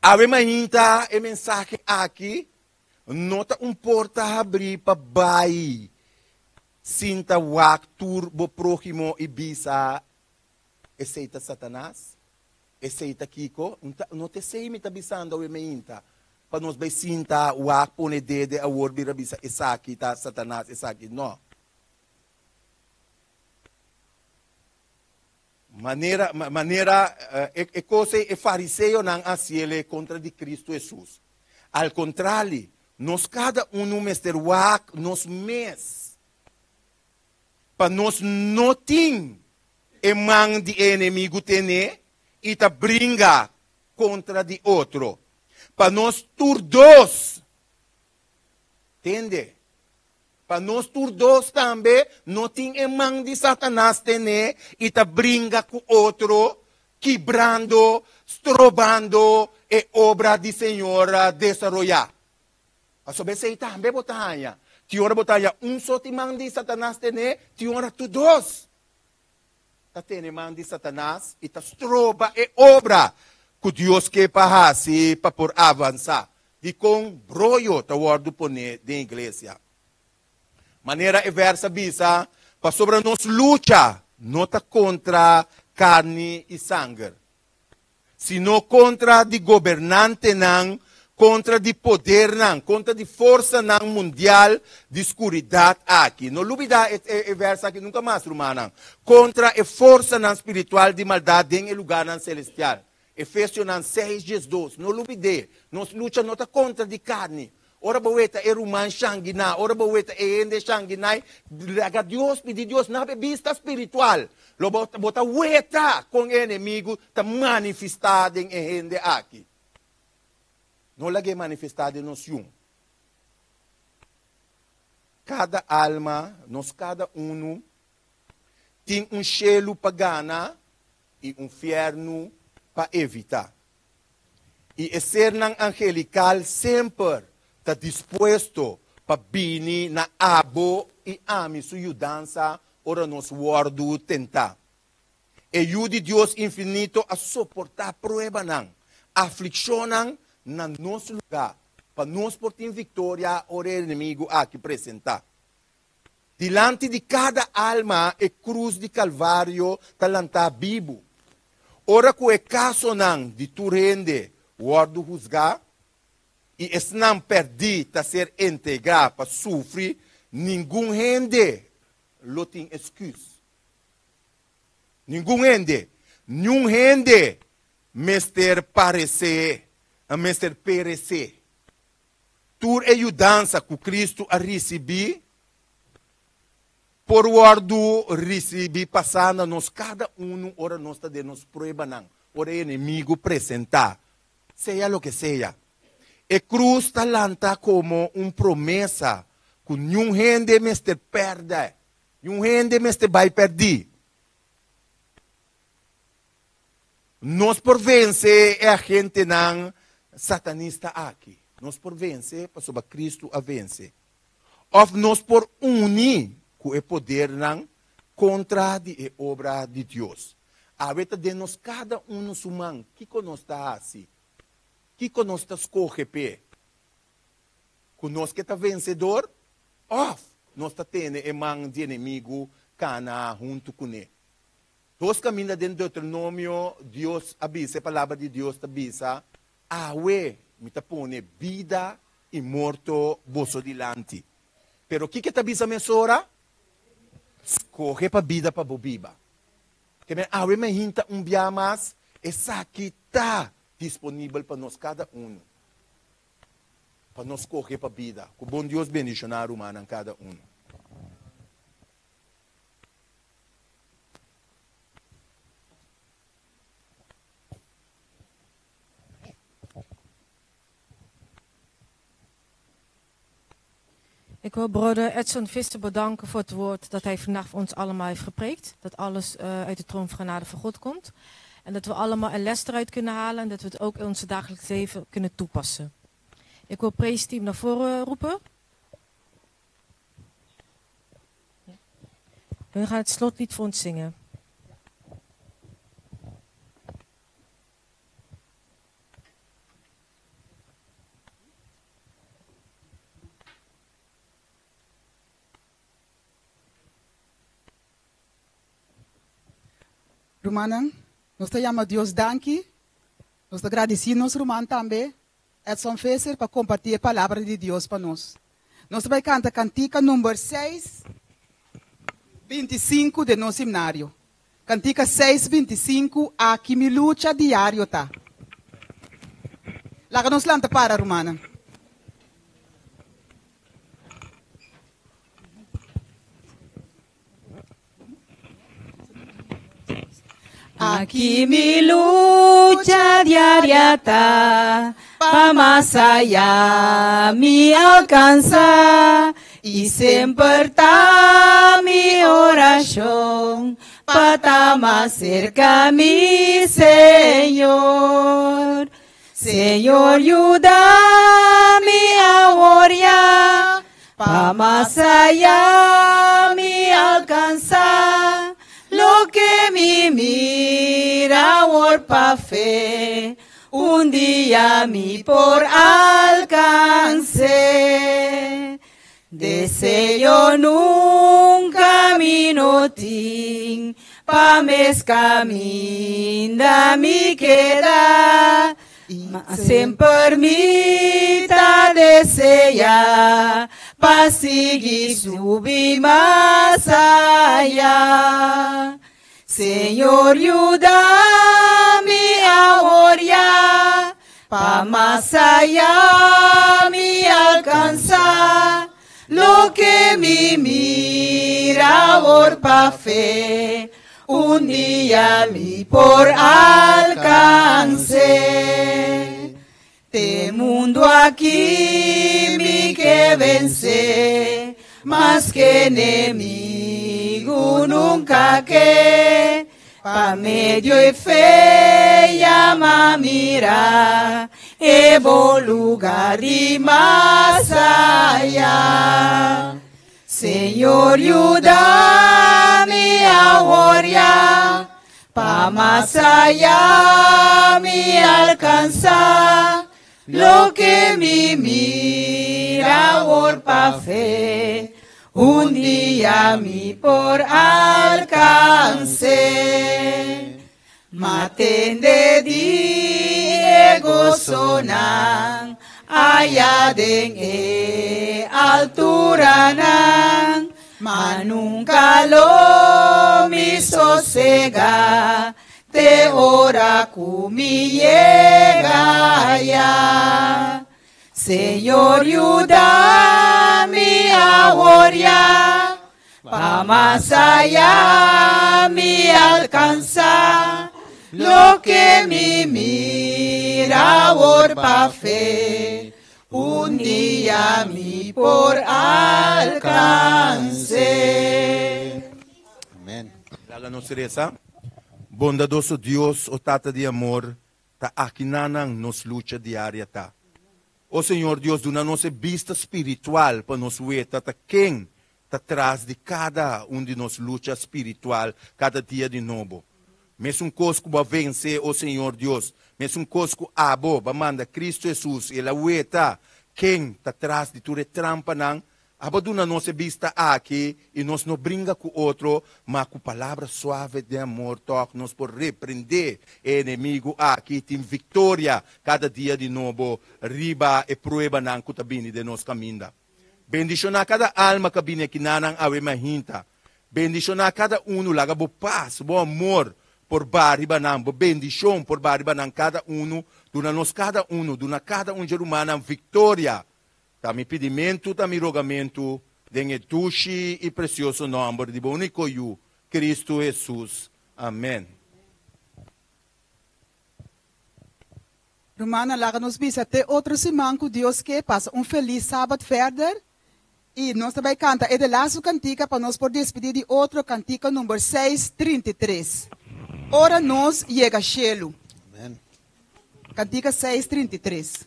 Awe mainta e mensahe aki no ta un porta habrí pa bai sinta wak tur bo próhimo i bisa esei ta Satanas. Esei ta kiko? No ta esei mi ta bisando awe meinta, pa nos bai sinta wak pone dede awor bira bisa esaki ta Satanas, esaki no. Manera, manera e, e kos ei e fariseonan a hasiele kontra di Kristu Hesus. Al kontrali, nos kada unu mester wak nos mes pa nos no tin e man di e enemigu tene i ta bringa kontra di otro. Pa nos tur dos, tende, pa nos tur dos tambe no tin e man di Satanas tene i ta bringa ku otro, kibrando, strobando e obra di Señor desaroyá. Pasobra esei tambe bo ta haña. Tin ora bo ta haña un so tin man di Satanas tene, tin ora tur dos. ta tene man di Satanas i ta stroba e obra ku Dios ke pa hasi pa por avansá. Dikon broyo ta wòrdu poné den iglesia? Manera e vèrs a bisa, pasobra nos lucha no ta kontra karni i sanger, sino kontra di gobernantenan, kontra di podernan, kontra di forsanan mundial di skuridat aki. No lubidá e e vèrs aki nunka mas, rumannan. Kontra e forsanan spiritual di maldat den e lugánan selestial. Efesionan seis diesdos, No lubid'é, nos lucha no ta kontra di karni. Ora bo weta e ruman shanginá, ora bo weta e hende shanginai, laga Dios, pidi Dios na e bista spiritual. Lo bo bo ta weta kon e enemigu ta manifestá den e hende aki. No lag'é manifestá den nos yun. Kada alma, nos kada unu, tin un shelu pa gana i un fièrnu pa evitá. I e sernan angelikal semper ta dispuesto pa bini na abo i ami su yudansa ora nos wòrdu tentá. E Yu di Dios infinito a soportá pruebanan, aflikshonnan na nos lugá, pa nos por tin viktoria ora e enemigu aki presentá. Dilanti di kada alma e krus di Kalvario ta lantá bibu. Ora ku e kasonan di tur hende wòrdu husgá i esnan pèrdí ta ser entregá pa sufri, ningun hende lo tin esküs. Ningun hende, niun hende mester paresé, mester peresé. Tur e yudansa ku Kristu a risibí por wòrdu risibí pasá na nos kada unu ora nos ta den nos pruebanan, ora e enemigu presentá, sea loke sea. E krus ta lanta komo un promesa ku niun hende mester pèrdè, niun hende mester bai pèrdí. Nos por vense e agentenan satanista aki. Nos por vense pasobra Kristu a vense. Òf nos por uni ku e podernan kontra di e obra di Dios. Awe ta den nos kada unu su man kiko nos ta hasi, kiko nos ta skohe p'e. Ku nos ke ta vensedor òf nos ta tene e man di enemigu kana huntu kuné. Dos kaminda den Deuteronomio Dios a bisa, e palabra di Dios ta bisa, Awe mi ta pone bida i morto boso dilanti. Pero kiko e ta bisa mesora? Skohe pa bida pa bo biba. Ke men awe mi a hinta un bia mas, esaki ta disponibel pa nos kada unu, pa nos skohe pa bida. Ku bon Dios bendishoná rumannan kada unu. Ik wil broeder Edson Visser bedanken voor het woord dat hij vandaag voor ons allemaal heeft gepreekt. Dat alles eh, uit de troon van genade van God komt. En dat we allemaal een les eruit kunnen halen en dat we het ook in ons dagelijks leven kunnen toepassen. Ik wil praise team naar voren roepen. We gaan het slotlied voor ons zingen. Rumannan, nos ta yama Dios danki. Nos ta gradisí nos ruman tambe, Edson Visser, pa kompartí e palabra di Dios pa nos. Nos ta bai kanta kantika number seis 25 den nos himnario. Kantika seis 25, Aki mi lucha diario ta. Laga nos lanta para, rumannan. Aki mi lucha diaria ta, pa mas allá mi alcansa, y semper ta mi oracion, pa ta mas cerca mi Señor. Señor yuda mi awor ya, pa mas allá mi alcansa, loke mi mi mira awor pa fe, un dia mi por alkans'é. Deseo nunka mi no tin, pa mes kaminda mi keda. Ma semper mi ta desea pa sigui subi mas aya. Señor yuda mi awor ya, pa mas aya mi alcansa loke mi mira awor pa fe, un dia mi por alcans'é. Te mundu aki mi ke vensé, maske enemigu nunka ke. Pa medio e fe ya m'a mira e bon lugar di mas aya. Señor yuda mi awor ya, pa mas aya mi alcansa loke mi mira awor pa fe, un dia mi por alcanse. Ma tende di e gosonan aya den e alturanan, ma nunka lo mi sosega te ora ku mi yega aya. Señor yuda mi awor ya, Pa mas aya mi alcansa loke mi mira awor pa fe, un dia mi por alcanse. Amen. Laga nos resa. Bondadoso Dios, o Tata di amor, ta akinanan nos lucha diaria ta. O Señor Dios, duna nos e bista spiritual pa nos weta ta ken ta tras di kada un di nos lucha spiritual kada dia di nobo. Mesun kos ku bo a vense, o Señor Dios, mesun kos ku abo ba manda Cristo Jesus i el a weta ken ta tras di tur e trampanan, Abo duna nos e bista aki i nos no bringa ku otro, ma ku palabra suave den amor tòg nos por reprendé e enemigu aki i tin viktoria kada dia di nobo riba e pruebanan ku ta bini den nos kaminda. Bendishoná kada alma ku a bini akinanan awe mainta. Bendishoná kada unu, laga bo pas, bo amor por ba riba nan, bo bendishon por ba riba nan kada unu. Duna nos kada unu, duna kada un dje rumannan viktoria. Ta mi pidimentu, ta mi rogamentu, den e dushi i presioso nòmber di bo úniko Yu, Kristu Hesus. Amèn. Rumannan, laga nos bisa te otro siman ku Dios ke. Pasa un felis Sabat verder. I nos ta bai kanta e de lastu kantika pa nos por despidí di otro, kantika number 633, Ora nos yega shelu. Kantika 633.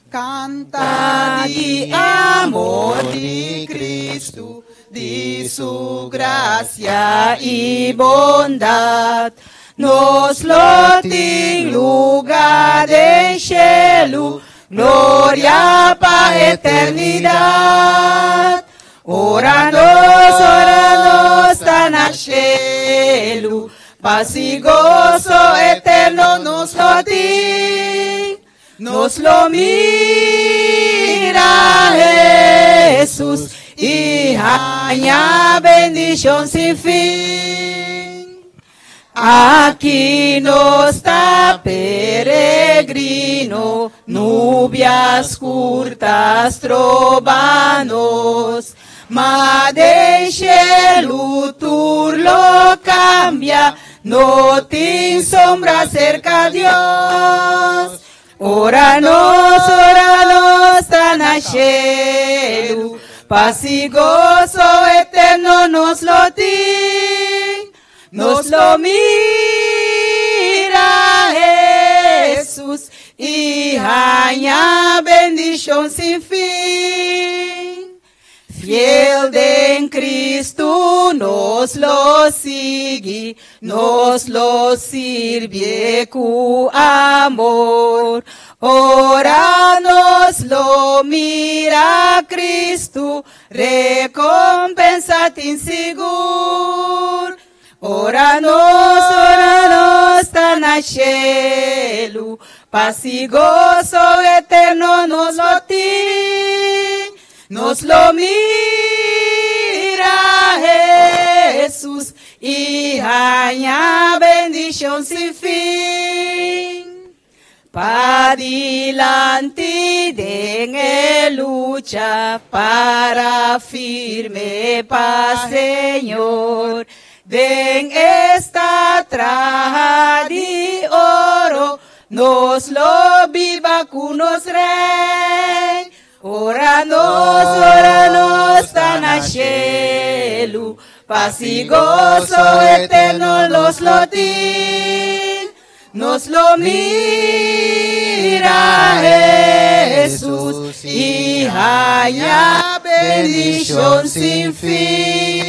Kanta di amor di Kristu, di su grasia i bondat. Nos lo tin lugá den shelu, gloria pa eternidat. Ora nos, ora nos ta na shelu, pas i goso eterno nos lo tin. Nos lo mira Hesus i haña bendishon sin fin. Aki nos ta peregrino, nubia skur ta stroba nos. Ma den shelu tur lo kambia, no tin sombra serka Dios. Ora nos, ora nos ta na shelu, pas i goso eterno nos lo tin. Nos lo mira Hesus i haña bendishon sin fin. Fiel den Cristo nos lo sigui, nos lo sirbi ku amor. Ora nos lo mira Cristo, recompensa tin sigur. Ora nos, ora nos ta na shelu, paz y gozo eterno nos lo tin. Nos lo mira Jesus y haña bendicion sin fin. Padilanti den e lucha para firme pa Señor. Den esta traha di oro nos lo biba ku nos Rey. Ora nos, ora nos ta na shelu, paz y gozo eterno nos lo tin. Nos lo mira Jesus y haña bendicion sin fin.